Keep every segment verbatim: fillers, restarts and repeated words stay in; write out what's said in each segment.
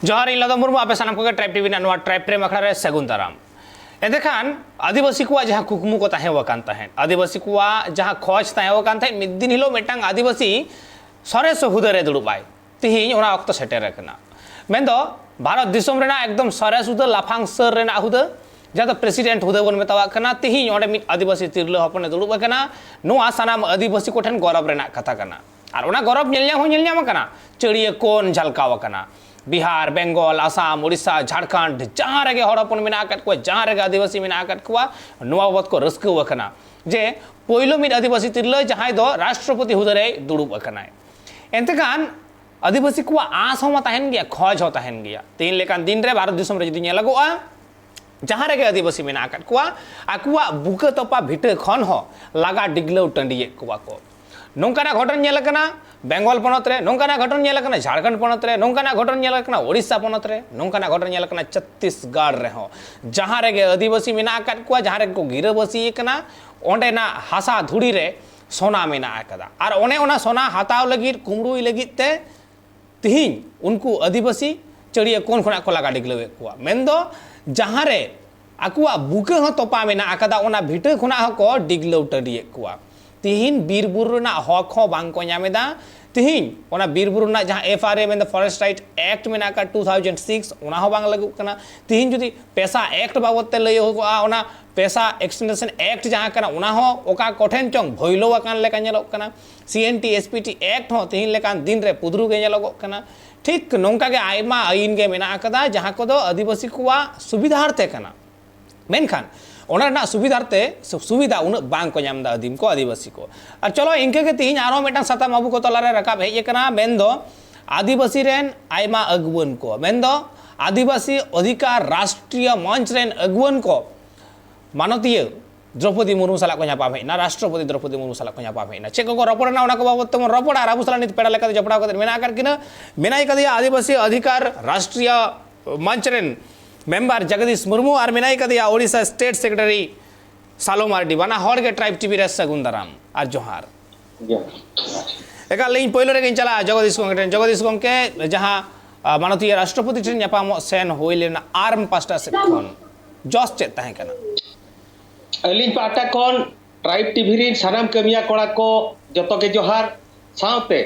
ᱡᱚᱦᱟᱨ, ᱤᱧ ᱞᱟᱫᱚᱢ ᱢᱩᱨᱢᱩ, ᱟᱯᱮ ᱥᱟᱱᱟᱢ ᱠᱚᱜᱮ ᱴᱨᱟᱭᱤᱵᱽ ᱴᱤᱵᱷᱤ ᱨᱮᱱᱟᱜ ᱱᱚᱣᱟ ᱴᱨᱟᱭᱤᱵᱽ ᱯᱨᱮᱢ ᱟᱠᱷᱲᱟ ᱨᱮ ᱥᱟᱹᱜᱩᱱ ᱫᱟᱨᱟᱢ᱾ ᱮᱱᱛᱮᱠᱷᱟᱱ ᱟᱹᱫᱤᱵᱟᱹᱥᱤ ᱠᱚᱣᱟᱜ ᱡᱟᱦᱟᱸ ᱠᱩᱠᱢᱩ ᱠᱚ ᱛᱟᱦᱮᱸ ᱟᱠᱟᱱ ᱛᱟᱦᱮᱸᱫ, ᱟᱹᱫᱤᱵᱟᱹᱥᱤ ᱠᱚᱣᱟᱜ ᱡᱟᱦᱟᱸ ᱠᱷᱚᱡᱽ ᱛᱟᱦᱮᱸ ᱟᱠᱟᱱ ᱛᱟᱦᱮᱸᱫ, ᱢᱤᱫ ᱫᱤᱱ ᱦᱤᱞᱳᱜ ᱢᱤᱫᱴᱟᱝ ᱟᱹᱫᱤᱵᱟᱹᱥᱤ ᱥᱚᱨᱮᱥ ᱦᱩᱫᱟᱹ ᱨᱮ ᱫᱩᱲᱩᱵ ᱟᱭ, ᱛᱮᱦᱮᱧ ᱚᱱᱟ ᱚᱠᱛᱚ ᱥᱮᱴᱮᱨ ᱟᱠᱟᱱᱟ᱾ ᱢᱮᱱᱫᱚ ᱵᱷᱟᱨᱚᱛ ᱫᱤᱥᱚᱢ ᱨᱮᱱᱟᱜ ᱮᱠᱫᱚᱢ ᱥᱚᱨᱮᱥ ᱦᱩᱫᱟᱹ, ᱞᱟᱯᱷᱟᱝ ᱥᱟᱹᱨ ᱨᱮᱱᱟᱜ ᱦᱩᱫᱟᱹ, ᱡᱟᱦᱟᱸ ᱫᱚ ᱯᱨᱮᱥᱤᱰᱮᱱᱴ ᱦᱩᱫᱟᱹ ᱵᱚᱱ ᱢᱮᱛᱟᱣᱟᱜ ᱠᱟᱱᱟ, ᱛᱮᱦᱮᱧ ᱚᱸᱰᱮ ᱢᱤᱫ ᱟᱹᱫᱤᱵᱟᱹᱥᱤ ᱛᱤᱨᱞᱟᱹ ᱦᱚᱯᱚᱱᱮ ᱫᱩᱲᱩᱵ ᱟᱠᱟᱱᱟ᱾ ᱱᱚᱣᱟ ᱥᱟᱱᱟᱢ ᱟᱹᱫᱤᱵᱟᱹᱥᱤ ᱠᱚᱴᱷᱮᱱ ᱜᱚᱨᱚᱵᱽ ᱨᱮᱱᱟᱜ ᱠᱟᱛᱷᱟ ᱠᱟᱱᱟ᱾ ᱟᱨ ᱚᱱᱟ ᱜᱚᱨᱚᱵᱽ ᱧᱮᱞ ᱧᱟᱢ ᱦᱚᱸ ᱧᱮᱞ ᱧᱟᱢ ᱟᱠᱟᱱᱟ, ᱪᱟᱹᱲᱭᱟᱹ ᱠᱳᱱ ᱡᱷᱟᱞᱠᱟᱣ ᱟᱠᱟᱱᱟ᱾ ᱵᱤᱦᱟᱨ, ᱵᱮᱝᱜᱚᱞ, ᱟᱥᱟᱢ, ᱳᱰᱤᱥᱟ, ᱡᱷᱟᱲᱠᱷᱚᱸᱰ, ᱡᱟᱦᱟᱸ ᱨᱮᱜᱮ ᱦᱚᱲ ᱦᱚᱯᱚᱱ ᱢᱮᱱᱟᱜ ᱟᱠᱟᱫ ᱠᱚᱣᱟ, ᱡᱟᱦᱟᱸ ᱨᱮᱜᱮ ᱟᱹᱫᱤᱵᱟᱹᱥᱤ ᱢᱮᱱᱟᱜ ᱟᱠᱟᱫ ᱠᱚᱣᱟ, ᱱᱚᱣᱟ ᱵᱟᱵᱚᱛ ᱠᱚ ᱨᱟᱹᱥᱠᱟᱹᱣ ᱟᱠᱟᱱᱟ ᱡᱮ ᱯᱳᱭᱞᱳ ᱢᱤᱫ ᱟᱹᱫᱤᱵᱟᱹᱥᱤ ᱛᱤᱨᱞᱟᱹ ᱡᱟᱦᱟᱸᱭ ᱫᱚ ᱨᱟᱥᱴᱨᱚᱯᱚᱛᱤ ᱦᱩᱫᱟᱹ ᱨᱮᱭ ᱫᱩᱲᱩᱵ ᱟᱠᱟᱱᱟᱭ᱾ ᱮᱱᱛᱮ ᱠᱷᱟᱱ ᱟᱹᱫᱤᱵᱟᱹᱥᱤ ᱠᱚᱣᱟᱜ ᱟᱸᱥ ᱦᱚᱸ ᱢᱟ ᱛᱟᱦᱮᱱ ᱜᱮᱭᱟ, ᱠᱷᱚᱡᱽ ᱦᱚᱸ ᱛᱟᱦᱮᱱ ᱜᱮᱭᱟ᱾ ᱛᱮᱦᱮᱧ ᱞᱮᱠᱟᱱ ᱫᱤᱱ ᱨᱮ ᱵᱷᱟᱨᱚᱛ ᱫᱤᱥᱚᱢ ᱨᱮ ᱡᱩᱫᱤ ᱧᱮᱞᱚᱜᱚᱜᱼᱟ, ᱡᱟᱦᱟᱸ ᱨᱮᱜᱮ ᱟᱹᱫᱤᱵᱟᱹᱥᱤ ᱢᱮᱱᱟᱜ ᱟᱠᱟᱫ ᱠᱚᱣᱟ, ᱟᱠᱚᱣᱟᱜ ᱵᱩᱠᱟᱹ ᱛᱚᱯᱟ ᱵᱷᱤᱴᱟᱹ ᱠᱷᱚᱱ ᱦᱚᱸ ᱞᱟᱜᱟ ᱰᱤᱜᱽᱞᱟᱹᱣ ᱴᱟᱺᱰᱤᱭᱮᱫ ᱠᱚᱣᱟ ᱠᱚ᱾ ᱱᱚᱝᱠᱟᱱᱟᱜ ᱜᱷᱚᱴᱚᱱ ᱧᱮᱞ ᱟᱠᱟᱱᱟ ᱵᱮᱝᱜᱚᱞ ᱯᱚᱱᱚᱛ ᱨᱮ, ᱱᱚᱝᱠᱟᱱᱟᱜ ᱜᱷᱚᱴᱚᱱ ᱧᱮᱞ ᱟᱠᱟᱱᱟ ᱡᱷᱟᱲᱠᱷᱚᱸᱰ ᱯᱚᱱᱚᱛ ᱨᱮ, ᱱᱚᱝᱠᱟᱱᱟᱜ ᱜᱷᱚᱴᱚᱱ ᱧᱮᱞ ᱟᱠᱟᱱᱟ ᱳᱰᱤᱥᱟ ᱯᱚᱱᱚᱛ ᱨᱮ, ᱱᱚᱝᱠᱟᱱᱟᱜ ᱜᱷᱚᱴᱚᱱ ᱧᱮᱞ ᱟᱠᱟᱱᱟ ᱪᱷᱚᱛᱛᱤᱥᱜᱚᱲ ᱨᱮᱦᱚᱸ᱾ ᱡᱟᱦᱟᱸ ᱨᱮᱜᱮ ᱟᱹᱫᱤᱵᱟᱹᱥᱤ ᱢᱮᱱᱟᱜ ᱟᱠᱟᱫ ᱠᱚᱣᱟ, ᱡᱟᱦᱟᱸ ᱨᱮᱜᱮ ᱠᱚ ᱜᱤᱨᱟᱹᱵᱟᱹᱥᱤ ᱟᱠᱟᱱᱟ, ᱚᱸᱰᱮᱱᱟᱜ ᱦᱟᱥᱟ ᱫᱷᱩᱲᱤ ᱨᱮ ᱥᱚᱱᱟ ᱢᱮᱱᱟᱜ ᱟᱠᱟᱫᱟ᱾ ᱟᱨ ᱚᱱᱮ ᱚᱱᱟ ᱥᱚᱱᱟ ᱦᱟᱛᱟᱣ ᱞᱟᱹᱜᱤᱫ, ᱠᱩᱢᱵᱽᱲᱩᱭ ᱞᱟᱹᱜᱤᱫ ᱛᱮ ᱛᱤᱦᱤᱧ ᱩᱱᱠᱩ ᱟᱹᱫᱤᱵᱟᱹᱥᱤ ᱪᱟᱹᱲᱭᱟᱹ ᱠᱳᱱ ᱠᱷᱚᱱᱟᱜ ᱠᱚ ᱞᱟᱜᱟ ᱰᱤᱜᱽᱞᱟᱹᱣᱮᱫ ᱠᱚᱣᱟ᱾ ᱢᱮᱱᱫᱚ ᱡᱟᱦᱟᱸ ᱨᱮ ᱟᱠᱚᱣᱟᱜ ᱵᱩᱠᱟᱹ ᱦᱚᱸ ᱛᱚᱯᱟ ᱢᱮᱱᱟᱜ ᱟᱠᱟᱫᱟ, ᱚᱱᱟ ᱵᱷᱤᱴᱟᱹ ᱠᱷᱚᱱᱟᱜ ᱦᱚᱸᱠᱚ ᱰᱤᱜᱽᱞᱟᱹᱣ ᱴᱟᱺᱰᱤᱭᱮᱫ ᱠᱚᱣᱟ᱾ ᱛᱤᱦᱤᱧ ᱵᱤᱨ ᱵᱩᱨᱩ ᱨᱮᱱᱟᱜ ᱦᱚᱠ ᱦᱚᱸ ᱵᱟᱝ ᱠᱚ ᱧᱟᱢ ᱮᱫᱟ᱾ ᱛᱤᱦᱤᱧ ᱚᱱᱟ ᱵᱤᱨ ᱵᱩᱨᱩ ᱨᱮᱱᱟᱜ ᱡᱟᱦᱟᱸ ᱮᱯᱷ ᱟᱨ ᱮ, ᱢᱮᱱᱫᱚ Forest Right Act ᱢᱮᱱᱟᱜ ᱟᱠᱟᱫ two thousand six, ᱚᱱᱟ ᱦᱚᱸ ᱵᱟᱝ ᱞᱟᱹᱜᱩᱜ ᱠᱟᱱᱟ᱾ ᱛᱤᱦᱤᱧ ᱡᱩᱫᱤ ᱯᱮᱥᱟ ᱮᱠᱴ ᱵᱟᱵᱚᱫ ᱛᱮ ᱞᱟᱹᱭᱚᱜᱚᱜᱼᱟ, ᱚᱱᱟ ᱯᱮᱥᱟ ᱮᱠᱥᱴᱮᱱᱥᱚᱱ ᱮᱠᱴ ᱡᱟᱦᱟᱸ ᱠᱟᱱᱟ, ᱚᱱᱟ ᱦᱚᱸ ᱚᱠᱟ ᱠᱚᱴᱷᱮᱱ ᱪᱚᱝ ᱵᱷᱚᱭᱞᱳ ᱟᱠᱟᱱ ᱞᱮᱠᱟ ᱧᱮᱞᱚᱜ ᱠᱟᱱᱟ᱾ C N T S P T act ᱦᱚᱸ ᱛᱤᱦᱤᱧ ᱞᱮᱠᱟᱱ ᱫᱤᱱ ᱨᱮ ᱯᱩᱫᱷᱨᱩ ᱜᱮ ᱧᱮᱞᱚᱜᱚᱜ ᱠᱟᱱᱟ᱾ ᱴᱷᱤᱠ ᱱᱚᱝᱠᱟ ᱜᱮ ᱟᱭᱢᱟ ᱟᱹᱭᱤᱱ ᱜᱮ ᱢᱮᱱᱟᱜ ᱟᱠᱟᱫᱟ, ᱡᱟᱦᱟᱸ ᱠᱚᱫᱚ ᱟᱹᱫᱤᱵᱟᱹᱥᱤ ᱠᱚᱣᱟᱜ ᱥᱩᱵᱤᱫᱷᱟᱨᱛᱮ ᱠᱟᱱᱟ᱾ ᱢᱮᱱᱠᱷᱟᱱ ᱚᱱᱟ ᱨᱮᱱᱟᱜ ᱥᱩᱵᱤᱫᱷᱟᱨᱛᱮ ᱥᱩ-, ᱥᱩᱵᱤᱫᱷᱟ ᱩᱱᱟᱹᱜ ᱵᱟᱝ ᱠᱚ ᱧᱟᱢ ᱮᱫᱟ ᱟᱹᱫᱤᱢ ᱠᱚ, ᱟᱹᱫᱤᱵᱟᱹᱥᱤ ᱠᱚ᱾ ᱟᱨ ᱪᱚᱞᱚ, ᱤᱱᱠᱟᱹ ᱜᱮ ᱛᱤᱦᱤᱧ ᱟᱨᱦᱚᱸ ᱢᱤᱫᱴᱟᱝ ᱥᱟᱛᱟᱢ ᱟᱵᱚ ᱠᱚ ᱛᱟᱞᱟᱨᱮ ᱨᱟᱠᱟᱵ ᱦᱮᱡ ᱟᱠᱟᱱᱟ, ᱢᱮᱱᱫᱚ ᱟᱹᱫᱤᱵᱟᱹᱥᱤ ᱨᱮᱱ ᱟᱭᱢᱟ ᱟᱹᱜᱩᱣᱟᱹᱱ ᱠᱚ, ᱢᱮᱱᱫᱚ ᱟᱹᱫᱤᱵᱟᱹᱥᱤ ᱚᱫᱷᱤᱠᱟᱨ ᱨᱟᱥᱴᱨᱤᱭᱚ ᱢᱚᱧᱪ ᱨᱮᱱ ᱟᱹᱜᱩᱣᱟᱹᱱ ᱠᱚ ᱢᱟᱱᱚᱛᱤᱭᱟᱹ ᱫᱨᱚᱯᱚᱫᱤ ᱢᱩᱨᱢᱩ ᱥᱟᱞᱟᱜ ᱠᱚ ᱧᱟᱯᱟᱢ ᱦᱮᱡ ᱮᱱᱟ, ᱨᱟᱥᱴᱨᱚᱯᱚᱛᱤ ᱫᱨᱚᱯᱚᱫᱤ ᱢᱩᱨᱢᱩ ᱥᱟᱞᱟᱜ ᱠᱚ ᱧᱟᱯᱟᱢ ᱦᱮᱡ ᱮᱱᱟ᱾ ᱪᱮᱫ ᱠᱚᱠᱚ ᱨᱚᱯᱚᱲ ᱮᱱᱟ, ᱚᱱᱟ ᱠᱚ ᱵᱟᱵᱚᱫ ᱛᱮᱵᱚᱱ ᱨᱚᱯᱚᱲᱟ᱾ ᱟᱨ ᱟᱵᱚ ᱥᱟᱞᱟᱜ ᱱᱤᱛ ᱯᱮᱲᱟ ᱞᱮᱠᱟᱛᱮ ᱡᱚᱯᱲᱟᱣ ᱠᱟᱛᱮ ᱢᱮᱱᱟᱜ ᱟᱠᱟᱫ ᱠᱤᱱᱟ, ᱢᱮᱱᱟᱭ ᱠᱟᱫᱮᱭᱟ ᱟᱹᱫᱤᱵᱟᱹᱥᱤ ᱚᱫᱷᱤᱠᱟᱨ ᱨᱟᱥᱴᱨᱤᱭᱚ ᱢᱚᱧᱪ ᱨᱮᱱ ᱢᱮᱢᱵᱟᱨ ᱡᱚᱜᱚᱫᱤᱥ ᱢᱩᱨᱢᱩ, ᱟᱨ ᱢᱮᱱᱟᱭ ᱠᱟᱫᱮᱭᱟ ᱳᱰᱤᱥᱟ ᱥᱴᱮᱴ ᱥᱮᱠᱨᱮᱴᱟᱨᱤ ᱥᱟᱞᱚ ᱢᱟᱨᱰᱤ᱾ ᱵᱟᱱᱟ ᱦᱚᱲ ᱜᱮ ᱴᱨᱟᱭᱤᱵᱽ ᱴᱤᱵᱷᱤ ᱨᱮ ᱥᱟᱹᱜᱩᱱ ᱫᱟᱨᱟᱢ ᱟᱨ ᱡᱚᱦᱟᱨ᱾ ᱡᱚᱦᱟᱨ᱾ ᱮᱠᱟᱞ, ᱤᱧ ᱯᱳᱭᱞᱳ ᱨᱮᱜᱮᱧ ᱪᱟᱞᱟᱜᱼᱟ ᱡᱚᱜᱚᱫᱤᱥ ᱜᱚᱢᱠᱮ ᱴᱷᱮᱱ᱾ ᱡᱚᱜᱚᱫᱤᱥ ᱜᱚᱢᱠᱮ, ᱡᱟᱦᱟᱸ ᱟᱨ ᱢᱟᱱᱚᱛᱤᱭᱟᱹ ᱨᱟᱥᱴᱨᱚᱯᱚᱛᱤ ᱴᱷᱮᱱ ᱧᱟᱯᱟᱢᱚᱜ ᱥᱮᱱ ᱦᱩᱭ ᱞᱮᱱᱟ ᱟᱨᱢ ᱯᱟᱥᱴᱟ ᱥᱮᱫ ᱠᱷᱚᱱ ᱡᱚᱥ ᱪᱮᱫ ᱛᱟᱦᱮᱸ ᱠᱟᱱᱟ? ᱟᱹᱞᱤᱧ ᱯᱟᱦᱴᱟ ᱠᱷᱚᱱ ᱴᱨᱟᱭᱤᱵᱽ ᱴᱤᱵᱷᱤ ᱨᱤᱱ ᱥᱟᱱᱟᱢ ᱠᱟᱹᱢᱤᱭᱟᱹ ᱠᱚᱲᱟ ᱠᱚ ᱡᱚᱛᱚ ᱜᱮ ᱡᱚᱦᱟᱨ, ᱥᱟᱶᱛᱮ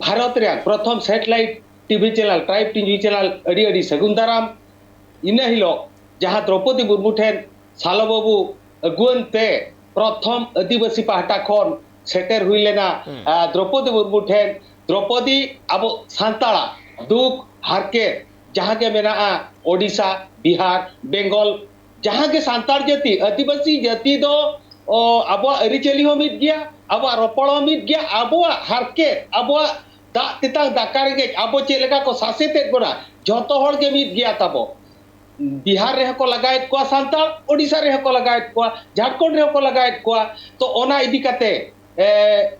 ᱵᱷᱟᱨᱚᱛ ᱨᱮᱭᱟᱜ ᱯᱨᱚᱛᱷᱚᱢ satellite TV channel tribe TV channel ᱟᱹᱰᱤ ᱟᱹᱰᱤ ᱥᱟᱹᱜᱩᱱ ᱫᱟᱨᱟᱢ᱾ ᱤᱱᱟᱹ ᱦᱤᱞᱳᱜ ᱡᱟᱦᱟᱸ ᱫᱨᱚᱯᱚᱫᱤ ᱢᱩᱨᱢᱩ ᱴᱷᱮᱱ ᱥᱟᱞᱚ ᱵᱟᱹᱵᱩ ᱟᱹᱜᱩᱣᱟᱹᱱ ᱛᱮ ᱯᱨᱚᱛᱷᱚᱢ ᱟᱹᱫᱤᱵᱟᱹᱥᱤ ᱯᱟᱦᱴᱟ ᱠᱷᱚᱱ ᱥᱮᱴᱮᱨ ᱦᱩᱭ ᱞᱮᱱᱟ, ᱦᱩᱸ᱾ ᱟᱨ ᱫᱨᱚᱯᱚᱫᱤ ᱢᱩᱨᱢᱩ ᱴᱷᱮᱱ ᱫᱨᱚᱯᱚᱫᱤ ᱟᱵᱚ ᱥᱟᱱᱛᱟᱲᱟᱜ ᱫᱩᱠ ᱦᱟᱨᱠᱮᱛ ᱡᱟᱦᱟᱸ ᱜᱮ ᱢᱮᱱᱟᱜᱼᱟ, ᱳᱰᱤᱥᱟ, ᱵᱤᱦᱟᱨ, ᱵᱮᱝᱜᱚᱞ, ᱡᱟᱦᱟᱸ ᱜᱮ ᱥᱟᱱᱛᱟᱲ ᱡᱟᱹᱛᱤ, ᱟᱹᱫᱤᱵᱟᱹᱥᱤ ᱡᱟᱹᱛᱤ ᱫᱚ, ᱚ, ᱟᱵᱚᱣᱟᱜ ᱟᱹᱨᱤᱪᱟᱹᱞᱤ ᱦᱚᱸ ᱢᱤᱫ ᱜᱮᱭᱟ, ᱟᱵᱚᱣᱟᱜ ᱨᱚᱯᱚᱲ ᱦᱚᱸ ᱢᱤᱫ ᱜᱮᱭᱟ, ᱟᱵᱚᱣᱟᱜ ᱦᱟᱨᱠᱮᱛ, ᱟᱵᱚᱣᱟᱜ ᱫᱟᱜ ᱛᱮᱛᱟᱝ ᱫᱟᱠᱟ ᱨᱮᱸᱜᱮᱡ, ᱟᱵᱚ ᱪᱮᱫ ᱞᱮᱠᱟ ᱠᱚ ᱥᱟᱥᱮᱛᱮᱫ ᱵᱚᱱᱟ, ᱡᱷᱚᱛᱚ ᱦᱚᱲ ᱜᱮ ᱢᱤᱫ ᱜᱮᱭᱟ ᱛᱟᱵᱚ᱾ ᱵᱤᱦᱟᱨ ᱨᱮᱦᱚᱸ ᱠᱚ ᱞᱟᱜᱟᱭᱮᱫ ᱠᱚᱣᱟ ᱥᱟᱱᱛᱟᱲ, ᱳᱰᱤᱥᱟ ᱨᱮᱦᱚᱸ ᱠᱚ ᱞᱟᱜᱟᱭᱮᱫ ᱠᱚᱣᱟ, ᱡᱷᱟᱲᱠᱷᱚᱸᱰ ᱨᱮᱦᱚᱸ ᱠᱚ ᱞᱟᱜᱟᱭᱮᱫ ᱠᱚᱣᱟ᱾ ᱛᱚ, ᱚᱱᱟ ᱤᱫᱤ ᱠᱟᱛᱮ, ᱮ,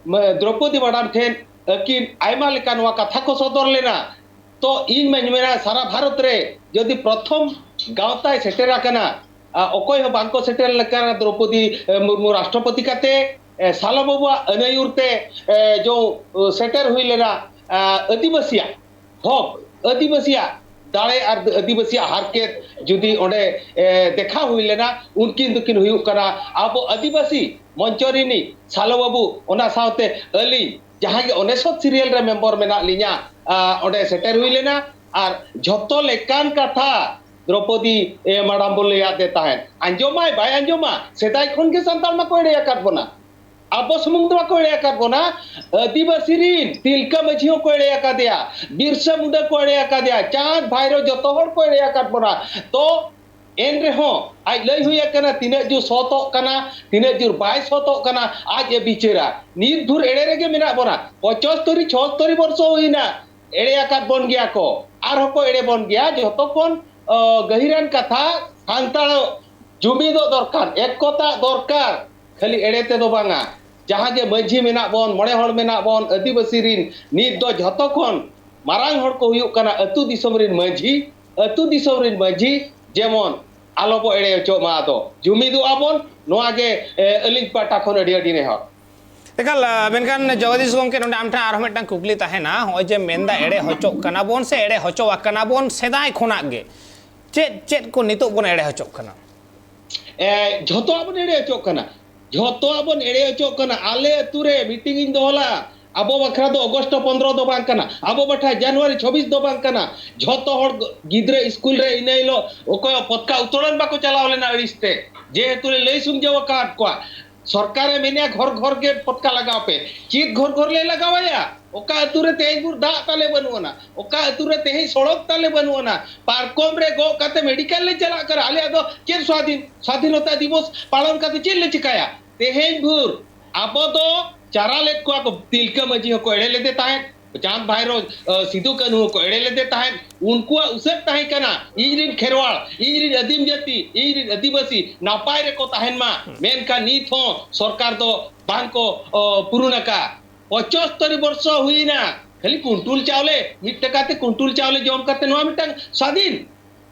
ᱢ-, ᱫᱨᱚᱯᱚᱫᱤ ᱢᱮᱰᱟᱢ ᱴᱷᱮᱱ ᱟᱹᱠᱤᱱ ᱟᱭᱢᱟ ᱞᱮᱠᱟ ᱱᱚᱣᱟ ᱠᱟᱛᱷᱟ ᱠᱚ ᱥᱚᱫᱚᱨ ᱞᱮᱱᱟ᱾ ᱛᱚ, ᱤᱧ ᱢᱟᱧ ᱢᱮᱱᱟ, ᱥᱟᱨᱟ ᱵᱷᱟᱨᱚᱛ ᱨᱮ ᱡᱩᱫᱤ ᱯᱨᱚᱛᱷᱚᱢ ᱜᱟᱶᱛᱟᱭ ᱥᱮᱴᱮᱨ ᱟᱠᱟᱱᱟ, ᱟ, ᱚᱠᱚᱭ ᱦᱚᱸ ᱵᱟᱝᱠᱚ ᱥᱮᱴᱮᱨ ᱞᱮᱠᱟᱱᱟ ᱫᱨᱚᱯᱚᱫᱤ, ᱮ, ᱢᱩᱨᱢᱩ ᱨᱟᱥᱴᱨᱚᱯᱚᱛᱤ ᱠᱟᱛᱮ, ᱮ, ᱥᱟᱞᱟ ᱵᱟᱵᱩᱣᱟᱜ ᱟᱹᱱᱟᱹᱭᱩᱨ ᱛᱮ, ᱮ, ᱡᱚ, ᱥᱮᱴᱮᱨ ᱦᱩᱭ ᱞᱮᱱᱟ, ᱟ, ᱟᱹᱫᱤᱵᱟᱹᱥᱤᱭᱟᱜ ᱦᱚᱠ, ᱟᱹᱫᱤᱵᱟᱹᱥᱤᱭᱟᱜ ᱫᱟᱲᱮ ᱟᱨ ᱟᱹᱫᱤᱵᱟᱹᱥᱤᱭᱟᱜ ᱦᱟᱨᱠᱮᱛ ᱡᱩᱫᱤ ᱚᱸᱰᱮ, ᱮ, ᱫᱮᱠᱷᱟᱣ ᱦᱩᱭ ᱞᱮᱱᱟ, ᱩᱱᱠᱤᱱ ᱫᱚᱠᱤᱱ ᱦᱩᱭᱩᱜ ᱠᱟᱱᱟ ᱟᱵᱚ ᱟᱹᱫᱤᱵᱟᱹᱥᱤ ᱢᱚᱧᱪᱚ ᱨᱤᱱᱤᱡ ᱥᱟᱞᱚ ᱵᱟᱹᱵᱩ, ᱚᱱᱟ ᱥᱟᱶᱛᱮ ᱟᱹᱞᱤᱧ ᱡᱟᱦᱟᱸ ᱜᱮ ᱚᱱᱮᱥᱚᱛ ᱥᱤᱨᱤᱭᱟᱞ ᱨᱮ ᱢᱮᱢᱵᱚᱨ ᱢᱮᱱᱟᱜ ᱞᱤᱧᱟ, ᱟ, ᱚᱸᱰᱮ ᱥᱮᱴᱮᱨ ᱦᱩᱭ ᱞᱮᱱᱟ᱾ ᱟᱨ ᱡᱷᱚᱛᱚ ᱞᱮᱠᱟᱱ ᱠᱟᱛᱷᱟ ᱫᱨᱚᱯᱚᱫᱤ, ᱮ, ᱢᱟᱰᱟᱢ ᱵᱚ ᱞᱟᱹᱭᱟᱫ ᱫᱮ ᱛᱟᱦᱮᱸᱫ᱾ ᱟᱸᱡᱚᱢᱟᱭ ᱵᱟᱭ ᱟᱸᱡᱚᱢᱟ, ᱥᱮᱫᱟᱭ ᱠᱷᱚᱱ ᱜᱮ ᱥᱟᱱᱛᱟᱲ ᱢᱟᱠᱚ ᱮᱲᱮ ᱟᱠᱟᱫ ᱵᱚᱱᱟ᱾ ᱟᱵᱚ ᱥᱩᱢᱩᱝ ᱫᱚ ᱵᱟᱠᱚ ᱮᱲᱮ ᱟᱠᱟᱫ ᱵᱚᱱᱟ, ᱟᱹᱫᱤᱵᱟᱹᱥᱤ ᱨᱤᱱ ᱛᱤᱞᱠᱟᱹ ᱢᱟᱹᱡᱷᱤ ᱦᱚᱸᱠᱚ ᱮᱲᱮ ᱟᱠᱟᱫᱮᱭᱟ, ᱵᱤᱨᱥᱟ ᱢᱩᱱᱰᱟ ᱠᱚ ᱮᱲᱮ ᱟᱠᱟᱫᱮᱭᱟ, ᱪᱟᱸᱫᱽ ᱵᱷᱟᱭᱨᱚ ᱡᱚᱛᱚ ᱦᱚᱲ ᱠᱚ ᱮᱲᱮ ᱟᱠᱟᱫ ᱵᱚᱱᱟ᱾ ᱛᱚ ᱮᱱ ᱨᱮᱦᱚᱸ ᱟᱡ ᱞᱟᱹᱭ ᱦᱩᱭ ᱟᱠᱟᱱᱟ, ᱛᱤᱱᱟᱹᱜ ᱡᱳᱨ ᱥᱚᱛᱚᱜ ᱠᱟᱱᱟ, ᱛᱤᱱᱟᱹᱜ ᱡᱳᱨ ᱵᱟᱭ ᱥᱚᱛᱚᱜ ᱠᱟᱱᱟ, ᱟᱡ ᱮ ᱵᱤᱪᱟᱹᱨᱟ᱾ ᱱᱤᱛ ᱵᱷᱳᱨ ᱮᱲᱮ ᱨᱮᱜᱮ ᱢᱮᱱᱟᱜ ᱵᱚᱱᱟ᱾ ᱯᱚᱸᱪᱟᱥᱛᱚᱨᱤ, ᱪᱷᱚᱥᱛᱚᱨᱤ ᱵᱚᱨᱥᱚ ᱦᱩᱭᱱᱟ, ᱮᱲᱮ ᱟᱠᱟᱫ ᱵᱚᱱ ᱜᱮᱭᱟ ᱠᱚ, ᱟᱨᱦᱚᱸ ᱠᱚ ᱮᱲᱮ ᱵᱚᱱ ᱜᱮᱭᱟ᱾ ᱡᱷᱚᱛᱚ ᱠᱷᱚᱱ, ᱚ, ᱜᱟᱹᱦᱤᱨᱟᱱ ᱠᱟᱛᱷᱟ, ᱥᱟᱱᱛᱟᱲ ᱡᱩᱢᱤᱫᱚᱜ ᱫᱚᱨᱠᱟᱨ, ᱮᱠᱚᱛᱟ ᱫᱚᱨᱠᱟᱨ, ᱠᱷᱟᱹᱞᱤ ᱮᱲᱮ ᱛᱮᱫᱚ ᱵᱟᱝᱟ᱾ ᱡᱟᱦᱟᱸ ᱜᱮ ᱢᱟᱹᱡᱷᱤ ᱢᱮᱱᱟᱜ ᱵᱚᱱ, ᱢᱚᱬᱮ ᱦᱚᱲ ᱢᱮᱱᱟᱜ ᱵᱚᱱ, ᱟᱹᱫᱤᱵᱟᱹᱥᱤ ᱨᱤᱱ ᱱᱤᱛ ᱫᱚ ᱡᱷᱚᱛᱚ ᱠᱷᱚᱱ ᱢᱟᱨᱟᱝ ᱦᱚᱲ ᱠᱚ ᱦᱩᱭᱩᱜ ᱠᱟᱱᱟ ᱟᱹᱛᱩ ᱫᱤᱥᱚᱢ ᱨᱤᱱ ᱢᱟᱹᱡᱷᱤ, ᱟᱹᱛᱩ ᱫᱤᱥᱚᱢ ᱨᱤᱱ ᱢᱟᱹᱡᱷᱤ, ᱡᱮᱢᱚᱱ ᱟᱞᱚ ᱵᱚ ᱮᱲᱮ ᱦᱚᱪᱚᱜ ᱢᱟ᱾ ᱟᱫᱚ ᱡᱩᱢᱤᱫᱚᱜᱼᱟ ᱵᱚᱱ, ᱱᱚᱣᱟ ᱜᱮ, ᱮ, ᱟᱹᱞᱤᱧ ᱯᱟᱦᱴᱟ ᱠᱷᱚᱱ ᱟᱹᱰᱤ ᱟᱹᱰᱤ ᱱᱮᱦᱚᱨ᱾ ᱮᱠᱟᱞ, ᱟ, ᱢᱮᱱᱠᱷᱟᱱ ᱡᱚᱜᱚᱫᱤᱥ ᱜᱚᱢᱠᱮ, ᱱᱚᱰᱮ ᱟᱢ ᱴᱷᱮᱱ ᱟᱨᱦᱚᱸ ᱢᱤᱫᱴᱟᱝ ᱠᱩᱠᱞᱤ ᱛᱟᱦᱮᱱᱟ᱾ ᱱᱚᱜᱼᱚᱭ ᱡᱮ ᱢᱮᱱᱫᱟ ᱮᱲᱮ ᱦᱚᱪᱚᱜ ᱠᱟᱱᱟ ᱵᱚᱱ ᱥᱮ ᱮᱲᱮ ᱦᱚᱪᱚ ᱟᱠᱟᱱᱟ ᱵᱚᱱ ᱥᱮᱫᱟᱭ ᱠᱷᱚᱱᱟᱜ ᱜᱮ, ᱪᱮᱫ ᱪᱮᱫ ᱠᱚ ᱱᱤᱛᱚᱜ ᱵᱚᱱ ᱮᱲᱮ ᱦᱚᱪᱚᱜ ᱠᱟᱱᱟ? ᱮ, ᱡᱷᱚᱛᱚᱣᱟᱜ ᱵᱚᱱ ᱮᱲᱮ ᱦᱚᱪᱚᱜ ᱠᱟᱱᱟ᱾ ᱡᱷᱚᱛᱚᱣᱟᱜ ᱵᱚᱱ ᱮᱲᱮ ᱦᱚᱪᱚᱜ ᱠᱟᱱᱟ᱾ ᱟᱞᱮ ᱟᱹᱛᱩ ᱨᱮ ᱢᱤᱴᱤᱝ ᱤᱧ ᱫᱚᱦᱚ ᱞᱟᱜᱼᱟ, ᱟᱵᱚ ᱵᱟᱠᱷᱨᱟ ᱫᱚ ᱚᱜᱚᱥᱴ ᱯᱚᱱᱫᱽᱨᱚ ᱫᱚ ᱵᱟᱝ ᱠᱟᱱᱟ, ᱟᱵᱚ ᱵᱟᱠᱷᱨᱟ ᱡᱟᱱᱩᱣᱟᱨᱤ ᱪᱷᱚᱵᱤᱥ ᱫᱚ ᱵᱟᱝ ᱠᱟᱱᱟ᱾ ᱡᱷᱚᱛᱚ ᱦᱚᱲ ᱜᱤᱫᱽᱨᱟᱹ ᱥᱠᱩᱞ ᱨᱮ ᱤᱱᱟᱹ ᱦᱤᱞᱳᱜ ᱚᱠᱚᱭ ᱯᱚᱛᱠᱟ ᱩᱛᱚᱲᱟᱱ ᱵᱟᱠᱚ ᱪᱟᱞᱟᱣ ᱞᱮᱱᱟ ᱟᱹᱲᱤᱥ ᱛᱮ, ᱡᱮᱦᱮᱛᱩ ᱞᱮ ᱞᱟᱹᱭ ᱥᱩᱢᱡᱷᱟᱹᱣ ᱟᱠᱟᱫ ᱠᱚᱣᱟ᱾ ᱥᱚᱨᱠᱟᱨᱮ ᱢᱮᱱᱮᱜᱼᱟ ᱜᱷᱚᱨ ᱜᱷᱚᱨ ᱜᱮ ᱯᱚᱛᱠᱟ ᱞᱟᱜᱟᱣ ᱯᱮ᱾ ᱪᱮᱫ ᱜᱷᱚᱨ ᱜᱷᱚᱨ ᱞᱮ ᱞᱟᱜᱟᱣᱟᱭᱟ? ᱚᱠᱟ ᱟᱹᱛᱩ ᱨᱮ ᱛᱮᱦᱮᱧ ᱵᱷᱳᱨ ᱫᱟᱜ ᱛᱟᱞᱮ ᱵᱟᱹᱱᱩᱜ ᱟᱱᱟ, ᱚᱠᱟ ᱟᱹᱛᱩ ᱨᱮ ᱛᱮᱦᱮᱧ ᱥᱚᱲᱚᱠ ᱛᱟᱞᱮ ᱵᱟᱹᱱᱩᱜ ᱟᱱᱟ, ᱯᱟᱨᱠᱚᱢ ᱨᱮ ᱜᱚᱜ ᱠᱟᱛᱮ ᱢᱮᱰᱤᱠᱮᱞ ᱞᱮ ᱪᱟᱞᱟᱜ ᱠᱟᱱᱟ᱾ ᱟᱞᱮᱭᱟᱜ ᱫᱚ ᱪᱮᱫ ᱥᱣᱟᱫᱷᱤᱱ, ᱥᱣᱟᱫᱷᱤᱱᱚᱛᱟ ᱫᱤᱵᱚᱥ ᱯᱟᱞᱚᱱ ᱠᱟᱛᱮ ᱪᱮᱫ ᱞᱮ ᱪᱤᱠᱟᱭᱟ? ᱛᱮᱦᱮᱧ ᱵᱷᱳᱨ ᱟᱵᱚ ᱫᱚ ᱪᱟᱨᱟ ᱞᱮᱫ ᱠᱚᱣᱟ ᱠᱚ, ᱛᱤᱞᱠᱟᱹ ᱢᱟᱹᱡᱷᱤ ᱦᱚᱸᱠᱚ ᱮᱲᱮ ᱞᱮᱫᱮ ᱛᱟᱦᱮᱸᱫ, ᱪᱟᱸᱫ ᱵᱷᱟᱭᱨᱳ, ᱟᱹ, ᱥᱤᱫᱩ ᱠᱟᱹᱱᱦᱩ ᱦᱚᱸᱠᱚ ᱮᱲᱮ ᱞᱮᱫᱮ ᱛᱟᱦᱮᱸᱫ᱾ ᱩᱱᱠᱩᱣᱟᱜ ᱩᱥᱟᱹᱫ ᱛᱟᱦᱮᱸ ᱠᱟᱱᱟ, ᱤᱧ ᱨᱤᱱ ᱠᱷᱮᱨᱣᱟᱲ, ᱤᱧ ᱨᱤᱱ ᱟᱹᱫᱤᱢ ᱡᱟᱹᱛᱤ, ᱤᱧ ᱨᱤᱱ ᱟᱹᱫᱤᱵᱟᱹᱥᱤ ᱱᱟᱯᱟᱭ ᱨᱮᱠᱚ ᱛᱟᱦᱮᱱ ᱢᱟ᱾ ᱢᱮᱱᱠᱷᱟᱱ ᱱᱤᱛ ᱦᱚᱸ ᱥᱚᱨᱠᱟᱨ ᱫᱚ ᱵᱟᱝ ᱠᱚ, ᱚ, ᱯᱩᱨᱩᱱ ᱟᱠᱟᱫ᱾ ᱯᱚᱸᱪᱟᱛᱛᱳᱨ ᱵᱚᱨᱥᱚ ᱦᱩᱭᱱᱟ, ᱠᱷᱟᱹᱞᱤ ᱠᱩᱱᱴᱩᱞ ᱪᱟᱣᱞᱮ, ᱢᱤᱫ ᱴᱟᱠᱟ ᱛᱮ ᱠᱩᱱᱴᱩᱞ ᱪᱟᱣᱞᱮ ᱡᱚᱢ ᱠᱟᱛᱮ ᱱᱚᱣᱟ ᱢᱤᱫᱴᱟᱝ ᱥᱟᱫᱷᱤᱱ?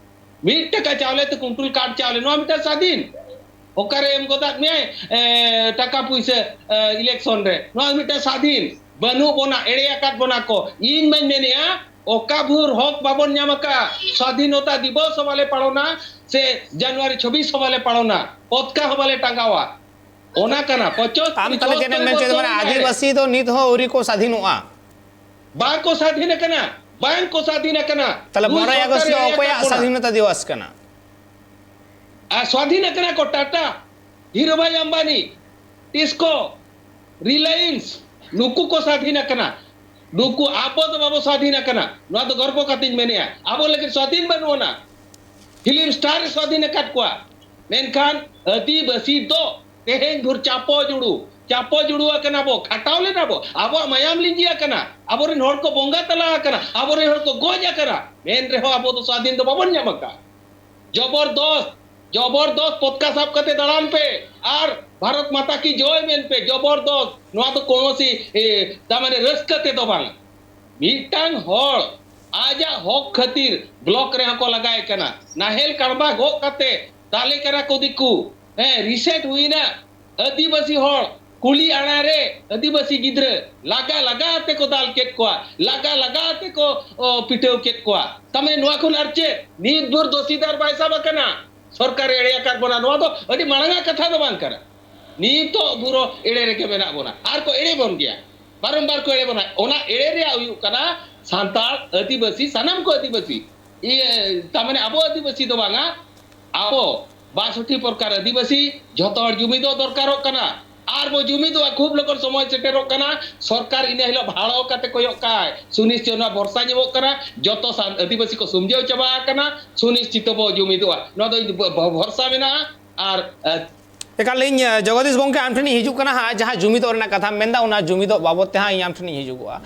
ᱢᱤᱫ ᱴᱟᱠᱟ ᱪᱟᱣᱞᱮ ᱛᱮ ᱠᱩᱱᱴᱩᱞ ᱠᱟᱴ ᱪᱟᱣᱞᱮ, ᱱᱚᱣᱟ ᱢᱤᱫᱴᱟᱝ ᱥᱟᱫᱷᱤᱱ? ᱚᱠᱟᱨᱮ ᱮᱢ ᱜᱚᱫᱟᱜ ᱢᱮᱭᱟᱭ, ᱮ, ᱴᱟᱠᱟ ᱯᱩᱭᱥᱟᱹ, ᱮ, ᱤᱞᱮᱠᱥᱚᱱ ᱨᱮ? ᱱᱚᱣᱟ ᱢᱤᱫᱴᱟᱝ ᱥᱟᱫᱷᱤᱱ? ᱵᱟᱹᱱᱩᱜ ᱵᱚᱱᱟ, ᱮᱲᱮ ᱟᱠᱟᱫ ᱵᱚᱱᱟ ᱠᱚ᱾ ᱤᱧ ᱢᱟᱧ ᱢᱮᱱᱮᱜᱼᱟ, ᱚᱠᱟ ᱵᱷᱳᱨ ᱦᱚᱠ ᱵᱟᱵᱚᱱ ᱧᱟᱢ ᱟᱠᱟᱫᱼᱟ, ᱥᱟᱫᱷᱤᱱᱚᱛᱟ ᱫᱤᱵᱚᱥ ᱦᱚᱸ ᱵᱟᱞᱮ ᱯᱟᱞᱚᱱᱟ, ᱥᱮ ᱡᱟᱱᱩᱣᱟᱨᱤ ᱪᱷᱚᱵᱤᱥ ᱦᱚᱸ ᱵᱟᱞᱮ ᱯᱟᱞᱚᱱᱟ, ᱯᱚᱛᱠᱟ ᱦᱚᱸ ᱵᱟᱞᱮ ᱴᱟᱸᱜᱟᱣᱟ᱾ ᱚᱱᱟ ᱠᱟᱱᱟ ᱯᱚᱸᱪᱟᱛᱛᱳᱨ᱾ ᱟᱢ ᱛᱟᱦᱞᱮ ᱪᱮᱫ ᱮᱢ ᱢᱮᱱ ᱦᱚᱪᱚᱭᱮᱫᱟ? ᱢᱟᱱᱮ ᱟᱹᱫᱤᱵᱟᱹᱥᱤ ᱫᱚ ᱱᱤᱛ ᱦᱚᱸ ᱟᱹᱣᱨᱤ ᱠᱚ ᱥᱟᱫᱷᱤᱱᱚᱜᱼᱟ? ᱵᱟᱝ ᱠᱚ ᱥᱟᱫᱷᱤᱱ ᱟᱠᱟᱱᱟ, ᱵᱟᱝ ᱠᱚ ᱥᱟᱫᱷᱤᱱ ᱟᱠᱟᱱᱟ᱾ ᱛᱟᱦᱞᱮ ᱵᱟᱨᱚᱭ ᱟᱜᱚᱥᱴ ᱫᱚ ᱚᱠᱚᱭᱟᱜ ᱥᱟᱫᱷᱤᱱᱚᱛᱟ ᱫᱤᱵᱚᱥ ᱠᱟᱱᱟ? ᱟᱨ ᱥᱟᱫᱷᱤᱱ ᱟᱠᱟᱱᱟ ᱠᱚ ᱴᱟᱴᱟ, ᱫᱷᱤᱨᱩᱵᱷᱟᱭ ᱟᱢᱵᱟᱱᱤ, ᱴᱤᱥᱠᱳ, ᱨᱤᱞᱟᱭᱮᱱᱥ, ᱱᱩᱠᱩ ᱠᱚ ᱥᱟᱫᱷᱤᱱ ᱟᱠᱟᱱᱟ᱾ ᱱᱩᱠᱩ, ᱟᱵᱚ ᱫᱚ ᱵᱟᱵᱚ ᱥᱟᱫᱷᱤᱱ ᱟᱠᱟᱱᱟ᱾ ᱱᱚᱣᱟ ᱫᱚ ᱜᱚᱨᱵᱚ ᱠᱟᱛᱮᱧ ᱢᱮᱱᱮᱜᱼᱟ, ᱟᱵᱚ ᱞᱟᱹᱜᱤᱫ ᱥᱟᱫᱷᱤᱱ ᱵᱟᱹᱱᱩᱜ ᱟᱱᱟ᱾ ᱯᱷᱤᱞᱢ ᱥᱴᱟᱨ ᱮ ᱥᱟᱫᱷᱤᱱ ᱟᱠᱟᱫ ᱠᱚᱣᱟ, ᱢᱮᱱᱠᱷᱟᱱ ᱟᱹᱫᱤᱵᱟᱹᱥᱤ ᱫᱚ ᱛᱮᱦᱮᱧ ᱵᱷᱳᱨ ᱪᱟᱯᱚ ᱡᱩᱲᱩ, ᱪᱟᱯᱚ ᱡᱩᱲᱩ ᱟᱠᱟᱱᱟ ᱵᱚ, ᱠᱷᱟᱴᱟᱣ ᱞᱮᱱᱟ ᱵᱚ, ᱟᱵᱚᱣᱟᱜ ᱢᱟᱭᱟᱢ ᱞᱤᱸᱡᱤ ᱟᱠᱟᱱᱟ, ᱟᱵᱚᱨᱮᱱ ᱦᱚᱲ ᱠᱚ ᱵᱚᱸᱜᱟ ᱛᱟᱞᱟ ᱟᱠᱟᱱᱟ, ᱟᱵᱚᱨᱮᱱ ᱦᱚᱲ ᱠᱚ ᱜᱚᱡ ᱟᱠᱟᱱᱟ, ᱢᱮᱱ ᱨᱮᱦᱚᱸ ᱟᱵᱚ ᱫᱚ ᱥᱟᱫᱷᱤᱱ ᱫᱚ ᱵᱟᱵᱚᱱ ᱧᱟᱢ ᱟᱠᱟᱫ᱾ ᱡᱚᱵᱚᱨᱫᱚᱥᱛ, ᱡᱚᱵᱚᱨᱫᱚᱥᱛ ᱯᱚᱛᱠᱟ ᱥᱟᱵ ᱠᱟᱛᱮ ᱫᱟᱬᱟᱱ ᱯᱮ ᱟᱨ ᱵᱷᱟᱨᱚᱛ ᱢᱟᱛᱟ ᱠᱤ ᱡᱚᱭ ᱢᱮᱱ ᱯᱮ, ᱡᱚᱵᱚᱨᱫᱚᱥᱛ᱾ ᱱᱚᱣᱟ ᱫᱚ ᱠᱳᱱᱳ ᱥᱤ, ᱮ, ᱛᱟᱨ ᱢᱟᱱᱮ ᱨᱟᱹᱥᱠᱟᱹ ᱛᱮᱫᱚ ᱵᱟᱝ᱾ ᱢᱤᱫᱴᱟᱝ ᱦᱚᱲ ᱟᱡᱟᱜ ᱦᱚᱠ ᱠᱷᱟᱹᱛᱤᱨ ᱵᱞᱚᱠ ᱨᱮᱦᱚᱸ ᱠᱚ ᱞᱟᱜᱟᱭ ᱠᱟᱱᱟ, ᱱᱟᱦᱮᱞ ᱠᱟᱲᱵᱟ ᱜᱚᱜ ᱠᱟᱛᱮ ᱫᱟᱞᱮ ᱠᱟᱱᱟ ᱠᱚ ᱫᱤᱠᱩ᱾ ᱦᱮᱸ, ᱨᱤᱥᱮᱴ ᱦᱩᱭᱱᱟ, ᱟᱹᱫᱤᱵᱟᱹᱥᱤ ᱦᱚᱲ ᱠᱩᱞᱤ ᱟᱲᱟ ᱨᱮ ᱟᱹᱫᱤᱵᱟᱹᱥᱤ ᱜᱤᱫᱽᱨᱟᱹ ᱞᱟᱜᱟ ᱞᱟᱜᱟ ᱛᱮᱠᱚ ᱫᱟᱞ ᱠᱮᱫ ᱠᱚᱣᱟ, ᱞᱟᱜᱟ ᱞᱟᱜᱟ ᱛᱮᱠᱚ, ᱚ, ᱯᱤᱴᱟᱹᱣ ᱠᱮᱫ ᱠᱚᱣᱟ᱾ ᱛᱟᱢᱟᱱᱮ ᱱᱚᱣᱟ ᱠᱷᱚᱱ ᱟᱨ ᱪᱮᱫ? ᱱᱤᱛ ᱵᱷᱳᱨ ᱫᱳᱥᱤᱫᱟᱨ ᱵᱟᱭ ᱥᱟᱵ ᱟᱠᱟᱱᱟ, ᱥᱚᱨᱠᱟᱨ ᱮᱲᱮ ᱟᱠᱟᱫ ᱵᱚᱱᱟ, ᱱᱚᱣᱟ ᱫᱚ ᱟᱹᱰᱤ ᱢᱟᱲᱟᱝ ᱟᱜ ᱠᱟᱛᱷᱟ ᱫᱚ ᱵᱟᱝ ᱠᱟᱱᱟ᱾ ᱱᱤᱛᱚᱜ ᱵᱷᱳᱨ ᱮᱲᱮ ᱨᱮᱜᱮ ᱢᱮᱱᱟᱜ ᱵᱚᱱᱟ, ᱟᱨ ᱠᱚ ᱮᱲᱮ ᱵᱚᱱ ᱜᱮᱭᱟ, ᱵᱟᱨᱚᱢᱵᱟᱨ ᱠᱚ ᱮᱲᱮ ᱵᱚᱱᱟ᱾ ᱚᱱᱟ ᱮᱲᱮ ᱨᱮᱭᱟᱜ ᱦᱩᱭᱩᱜ ᱠᱟᱱᱟ ᱥᱟᱱᱛᱟᱲ, ᱟᱹᱫᱤᱵᱟᱹᱥᱤ, ᱥᱟᱱᱟᱢ ᱠᱚ ᱟᱹᱫᱤᱵᱟᱹᱥᱤ, ᱤᱭᱟᱹ, ᱛᱟᱢᱟᱱᱮ ᱟᱵᱚ ᱟᱹᱫᱤᱵᱟᱹᱥᱤ ᱫᱚ ᱵᱟᱝᱟ, ᱟᱵᱚ ᱵᱟᱥᱚᱴᱷᱤ ᱯᱨᱚᱠᱟᱨ ᱟᱹᱫᱤᱵᱟᱹᱥᱤ ᱡᱷᱚᱛᱚ ᱦᱚᱲ ᱡᱩᱢᱤᱫᱚᱜ ᱫᱚᱨᱠᱟᱨᱚᱜ ᱠᱟᱱᱟ᱾ ᱟᱨ ᱵᱚ ᱡᱩᱢᱤᱫᱚᱜᱼᱟ, ᱠᱷᱩᱵ ᱞᱚᱜᱚᱱ ᱥᱚᱢᱚᱭ ᱥᱮᱴᱮᱨᱚᱜ ᱠᱟᱱᱟ᱾ ᱥᱚᱨᱠᱟᱨ ᱤᱱᱟᱹ ᱦᱤᱞᱳᱜ ᱵᱷᱟᱲᱚ ᱠᱟᱛᱮ ᱠᱚᱭᱚᱜ ᱠᱟᱭ, ᱥᱩᱱᱤᱥᱪᱤᱛ ᱚᱱᱟ ᱵᱷᱚᱨᱥᱟ ᱧᱟᱢᱚᱜ ᱠᱟᱱᱟ᱾ ᱡᱚᱛᱚ ᱥᱟᱱ-, ᱟᱹᱫᱤᱵᱟᱹᱥᱤ ᱠᱚ ᱥᱩᱢᱡᱟᱹᱣ ᱪᱟᱵᱟ ᱟᱠᱟᱱᱟ, ᱥᱩᱱᱤᱥᱪᱤᱛ ᱵᱚ ᱡᱩᱢᱤᱫᱚᱜᱼᱟ, ᱱᱚᱣᱟ ᱫᱚ ᱤᱧ ᱵᱷᱚ-, ᱵᱷᱚ-, ᱵᱷᱚᱨᱥᱟ ᱢᱮᱱᱟᱜᱼᱟ᱾ ᱟᱨ, ᱟᱨ ᱮᱠᱟᱞ ᱤᱧ, ᱟᱸ, ᱡᱚᱜᱚᱫᱤᱥ ᱜᱚᱢᱠᱮ, ᱟᱢ ᱴᱷᱮᱱᱤᱧ ᱦᱤᱡᱩᱜ ᱠᱟᱱᱟ ᱦᱟᱸᱜ, ᱡᱟᱦᱟᱸ ᱡᱩᱢᱤᱫᱚᱜ ᱨᱮᱱᱟᱜ ᱠᱟᱛᱷᱟᱢ ᱢᱮᱱᱫᱟ, ᱚᱱᱟ ᱡᱩᱢᱤᱫᱚᱜ ᱵᱟᱵᱚᱛ ᱛᱮ ᱦᱟᱸᱜ ᱤᱧ ᱟᱢ ᱴᱷᱮᱱᱤᱧ ᱦᱤᱡᱩᱜᱚᱜᱼᱟ᱾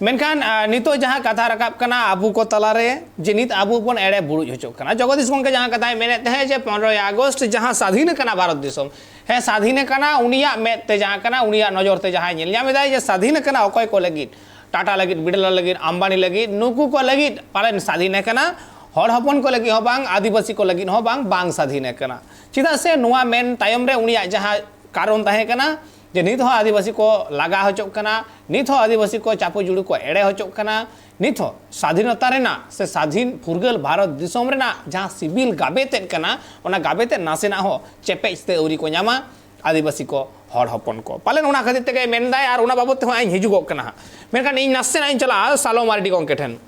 ᱢᱮᱱᱠᱷᱟᱱ, ᱟᱸ, ᱱᱤᱛᱚᱜ ᱡᱟᱦᱟᱸ ᱠᱟᱛᱷᱟ ᱨᱟᱠᱟᱵ ᱠᱟᱱᱟ ᱟᱵᱚ ᱠᱚ ᱛᱟᱞᱟᱨᱮ, ᱡᱮ ᱱᱤᱛ ᱟᱵᱚ ᱵᱚᱱ ᱮᱲᱮ ᱵᱩᱨᱩᱡ ᱦᱚᱪᱚᱜ ᱠᱟᱱᱟ᱾ ᱡᱚᱜᱚᱫᱤᱥ ᱜᱚᱢᱠᱮ ᱡᱟᱦᱟᱸ ᱠᱟᱛᱷᱟᱭ ᱢᱮᱱᱮᱫ ᱛᱟᱦᱮᱸᱫ ᱡᱮ ᱯᱚᱱᱨᱚᱭ ᱟᱜᱚᱥᱴ ᱡᱟᱦᱟᱸ ᱥᱟᱫᱷᱤᱱ ᱟᱠᱟᱱᱟ ᱵᱷᱟᱨᱚᱛ ᱫᱤᱥᱚᱢ, ᱦᱮᱸ, ᱥᱟᱫᱷᱤᱱ ᱟᱠᱟᱱᱟ, ᱩᱱᱤᱭᱟᱜ ᱢᱮᱫ ᱛᱮ ᱡᱟᱦᱟᱸ ᱠᱟᱱᱟ, ᱩᱱᱤᱭᱟᱜ ᱱᱚᱡᱚᱨ ᱛᱮ ᱡᱟᱦᱟᱸᱭ ᱧᱮᱞ ᱧᱟᱢ ᱮᱫᱟᱭ ᱡᱮ ᱥᱟᱫᱷᱤᱱ ᱟᱠᱟᱱᱟ ᱚᱠᱚᱭ ᱠᱚ ᱞᱟᱹᱜᱤᱫ, ᱴᱟᱴᱟ ᱞᱟᱹᱜᱤᱫ, ᱵᱤᱲᱞᱟ ᱞᱟᱹᱜᱤᱫ, ᱟᱢᱵᱟᱱᱤ ᱞᱟᱹᱜᱤᱫ, ᱱᱩᱠᱩ ᱠᱚ ᱞᱟᱹᱜᱤᱫ ᱯᱟᱞᱮᱱ ᱥᱟᱫᱷᱤᱱ ᱟᱠᱟᱱᱟ, ᱦᱚᱲ ᱦᱚᱯᱚᱱ ᱠᱚ ᱞᱟᱹᱜᱤᱫ ᱦᱚᱸ ᱵᱟᱝ, ᱟᱹᱫᱤᱵᱟᱹᱥᱤ ᱠᱚ ᱞᱟᱹᱜᱤᱫ ᱦᱚᱸ ᱵᱟᱝ, ᱵᱟᱝ ᱥᱟᱫᱷᱤᱱ ᱟᱠᱟᱱᱟ᱾ ᱪᱮᱫᱟᱜ ᱥᱮ ᱱᱚᱣᱟ ᱢᱮᱱ ᱛᱟᱭᱚᱢ ᱨᱮ ᱩᱱᱤᱭᱟᱜ ᱡᱟᱦᱟᱸ ᱠᱟᱨᱚᱱ ᱛᱟᱦᱮᱸ ᱠᱟᱱᱟ ᱡᱮ ᱱᱤᱛ ᱦᱚᱸ ᱟᱹᱫᱤᱵᱟᱹᱥᱤ ᱠᱚ ᱞᱟᱜᱟ ᱦᱚᱪᱚᱜ ᱠᱟᱱᱟ, ᱱᱤᱛ ᱦᱚᱸ ᱟᱹᱫᱤᱵᱟᱹᱥᱤ ᱠᱚ ᱪᱟᱯᱚ ᱡᱩᱲᱩ ᱠᱚ ᱮᱲᱮ ᱦᱚᱪᱚᱜ ᱠᱟᱱᱟ, ᱱᱤᱛ ᱦᱚᱸ ᱥᱟᱫᱷᱤᱱᱚᱛᱟ ᱨᱮᱱᱟᱜ ᱥᱮ ᱥᱟᱫᱷᱤᱱ ᱯᱷᱩᱨᱜᱟᱹᱞ ᱵᱷᱟᱨᱚᱛ ᱫᱤᱥᱚᱢ ᱨᱮᱱᱟᱜ ᱡᱟᱦᱟᱸ ᱥᱤᱵᱤᱞ ᱜᱟᱵᱮ ᱛᱮᱫ ᱠᱟᱱᱟ, ᱚᱱᱟ ᱜᱟᱵᱮ ᱛᱮᱫ ᱱᱟᱥᱮᱱᱟᱜ ᱦᱚᱸ ᱪᱮᱯᱮᱡ ᱛᱮ ᱟᱹᱣᱨᱤ ᱠᱚ ᱧᱟᱢᱟ ᱟᱹᱫᱤᱵᱟᱹᱥᱤ ᱠᱚ, ᱦᱚᱲ ᱦᱚᱯᱚᱱ ᱠᱚ᱾ ᱯᱟᱞᱮᱱ ᱚᱱᱟ ᱠᱷᱟᱹᱛᱤᱨ ᱛᱮᱜᱮ ᱢᱮᱱᱫᱟᱭ ᱟᱨ ᱚᱱᱟ ᱵᱟᱵᱚᱛ ᱛᱮᱦᱚᱸ ᱤᱧ ᱦᱤᱡᱩᱜᱚᱜ ᱠᱟᱱᱟ ᱦᱟᱸᱜ᱾ ᱢᱮᱱᱠᱷᱟᱱ ᱤᱧ ᱱᱟᱥᱮᱱᱟᱜ ᱤᱧ ᱪᱟᱞᱟᱜᱼᱟ ᱥᱟᱞᱚ ᱢᱟᱨᱰᱤ ᱜᱚᱢᱠᱮ ᱴᱷᱮᱱ,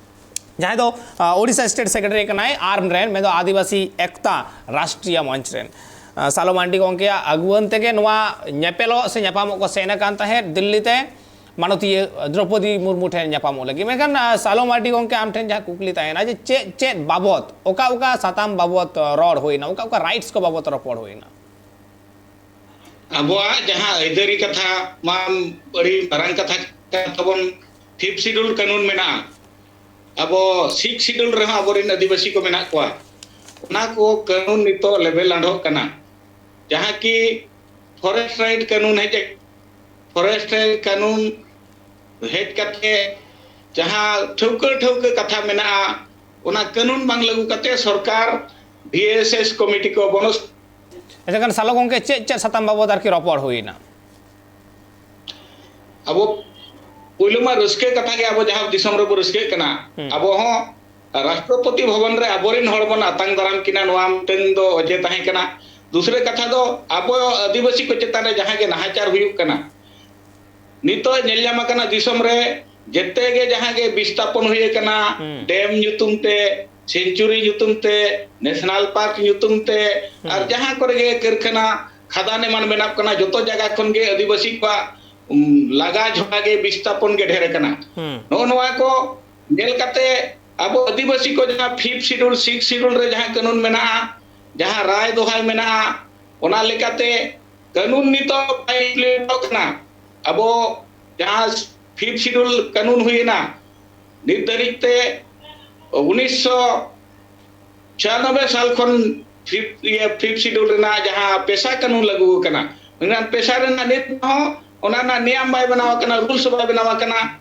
ᱡᱟᱦᱟᱸᱭ ᱫᱚ, ᱟ, ᱳᱰᱤᱥᱟ ᱥᱴᱮᱴ ᱥᱮᱠᱨᱮᱴᱟᱨᱤ ᱠᱟᱱᱟᱭ, ᱟᱨᱢ ᱨᱮᱱ, ᱢᱮᱱᱫᱚ ᱟᱹᱫᱤᱵᱟᱹᱥᱤ ᱮᱠᱛᱟ ᱨᱟᱥᱴᱨᱤᱭᱟ ᱢᱚᱧᱪ ᱨᱮᱱ᱾ ᱟ, ᱥᱟᱞᱚ ᱢᱟᱨᱰᱤ ᱜᱚᱢᱠᱮᱭᱟᱜ ᱟᱹᱜᱩᱣᱟᱹᱱ ᱛᱮᱜᱮ ᱱᱚᱣᱟ ᱧᱮᱯᱮᱞᱚᱜ ᱥᱮ ᱧᱟᱯᱟᱢᱚᱜ ᱠᱚ ᱥᱮᱱ ᱟᱠᱟᱱ ᱛᱟᱦᱮᱸᱫ ᱫᱤᱞᱞᱤ ᱛᱮ ᱢᱟᱱᱚᱛᱤᱭᱟᱹ ᱫᱨᱚᱯᱚᱫᱤ ᱢᱩᱨᱢᱩ ᱴᱷᱮᱱ ᱧᱟᱯᱟᱢᱚᱜ ᱞᱟᱹᱜᱤᱫ᱾ ᱢᱮᱱᱠᱷᱟᱱ, ᱟ, ᱥᱟᱞᱚ ᱢᱟᱨᱰᱤ ᱜᱚᱢᱠᱮ, ᱟᱢ ᱴᱷᱮᱱ ᱡᱟᱦᱟᱸ ᱠᱩᱠᱞᱤ ᱛᱟᱦᱮᱱᱟ ᱡᱮ ᱪᱮᱫ, ᱪᱮᱫ ᱵᱟᱵᱚᱛ, ᱚᱠᱟ, ᱚᱠᱟ ᱥᱟᱛᱟᱢ ᱵᱟᱵᱚᱛ ᱨᱚᱲ ᱦᱩᱭᱱᱟ, ᱚᱠᱟ, ᱚᱠᱟ ᱨᱟᱭᱤᱴᱥ ᱠᱚ ᱵᱟᱵᱚᱛ ᱨᱚᱯᱚᱲ ᱦᱩᱭᱱᱟ? ᱟᱵᱚᱣᱟᱜ ᱡᱟᱦᱟᱸ ᱟᱹᱭᱫᱟᱹᱨᱤ ᱠᱟᱛᱷᱟ ᱢᱟ ᱟᱹᱰᱤ ᱢᱟᱨᱟᱝ ᱠᱟᱛᱷᱟ ᱠᱟᱱ ᱛᱟᱵᱚᱱ, ᱯᱷᱤᱯᱛᱷ ᱥᱤᱰᱩᱞ ᱠᱟᱹᱱᱩᱱ ᱢᱮᱱᱟᱜᱼᱟ, ᱟᱵᱚ ᱥᱤᱠᱥ ᱥᱤᱰᱩᱞ ᱨᱮᱦᱚᱸ ᱟᱵᱚᱨᱮᱱ ᱟᱹᱫᱤᱵᱟᱹᱥᱤ ᱠᱚ ᱢᱮᱱᱟᱜ ᱠᱚᱣᱟ᱾ ᱚᱱᱟ ᱠᱚ ᱠᱟᱹᱱᱩᱱ ᱱᱤᱛᱚᱜ ᱞᱮᱵᱮᱞ ᱟᱸᱰᱷᱚᱜ ᱠᱟᱱᱟ, ᱡᱟᱦᱟᱸ ᱠᱤ ᱯᱷᱚᱨᱮᱥᱴ ᱨᱟᱭᱤᱴ ᱠᱟᱹᱱᱩᱱ ᱦᱮᱡ, ᱯᱷᱚᱨᱮᱥᱴ ᱨᱟᱭᱤᱴ ᱠᱟᱹᱱᱩᱱ ᱦᱮᱡ ᱠᱟᱛᱮ ᱡᱟᱦᱟᱸ ᱴᱷᱟᱹᱣᱠᱟᱹ ᱴᱷᱟᱹᱣᱠᱟᱹ ᱠᱟᱛᱷᱟ ᱢᱮᱱᱟᱜᱼᱟ, ᱚᱱᱟ ᱠᱟᱹᱱᱩᱱ ᱵᱟᱝ ᱞᱟᱹᱜᱩ ᱠᱟᱛᱮ ᱥᱚᱨᱠᱟᱨ ᱰᱤ ᱮᱥ ᱮᱥ ᱠᱚᱢᱤᱴᱤ ᱠᱚ ᱵᱚᱱᱚᱥ ᱮᱱᱠᱷᱟᱱ ᱥᱟᱞᱚ ᱜᱚᱢᱠᱮ, ᱪᱮᱫ ᱪᱮᱫ ᱥᱟᱛᱟᱢ ᱵᱟᱵᱚᱫ ᱟᱨᱠᱤ ᱨᱚᱯᱚᱲ ᱦᱩᱭᱱᱟ? ᱟᱵᱚ ᱯᱳᱭᱞᱳ ᱢᱟ ᱨᱟᱹᱥᱠᱟᱹ ᱠᱟᱛᱷᱟ ᱜᱮ, ᱟᱵᱚ ᱡᱟᱦᱟᱸ ᱫᱤᱥᱚᱢ ᱨᱮᱵᱚ ᱨᱟᱹᱥᱠᱟᱹᱜ ᱠᱟᱱᱟ, ᱦᱩᱸ᱾ ᱟᱵᱚ ᱦᱚᱸ ᱨᱟᱥᱴᱨᱚᱯᱚᱛᱤ ᱵᱷᱚᱵᱚᱱ ᱨᱮ ᱟᱵᱚᱨᱮᱱ ᱦᱚᱲ ᱵᱚᱱ ᱟᱛᱟᱝ ᱫᱟᱨᱟᱢ ᱠᱤᱱᱟ, ᱱᱚᱣᱟ ᱢᱤᱫᱴᱮᱱ ᱫᱚ ᱚᱡᱮ ᱛᱟᱦᱮᱸ ᱠᱟᱱᱟ᱾ ᱫᱩᱥᱨᱟᱹ ᱠᱟᱛᱷᱟ ᱫᱚ, ᱟᱵᱚ ᱟᱹᱫᱤᱵᱟᱹᱥᱤ ᱠᱚ ᱪᱮᱛᱟᱱ ᱨᱮ ᱡᱟᱦᱟᱸ ᱜᱮ ᱱᱟᱦᱟᱪᱟᱨ ᱦᱩᱭᱩᱜ ᱠᱟᱱᱟ, ᱱᱤᱛᱚᱜ ᱧᱮᱞ ᱧᱟᱢ ᱟᱠᱟᱱᱟ ᱫᱤᱥᱚᱢ ᱨᱮ ᱡᱮᱛᱮ ᱜᱮ ᱡᱟᱦᱟᱸ ᱜᱮ ᱵᱤᱥᱛᱷᱟᱯᱚᱱ ᱦᱩᱭ ᱟᱠᱟᱱᱟ, ᱦᱩᱸ᱾ ᱰᱮᱢ ᱧᱩᱛᱩᱢ ᱛᱮ, ᱥᱮᱧᱪᱩᱨᱤ ᱧᱩᱛᱩᱢ ᱛᱮ, ᱱᱮᱥᱱᱟᱞ ᱯᱟᱨᱠ ᱧᱩᱛᱩᱢ ᱛᱮ, ᱦᱩᱸ᱾ ᱟᱨ ᱡᱟᱦᱟᱸ ᱠᱚᱨᱮ ᱜᱮ ᱠᱟᱹᱨᱠᱷᱟᱱᱟ, ᱠᱷᱟᱫᱟᱱ ᱮᱢᱟᱱ ᱢᱮᱱᱟᱜ ᱠᱟᱱᱟ, ᱡᱚᱛᱚ ᱡᱟᱭᱜᱟ ᱠᱷᱚᱱ ᱜᱮ ᱟᱹᱫᱤᱵᱟᱹᱥᱤ ᱠᱚᱣᱟᱜ, ᱩᱢ, ᱞᱟᱜᱟ ᱡᱷᱚᱲᱟ ᱜᱮ ᱵᱤᱥᱛᱷᱟᱯᱚᱱ ᱜᱮ ᱰᱷᱮᱨ ᱟᱠᱟᱱᱟ᱾ ᱦᱩᱸ᱾ ᱱᱚᱜᱼᱚ ᱱᱚᱣᱟ ᱠᱚ ᱧᱮᱞ ᱠᱟᱛᱮ ᱟᱵᱚ ᱟᱹᱫᱤᱵᱟᱹᱥᱤ ᱠᱚ ᱡᱟᱦᱟᱸ ᱯᱷᱤᱯᱛᱷ ᱥᱤᱰᱩᱞ, ᱥᱤᱠᱥᱛᱷ ᱥᱤᱰᱩᱞ ᱨᱮ ᱡᱟᱦᱟᱸ ᱠᱟᱹᱱᱩᱱ ᱢᱮᱱᱟᱜᱼᱟ, ᱡᱟᱦᱟᱸ ᱨᱟᱭ ᱫᱚᱦᱟᱭ ᱢᱮᱱᱟᱜᱼᱟ, ᱚᱱᱟ ᱞᱮᱠᱟᱛᱮ ᱠᱟᱹᱱᱩᱱ ᱱᱤᱛᱚᱜ ᱵᱟᱭ ᱤᱢᱯᱞᱤᱢᱮᱱᱴᱚᱜ ᱠᱟᱱᱟ᱾ ᱟᱵᱚ ᱡᱟᱦᱟᱸ ᱯᱷᱤᱯᱛᱷ ᱥᱤᱰᱩᱞ ᱠᱟᱹᱱᱩᱱ ᱦᱩᱭᱮᱱᱟ, ᱱᱤᱛ ᱫᱷᱟᱹᱨᱤᱡ ᱛᱮ ᱩᱱᱤᱥᱥᱚ ᱪᱷᱤᱭᱟᱱᱚᱵᱵᱳᱭ ᱥᱟᱞ ᱠᱷᱚᱱ ᱯᱷᱤᱯ-, ᱤᱭᱟᱹ, ᱯᱷᱤᱯᱛᱷ ᱥᱤᱰᱩᱞ ᱨᱮᱱᱟᱜ ᱡᱟᱦᱟᱸ ᱯᱮᱥᱟ ᱠᱟᱹᱱᱩᱱ ᱞᱟᱹᱜᱩ ᱟᱠᱟᱱᱟ, ᱢᱮᱱᱠᱷᱟᱱ ᱯᱮᱥᱟ ᱨᱮᱱᱟᱜ ᱱᱤᱛ ᱦᱚᱸ ᱚᱱᱟ ᱨᱮᱱᱟᱜ ᱱᱤᱭᱟᱢ ᱵᱟᱭ ᱵᱮᱱᱟᱣ ᱟᱠᱟᱱᱟ, ᱨᱩᱞᱥ ᱵᱟᱭ ᱵᱮᱱᱟᱣ ᱟᱠᱟᱱᱟ,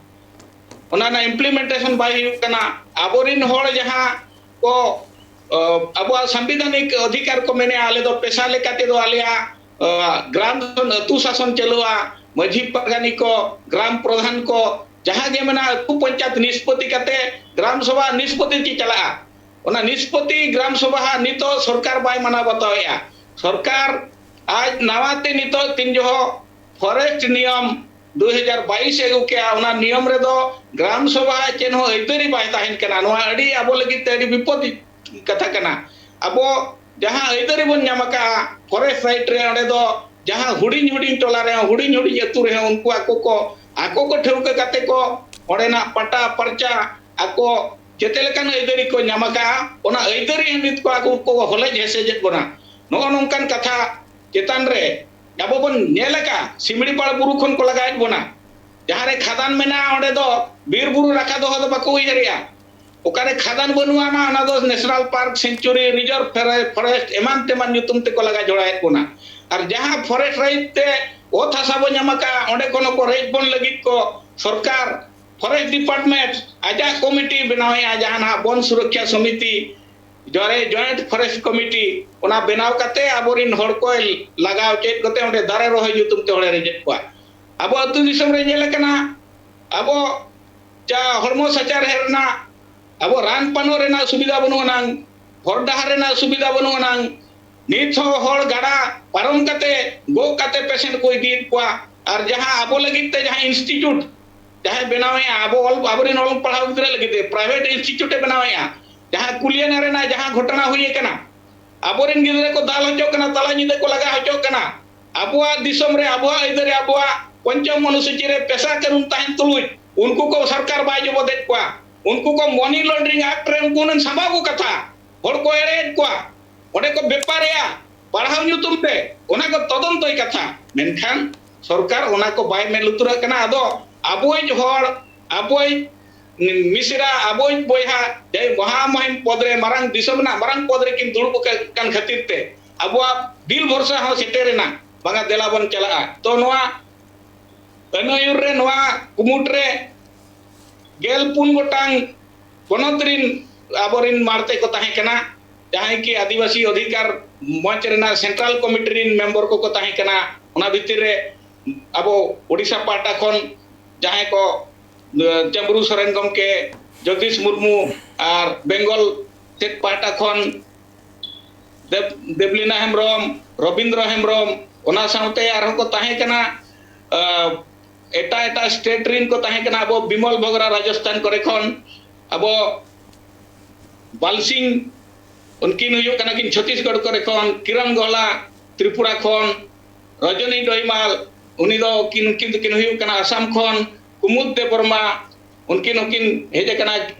ᱚᱱᱟ ᱨᱮᱱᱟᱜ ᱤᱢᱯᱞᱤᱢᱮᱱᱴᱮᱥᱚᱱ ᱵᱟᱭ ᱦᱩᱭᱩᱜ ᱠᱟᱱᱟ᱾ ᱟᱵᱚᱨᱤᱱ ᱦᱚᱲ ᱡᱟᱦᱟᱸ ᱠᱚ, ᱚ, ᱟᱵᱚᱣᱟᱜ ᱥᱟᱝᱵᱤᱫᱷᱟᱱᱤᱠ ᱚᱫᱷᱤᱠᱟᱨ ᱠᱚ ᱢᱮᱱᱮᱜᱼᱟ, ᱟᱞᱮ ᱫᱚ ᱯᱮᱥᱟ ᱞᱮᱠᱟ ᱛᱮᱫᱚ ᱟᱞᱮᱭᱟᱜ, ᱚ, ᱜᱨᱟᱢ ᱥᱟᱥᱚᱱ, ᱟᱹᱛᱩ ᱥᱟᱥᱚᱱ ᱪᱟᱹᱞᱩᱜᱼᱟ, ᱢᱟᱹᱡᱷᱤ ᱯᱟᱨᱜᱟᱱᱤ ᱠᱚ, ᱜᱨᱟᱢ ᱯᱨᱚᱫᱷᱟᱱ ᱠᱚ, ᱡᱟᱦᱟᱸ ᱜᱮ ᱢᱮᱱᱟᱜᱼᱟ, ᱟᱹᱛᱩ ᱯᱚᱧᱪᱟᱭᱮᱛ ᱱᱤᱥᱯᱚᱛᱤ ᱠᱟᱛᱮ ᱜᱨᱟᱢ ᱥᱚᱵᱷᱟ ᱱᱤᱥᱯᱚᱛᱤ ᱪᱮ ᱪᱟᱞᱟᱜᱼᱟ᱾ ᱚᱱᱟ ᱱᱤᱥᱯᱚᱛᱤ ᱜᱨᱟᱢ ᱥᱚᱵᱷᱟ ᱦᱟᱸᱜ ᱱᱤᱛᱚᱜ ᱥᱚᱨᱠᱟᱨ ᱵᱟᱭ ᱢᱟᱱᱟᱣ ᱵᱟᱛᱟᱣᱮᱜᱼᱟ᱾ ᱥᱚᱨᱠᱟᱨ ᱟᱡ ᱱᱟᱣᱟ ᱛᱮ ᱱᱤᱛᱚᱜ ᱛᱤᱱ ᱡᱚᱦᱚᱜ ᱯᱷᱚᱨᱮᱥᱴ ᱱᱤᱭᱚᱢ ᱫᱩ ᱦᱟᱡᱟᱨ ᱵᱟᱭᱤᱥ ᱮ ᱟᱹᱜᱩ ᱠᱮᱜᱼᱟ, ᱚᱱᱟ ᱱᱤᱭᱚᱢ ᱨᱮᱫᱚ ᱜᱨᱟᱢ ᱥᱚᱵᱷᱟ ᱪᱮᱫ ᱦᱚᱸ ᱟᱹᱭᱫᱟᱹᱨᱤ ᱵᱟᱭ ᱛᱟᱦᱮᱱ ᱠᱟᱱᱟ᱾ ᱱᱚᱣᱟ ᱟᱹᱰᱤ ᱟᱵᱚ ᱞᱟᱹᱜᱤᱫ ᱛᱮ ᱟᱹᱰᱤ ᱵᱤᱯᱚᱫ ᱠᱟᱛᱷᱟ ᱠᱟᱱᱟ᱾ ᱟᱵᱚ ᱡᱟᱦᱟᱸ ᱟᱹᱭᱫᱟᱹᱨᱤ ᱵᱚᱱ ᱧᱟᱢ ᱟᱠᱟᱜᱼᱟ ᱯᱷᱚᱨᱮᱥᱴ ᱨᱟᱭᱤᱴ ᱨᱮ, ᱚᱸᱰᱮ ᱫᱚ ᱡᱟᱦᱟᱸ ᱦᱩᱰᱤᱧ ᱦᱩᱰᱤᱧ ᱴᱚᱞᱟ ᱨᱮᱦᱚᱸ, ᱦᱩᱰᱤᱧ ᱦᱩᱰᱤᱧ ᱟᱹᱛᱩ ᱨᱮᱦᱚᱸ, ᱩᱱᱠᱩ ᱟᱠᱚ ᱠᱚ, ᱟᱠᱚ ᱠᱚ ᱴᱷᱟᱹᱣᱠᱟᱹ ᱠᱟᱛᱮ ᱠᱚ ᱚᱸᱰᱮᱱᱟᱜ ᱯᱟᱴᱟ ᱯᱟᱨᱪᱟ, ᱟᱠᱚ ᱡᱮᱛᱮ ᱞᱮᱠᱟᱱ ᱟᱹᱭᱫᱟᱹᱨᱤ ᱠᱚ ᱧᱟᱢ ᱟᱠᱟᱜᱼᱟ, ᱚᱱᱟ ᱟᱹᱭᱫᱟᱹᱨᱤ ᱦᱚᱸ ᱱᱤᱛ ᱠᱚ ᱟᱠᱚ ᱠᱚ ᱦᱚᱞᱮᱡ ᱦᱮᱥᱮᱡᱮᱫ ᱵᱚᱱᱟ᱾ ᱱᱚᱜᱼᱚ ᱱᱚᱝᱠᱟᱱ ᱠᱟᱛᱷᱟ ᱪᱮᱛᱟᱱ ᱨᱮ ᱟᱵᱚ ᱵᱚᱱ ᱧᱮᱞ ᱟᱠᱟᱫᱼᱟ, ᱥᱤᱢᱲᱤᱯᱟᱲ ᱵᱩᱨᱩ ᱠᱷᱚᱱ ᱠᱚ ᱞᱟᱜᱟᱭᱮᱫ ᱵᱚᱱᱟ᱾ ᱡᱟᱦᱟᱸ ᱨᱮ ᱠᱷᱟᱫᱟᱱ ᱢᱮᱱᱟᱜᱼᱟ, ᱚᱸᱰᱮ ᱫᱚ ᱵᱤᱨ ᱵᱩᱨᱩ ᱨᱟᱠᱷᱟ ᱫᱚᱦᱚ ᱫᱚ ᱵᱟᱠᱚ ᱩᱭᱦᱟᱹᱨᱮᱜᱼᱟ᱾ ᱚᱠᱟᱨᱮ ᱠᱷᱟᱫᱟᱱ ᱵᱟᱹᱱᱩᱜᱼᱟ, ᱚᱱᱟ, ᱚᱱᱟ ᱫᱚ ᱱᱮᱥᱱᱟᱞ ᱯᱟᱨᱠ, ᱥᱮᱧᱪᱩᱨᱤ, ᱨᱤᱡᱟᱨᱵᱷ ᱯᱷᱚᱨᱮ-, ᱯᱷᱚᱨᱮᱥᱴ ᱮᱢᱟᱱ ᱛᱮᱢᱟᱱ ᱧᱩᱛᱩᱢ ᱛᱮᱠᱚ ᱞᱟᱜᱟ ᱡᱷᱚᱲᱟᱭᱮᱫ ᱵᱚᱱᱟ᱾ ᱟᱨ ᱡᱟᱦᱟᱸ ᱯᱷᱚᱨᱮᱥᱴ ᱨᱟᱭᱤᱴ ᱛᱮ ᱚᱛ ᱦᱟᱥᱟ ᱵᱚ ᱧᱟᱢ ᱟᱠᱟᱫᱼᱟ, ᱚᱸᱰᱮ ᱠᱷᱚᱱ ᱦᱚᱸᱠᱚ ᱨᱮᱡ ᱵᱚᱱ ᱞᱟᱹᱜᱤᱫ ᱠᱚ ᱥᱚᱨᱠᱟᱨ ᱯᱷᱚᱨᱮᱥᱴ ᱰᱤᱯᱟᱨᱴᱢᱮᱱᱴ ᱟᱡᱟᱜ ᱠᱚᱢᱤᱴᱤ ᱵᱮᱱᱟᱣᱮᱜᱼᱟ, ᱡᱟᱦᱟᱱᱟᱜ ᱵᱚᱱ ᱥᱩᱨᱚᱠᱷᱟ ᱥᱚᱢᱤᱛᱤ, ᱡᱚᱨᱮ ᱡᱚᱭᱮᱱᱴ ᱯᱷᱚᱨᱮᱥᱴ ᱠᱚᱢᱤᱴᱤ, ᱚᱱᱟ ᱵᱮᱱᱟᱣ ᱠᱟᱛᱮ ᱟᱵᱚᱨᱤᱱ ᱦᱚᱲ ᱠᱚᱭ ᱞᱟᱜᱟᱣ ᱪᱮᱫ ᱠᱚᱛᱮ ᱚᱸᱰᱮ ᱫᱟᱨᱮ ᱨᱚᱦᱚᱭ ᱧᱩᱛᱩᱢ ᱛᱮ ᱦᱚᱲᱮ ᱨᱮᱡᱮᱫ ᱠᱚᱣᱟ᱾ ᱟᱵᱚ ᱟᱹᱛᱩ ᱫᱤᱥᱚᱢ ᱨᱮ ᱧᱮᱞ ᱟᱠᱟᱱᱟ, ᱟᱵᱚ ᱡᱟ ᱦᱚᱲᱢᱚ ᱥᱟᱪᱟᱨᱦᱮᱫ ᱨᱮᱱᱟᱜ, ᱟᱵᱚ ᱨᱟᱱ ᱯᱟᱱᱚᱜ ᱨᱮᱱᱟᱜ ᱥᱩᱵᱤᱫᱷᱟ ᱵᱟᱹᱱᱩᱜ ᱟᱱᱟᱝ, ᱦᱚᱨ ᱰᱟᱦᱟᱨ ᱨᱮᱱᱟᱜ ᱥᱩᱵᱤᱫᱷᱟ ᱵᱟᱹᱱᱩᱜ ᱟᱱᱟᱝ, ᱱᱤᱛ ᱦᱚᱸ ᱦᱚᱲ ᱜᱟᱰᱟ ᱯᱟᱨᱚᱢ ᱠᱟᱛᱮ, ᱜᱚᱜ ᱠᱟᱛᱮ patient ᱠᱚ ᱤᱫᱤᱭᱮᱫ ᱠᱚᱣᱟ᱾ ᱟᱨ ᱡᱟᱦᱟᱸ ᱟᱵᱚ ᱞᱟᱹᱜᱤᱫ ᱛᱮ ᱡᱟᱦᱟᱸ institute ᱡᱟᱦᱟᱸᱭ ᱵᱮᱱᱟᱣᱮᱫᱼᱟ, ᱟᱵᱚ ᱚᱞ, ᱟᱵᱚᱨᱮᱱ ᱚᱞ ᱯᱟᱲᱦᱟᱣ ᱜᱤᱫᱽᱨᱟᱹ ᱞᱟᱹᱜᱤᱫ ᱛᱮ private institute ᱮ ᱵᱮᱱᱟᱣᱮᱫᱼᱟ, ᱡᱟᱦᱟᱸ ᱠᱩᱞᱤᱭᱟᱱᱟ ᱨᱮᱱᱟᱜ ᱡᱟᱦᱟᱸ ᱜᱷᱚᱴᱚᱱᱟ ᱦᱩᱭ ᱟᱠᱟᱱᱟ, ᱟᱵᱚᱨᱮᱱ ᱜᱤᱫᱽᱨᱟᱹ ᱠᱚ ᱫᱟᱞ ᱦᱚᱪᱚᱜ ᱠᱟᱱᱟ, ᱛᱟᱞᱟ ᱧᱤᱫᱟᱹ ᱠᱚ ᱞᱟᱜᱟ ᱦᱚᱪᱚᱜ ᱠᱟᱱᱟ, ᱟᱵᱚᱣᱟᱜ ᱫᱤᱥᱚᱢ ᱨᱮ, ᱟᱵᱚᱣᱟᱜ ᱟᱹᱭᱫᱟᱹᱨ ᱨᱮ, ᱟᱵᱚᱣᱟᱜ ᱯᱚᱧᱪᱚᱢ ᱚᱱᱩᱥᱩᱪᱤ ᱨᱮ ᱯᱮᱥᱟ ᱠᱟᱹᱱᱩᱱ ᱛᱟᱦᱮᱱ ᱛᱩᱞᱩᱡ ᱩᱱᱠᱩ ᱠᱚ ᱥᱚᱨᱠᱟᱨ ᱵᱟᱭ ᱡᱚᱵᱚᱫᱮᱫ ᱠᱚᱣᱟ᱾ ᱩᱱᱠᱩ ᱠᱚ Money Laundering Act ᱨᱮ ᱩᱱᱠᱩ ᱦᱩᱱᱟᱹᱝ ᱥᱟᱢᱵᱟᱣ ᱠᱚ ᱠᱟᱛᱷᱟ, ᱦᱚᱲ ᱠᱚ ᱮᱲᱮᱭᱮᱫ ᱠᱚᱣᱟ, ᱚᱸᱰᱮ ᱠᱚ ᱵᱮᱯᱟᱨᱮᱜᱼᱟ ᱯᱟᱲᱦᱟᱣ ᱧᱩᱛᱩᱢ ᱛᱮ, ᱚᱱᱟ ᱠᱚ ᱛᱚᱫᱚᱱᱛᱚᱭ ᱠᱟᱛᱷᱟ᱾ ᱢᱮᱱᱠᱷᱟᱱ ᱥᱚᱨᱠᱟᱨ ᱚᱱᱟ ᱠᱚ ᱵᱟᱭ ᱢᱮᱫ ᱞᱩᱛᱩᱨᱟᱜ ᱠᱟᱱᱟ᱾ ᱟᱫᱚ ᱟᱵᱚᱭᱤᱡ ᱦᱚᱲ, ᱟᱵᱚᱭᱤᱡ ᱢᱤᱥᱨᱟ, ᱟᱵᱚᱭᱤᱡ ᱵᱚᱭᱦᱟ ᱡᱟᱦᱟᱸᱭ ᱢᱚᱦᱟ ᱢᱩᱦᱤᱢ ᱯᱚᱫ ᱨᱮ, ᱢᱟᱨᱟᱝ ᱫᱤᱥᱚᱢ ᱨᱮᱱᱟᱜ ᱢᱟᱨᱟᱝ ᱯᱚᱫ ᱨᱮ ᱠᱤᱱ ᱫᱩᱲᱩᱵ ᱟᱠᱟᱱ ᱠᱷᱟᱹᱛᱤᱨ ᱛᱮ ᱟᱵᱚᱣᱟᱜ ᱫᱤᱞ ᱵᱷᱚᱨᱥᱟ ᱦᱚᱸ ᱥᱮᱴᱮᱨᱮᱱᱟ, ᱵᱟᱝᱟ ᱫᱮᱞᱟ ᱵᱚᱱ ᱪᱟᱞᱟᱜᱼᱟ᱾ ᱛᱚ ᱱᱚᱣᱟ ᱟᱹᱱ ᱟᱹᱭᱩᱨ ᱨᱮ, ᱱᱚᱣᱟ ᱠᱩᱢᱩᱴ ᱨᱮ ᱜᱮᱞ ᱯᱩᱱ ᱜᱚᱴᱟᱝ ᱯᱚᱱᱚᱛ ᱨᱤᱱ ᱟᱵᱚᱨᱤᱱ ᱢᱟᱲᱛᱮ ᱠᱚ ᱛᱟᱦᱮᱸ ᱠᱟᱱᱟ, ᱡᱟᱦᱟᱸᱭ ᱠᱤ ᱟᱹᱫᱤᱵᱟᱹᱥᱤ ᱚᱫᱷᱤᱠᱟᱨ ᱢᱚᱧᱪ ᱨᱮᱱᱟᱜ central committee ᱨᱤᱱ member ᱠᱚᱠᱚ ᱛᱟᱦᱮᱸ ᱠᱟᱱᱟ᱾ ᱚᱱᱟ ᱵᱷᱤᱛᱤᱨ ᱨᱮ ᱟᱵᱚ ᱳᱰᱤᱥᱟ ᱯᱟᱦᱴᱟ ᱠᱷᱚᱱ ᱡᱟᱦᱟᱸᱭ ᱠᱚ, ᱮ, ᱪᱟᱢᱨᱩ ᱥᱚᱨᱮᱱ ᱜᱚᱢᱠᱮ, ᱡᱚᱜᱽᱫᱤᱥ ᱢᱩᱨᱢᱩ, ᱟᱨ ᱵᱮᱝᱜᱚᱞ ᱥᱴᱮᱴ ᱯᱟᱦᱴᱟ ᱠᱷᱚᱱ ᱫᱮᱵ-, ᱫᱮᱵᱞᱤᱱᱟ ᱦᱮᱢᱵᱨᱚᱢ, ᱨᱚᱵᱤᱱᱫᱨᱚ ᱦᱮᱢᱵᱨᱚᱢ, ᱚᱱᱟ ᱥᱟᱶᱛᱮ ᱟᱨᱦᱚᱸ ᱠᱚ ᱛᱟᱦᱮᱸ ᱠᱟᱱᱟ, ᱟ, ᱮᱴᱟᱜ ᱮᱴᱟᱜ ᱥᱴᱮᱴ ᱨᱤᱱ ᱠᱚ ᱛᱟᱦᱮᱸ ᱠᱟᱱᱟ, ᱟᱵᱚ ᱵᱤᱢᱚᱞ ᱵᱷᱚᱜᱽᱨᱟ ᱨᱟᱡᱚᱥᱛᱷᱟᱱ ᱠᱚᱨᱮ ᱠᱷᱚᱱ, ᱟᱵᱚ ᱵᱟᱞ ᱥᱤᱝ, ᱩᱱᱠᱤᱱ ᱦᱩᱭᱩᱜ ᱠᱟᱱᱟ ᱠᱤᱱ ᱪᱷᱚᱛᱤᱥᱜᱚᱲ ᱠᱚᱨᱮ ᱠᱷᱚᱱ, ᱠᱤᱨᱚᱱ ᱜᱚᱦᱞᱟ ᱛᱨᱤᱯᱩᱨᱟ ᱠᱷᱚᱱ, ᱨᱚᱡᱚᱱᱤ ᱰᱚᱭᱢᱟᱞ, ᱩᱱᱤ ᱫᱚ ᱩᱱᱠᱤᱱ, ᱩᱱᱠᱤᱱ ᱫᱚᱠᱤᱱ ᱦᱩᱭᱩᱜ ᱠᱟᱱᱟ ᱟᱥᱟᱢ ᱠᱷᱚᱱ, ᱠᱩᱢᱩᱫ ᱫᱮᱵ ᱵᱚᱨᱢᱟ, ᱩᱱᱠᱤᱱ ᱦᱚᱸᱠᱤᱱ ᱦᱮᱡ ᱟᱠᱟᱱᱟ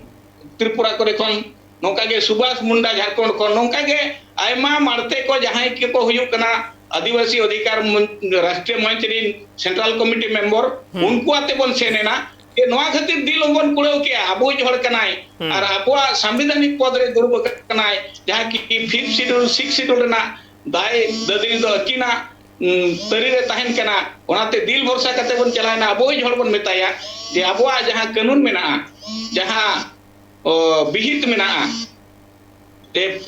ᱛᱨᱤᱯᱩᱨᱟ ᱠᱚᱨᱮ ᱠᱷᱚᱱ, ᱱᱚᱝᱠᱟ ᱜᱮ ᱥᱩᱵᱷᱟᱥ ᱢᱩᱱᱰᱟ ᱡᱷᱟᱲᱠᱷᱚᱸᱰ ᱠᱷᱚᱱ, ᱱᱚᱝᱠᱟ ᱜᱮ ᱟᱭᱢᱟ ᱢᱟᱲᱛᱮ ᱠᱚ ᱡᱟᱦᱟᱸᱭ ᱠᱚᱠᱚ ᱦᱩᱭᱩᱜ ᱠᱟᱱᱟ ᱟᱹᱫᱤᱵᱟᱹᱥᱤ ᱚᱫᱷᱤᱠᱟᱨ ᱢᱚᱧ-, ᱨᱟᱥᱴᱨᱤᱭᱚ ᱢᱚᱧᱪ ᱨᱤᱱ central committee member, ᱦᱩᱸ᱾ ᱩᱱᱠᱩ ᱟᱛᱮ ᱵᱚᱱ ᱥᱮᱱ ᱮᱱᱟ᱾ ᱡᱮ ᱱᱚᱣᱟ ᱠᱷᱟᱹᱛᱤᱨ ᱫᱤᱞ ᱦᱚᱸᱵᱚᱱ ᱠᱩᱲᱟᱹᱣ ᱠᱮᱜᱼᱟ, ᱟᱵᱚᱭᱤᱡ ᱦᱚᱲ ᱠᱟᱱᱟᱭ, ᱦᱩᱸ᱾ ᱟᱨ ᱟᱵᱚᱣᱟᱜ ᱥᱟᱝᱵᱤᱫᱷᱟᱱᱤᱠ ᱯᱚᱫ ᱨᱮ ᱫᱩᱲᱩᱵ ᱟᱠᱟᱱᱟᱭ, ᱡᱟᱦᱟᱸ ᱠᱤ fifth schedule, sixth schedule ᱨᱮᱱᱟᱜ ᱫᱟᱭ ᱫᱟᱹᱫᱤ ᱫᱚ ᱟᱹᱠᱤᱱᱟᱜ, ᱩᱸ, ᱛᱟᱹᱨᱤ ᱨᱮ ᱛᱟᱦᱮᱱ ᱠᱟᱱᱟ᱾ ᱚᱱᱟᱛᱮ ᱫᱤᱞ ᱵᱷᱚᱨᱥᱟ ᱠᱟᱛᱮ ᱵᱚᱱ ᱪᱟᱞᱟᱣᱮᱱᱟ, ᱟᱵᱚᱭᱤᱡ ᱦᱚᱲ ᱵᱚᱱ ᱢᱮᱛᱟᱭᱟ ᱡᱮ ᱟᱵᱚᱣᱟᱜ ᱡᱟᱦᱟᱸ ᱠᱟᱹᱱᱩᱱ ᱢᱮᱱᱟᱜᱼᱟ, ᱡᱟᱦᱟᱸ, ᱚ, ᱵᱤᱦᱤᱛ ᱢᱮᱱᱟᱜᱼᱟ, ᱡᱮ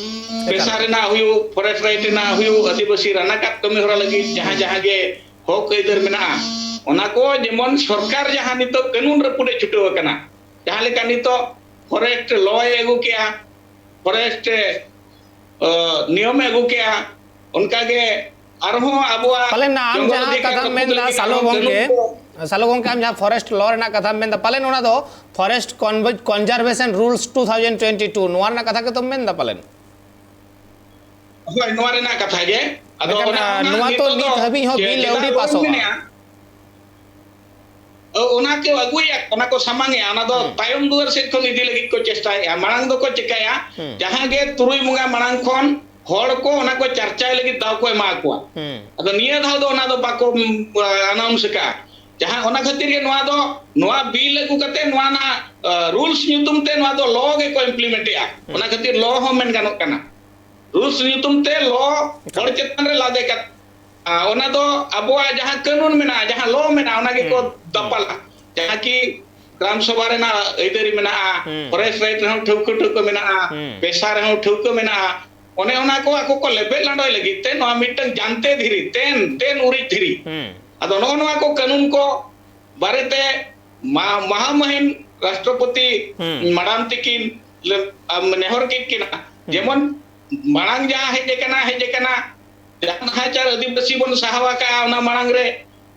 ᱯᱮᱥᱟ ᱨᱮᱱᱟᱜ ᱦᱩᱭᱩᱜ, forest right ᱨᱮᱱᱟᱜ ᱦᱩᱭᱩᱜ, ᱟᱹᱫᱤᱵᱟᱹᱥᱤ ᱨᱟᱱᱟᱠᱟᱵ ᱠᱟᱹᱢᱤ ᱦᱚᱨᱟ ᱞᱟᱹᱜᱤᱫ ᱡᱟᱦᱟᱸ ᱡᱟᱦᱟᱸ ᱜᱮ ᱦᱚᱠ ᱟᱹᱭᱫᱟᱹᱨ ᱢᱮᱱᱟᱜᱼᱟ, ᱚᱱᱟ ᱠᱚ ᱡᱮᱢᱚᱱ ᱥᱚᱨᱠᱟᱨ ᱡᱟᱦᱟᱸ ᱱᱤᱛᱚᱜ ᱠᱟᱹᱱᱩᱱ ᱨᱟᱹᱯᱩᱫ ᱮ ᱪᱷᱩᱴᱟᱹᱣ ᱟᱠᱟᱱᱟ, ᱡᱟᱦᱟᱸ ᱞᱮᱠᱟ ᱱᱤᱛᱚᱜ ᱯᱷᱚᱨᱮᱥᱴ ᱞᱚᱭ ᱟᱹᱜᱩ ᱠᱮᱜᱼᱟ, ᱯᱷᱚᱨᱮᱥᱴ ᱱᱤᱭᱚᱢᱮ ᱟᱹᱜᱩ ᱠᱮᱜᱼᱟ, ᱚᱱᱠᱟᱜᱮ ᱟᱨᱦᱚᱸ ᱟᱵᱚᱣᱟᱜ ᱯᱟᱞᱮᱱ ᱟᱢ ᱡᱚᱝᱜᱚᱞ ᱡᱟᱦᱟᱸ ᱚᱫᱷᱤᱠᱟᱨ ᱠᱟᱛᱷᱟᱢ ᱨᱟᱹᱯᱩᱫ ᱢᱮᱱᱫᱟ, ᱞᱟᱹᱜᱤᱫ ᱥᱟᱞᱚ ᱟᱨᱦᱚᱸ ᱜᱚᱢᱠᱮ, ᱠᱟᱹᱱᱩᱱ ᱠᱚ ᱥᱟᱞᱚ ᱜᱚᱢᱠᱮ, ᱟᱢ ᱡᱟᱦᱟᱸ ᱯᱷᱚᱨᱮᱥᱴ ᱞᱚ ᱨᱮᱱᱟᱜ ᱠᱟᱛᱷᱟᱢ ᱢᱮᱱᱫᱟ, ᱯᱟᱞᱮᱱ ᱚᱱᱟ ᱫᱚ forest conversation rules two thousand twenty two, ᱱᱚᱣᱟ ᱨᱮᱱᱟᱜ ᱠᱟᱛᱷᱟ ᱜᱮᱛᱚᱢ ᱢᱮᱱᱫᱟ ᱯᱟᱞᱮᱱ? ᱦᱳᱭ, ᱱᱚᱣᱟ ᱨᱮᱱᱟᱜ ᱠᱟᱛᱷᱟ ᱜᱮ᱾ ᱟᱫᱚ ᱢᱮᱱᱠᱷᱟᱱ, ᱚᱱᱟ ᱟ, ᱦᱚᱸ ᱱᱚᱣᱟ ᱛᱚ ᱱᱤᱛᱚᱜ ᱱᱤᱛ ᱫᱚ ᱦᱟᱹᱵᱤᱡ ᱦᱚᱸ ᱪᱮ-, ᱵᱤᱞ ᱪᱮᱫᱟᱜ ᱟᱹᱣᱨᱤ ᱵᱟᱹᱧ ᱯᱟᱥᱚᱜᱼᱟ᱾ ᱢᱮᱱᱮᱜᱼᱟ? ᱚ, ᱚᱱᱟ ᱠᱚ ᱟᱹᱜᱩᱭᱟ, ᱚᱱᱟ ᱠᱚ ᱥᱟᱢᱟᱝᱮᱜᱼᱟ, ᱚᱱᱟ ᱫᱚ ᱦᱩᱸ᱾ ᱛᱟᱭᱚᱢ ᱫᱩᱣᱟᱹᱨ ᱥᱮᱫ ᱠᱷᱚᱱ ᱤᱫᱤ ᱞᱟᱹᱜᱤᱫ ᱠᱚ ᱪᱮᱥᱴᱟᱭᱮᱜᱼᱟ᱾ ᱢᱟᱲᱟᱝ ᱫᱚᱠᱚ ᱪᱮᱠᱟᱭᱟ, ᱦᱩᱸ᱾ ᱡᱟᱦᱟᱸ ᱜᱮ ᱛᱩᱨᱩᱭ ᱵᱚᱸᱜᱟ ᱢᱟᱲᱟᱝ ᱠᱷᱚᱱ ᱦᱚᱲ ᱠᱚ ᱚᱱᱟ ᱠᱚ ᱪᱟᱨᱪᱟᱭ ᱞᱟᱹᱜᱤᱫ ᱫᱟᱣ ᱠᱚ ᱮᱢᱟ ᱠᱚᱣᱟ᱾ ᱦᱩᱸ᱾ ᱟᱫᱚ ᱱᱤᱭᱟᱹ ᱫᱷᱟᱣ ᱫᱚ ᱚᱱᱟ ᱫᱚ ᱵᱟᱠᱚ, ᱩᱢ, ᱟᱱᱟᱣᱩᱱᱥ ᱟᱠᱟᱫᱼᱟ᱾ ᱡᱟᱦᱟᱸ, ᱚᱱᱟ ᱠᱷᱟᱹᱛᱤᱨ ᱜᱮ ᱱᱚᱣᱟ ᱫᱚ, ᱱᱚᱣᱟ ᱵᱤᱞ ᱟᱹᱜᱩ ᱠᱟᱛᱮ ᱱᱚᱣᱟ ᱨᱮᱱᱟᱜ, ᱟ, ᱨᱩᱞᱥ ᱧᱩᱛᱩᱢ ᱛᱮ ᱱᱚᱣᱟ ᱫᱚ ᱞᱚ ᱜᱮᱠᱚ ᱤᱢᱯᱞᱤᱢᱮᱱᱴ ᱮᱜᱼᱟ᱾ ᱦᱩᱸ᱾ ᱚᱱᱟ ᱠᱷᱟᱹᱛᱤᱨ ᱞᱚ ᱦᱚᱸ ᱢᱮᱱ ᱜᱟᱱᱚᱜ ᱠᱟᱱᱟ᱾ ᱨᱩᱞᱥ ᱧᱩᱛᱩᱢ ᱛᱮ ᱞᱚ ᱮᱠᱟᱞ᱾ ᱦᱚᱲ ᱪᱮᱛᱟᱱ ᱨᱮ ᱞᱟᱫᱮ ᱠᱟᱛᱮ, ᱟ, ᱚᱱᱟ ᱫᱚ ᱟᱵᱚᱣᱟᱜ ᱡᱟᱦᱟᱸ ᱠᱟᱹᱱᱩᱱ ᱢᱮᱱᱟᱜᱼᱟ, ᱡᱟᱦᱟᱸ ᱞᱚ ᱢᱮᱱᱟᱜᱼᱟ, ᱚᱱᱟ ᱜᱮᱠᱚ ᱦᱩᱸ, ᱦᱩᱸ᱾ ᱫᱟᱯᱟᱞᱟ᱾ ᱡᱟᱦᱟᱸ ᱠᱤ ᱜᱨᱟᱢ ᱥᱚᱵᱷᱟ ᱨᱮᱱᱟᱜ ᱟᱹᱭᱫᱟᱹᱨᱤ ᱢᱮᱱᱟᱜᱼᱟ, ᱦᱩᱸ᱾ ᱯᱷᱚᱨᱮᱥᱴ ᱨᱟᱭᱤᱴ ᱨᱮᱦᱚᱸ ᱴᱷᱟᱹᱣᱠᱟᱹ ᱴᱷᱟᱹᱣᱠᱟᱹ ᱢᱮᱱᱟᱜᱼᱟ, ᱦᱩᱸ᱾ ᱯᱮᱥᱟ ᱨᱮᱦᱚᱸ ᱴᱷᱟᱹᱣᱠᱟᱹ ᱢᱮᱱᱟᱜᱼᱟ᱾ ᱚᱱᱮ ᱚᱱᱟ ᱠᱚ ᱟᱠᱚ ᱠᱚ ᱞᱮᱵᱮᱫ ᱞᱟᱸᱰᱚᱭ ᱞᱟᱹᱜᱤᱫ ᱛᱮ ᱱᱚᱣᱟ ᱢᱤᱫᱴᱟᱝ ᱡᱟᱱᱛᱮ ᱫᱷᱤᱨᱤ, ᱛᱮᱱ, ᱛᱮᱱ ᱩᱨᱤᱡ ᱫᱷᱤᱨᱤ᱾ ᱦᱩᱸ᱾ ᱟᱫᱚ ᱱᱚᱜᱼᱚ ᱱᱚᱣᱟ ᱠᱚ ᱠᱟᱹᱱᱩᱱ ᱠᱚ ᱵᱟᱨᱮᱛᱮ ᱢᱟ-, ᱢᱟᱦᱟᱢᱟᱹᱦᱤᱢ ᱨᱟᱥᱴᱨᱚᱯᱚᱛᱤ ᱦᱩᱸ᱾ ᱢᱟᱰᱟᱢ ᱛᱤᱠᱤᱱ ᱞᱮ, ᱟᱢ, ᱱᱮᱦᱚᱨ ᱠᱮᱫ ᱠᱤᱱᱟ᱾ ᱦᱩᱸ᱾ ᱡᱮᱢᱚᱱ ᱢᱟᱲᱟᱝ ᱡᱟᱦᱟᱸ ᱦᱮᱡ ᱟᱠᱟᱱᱟ, ᱦᱮᱡ ᱟᱠᱟᱱᱟ, ᱡᱟᱦᱟᱸ ᱱᱟᱦᱟᱪᱟᱨ ᱟᱹᱫᱤᱵᱟᱹᱥᱤ ᱵᱚᱱ ᱥᱟᱦᱟᱣ ᱟᱠᱟᱫᱼᱟ, ᱚᱱᱟ ᱢᱟᱲᱟᱝ ᱨᱮ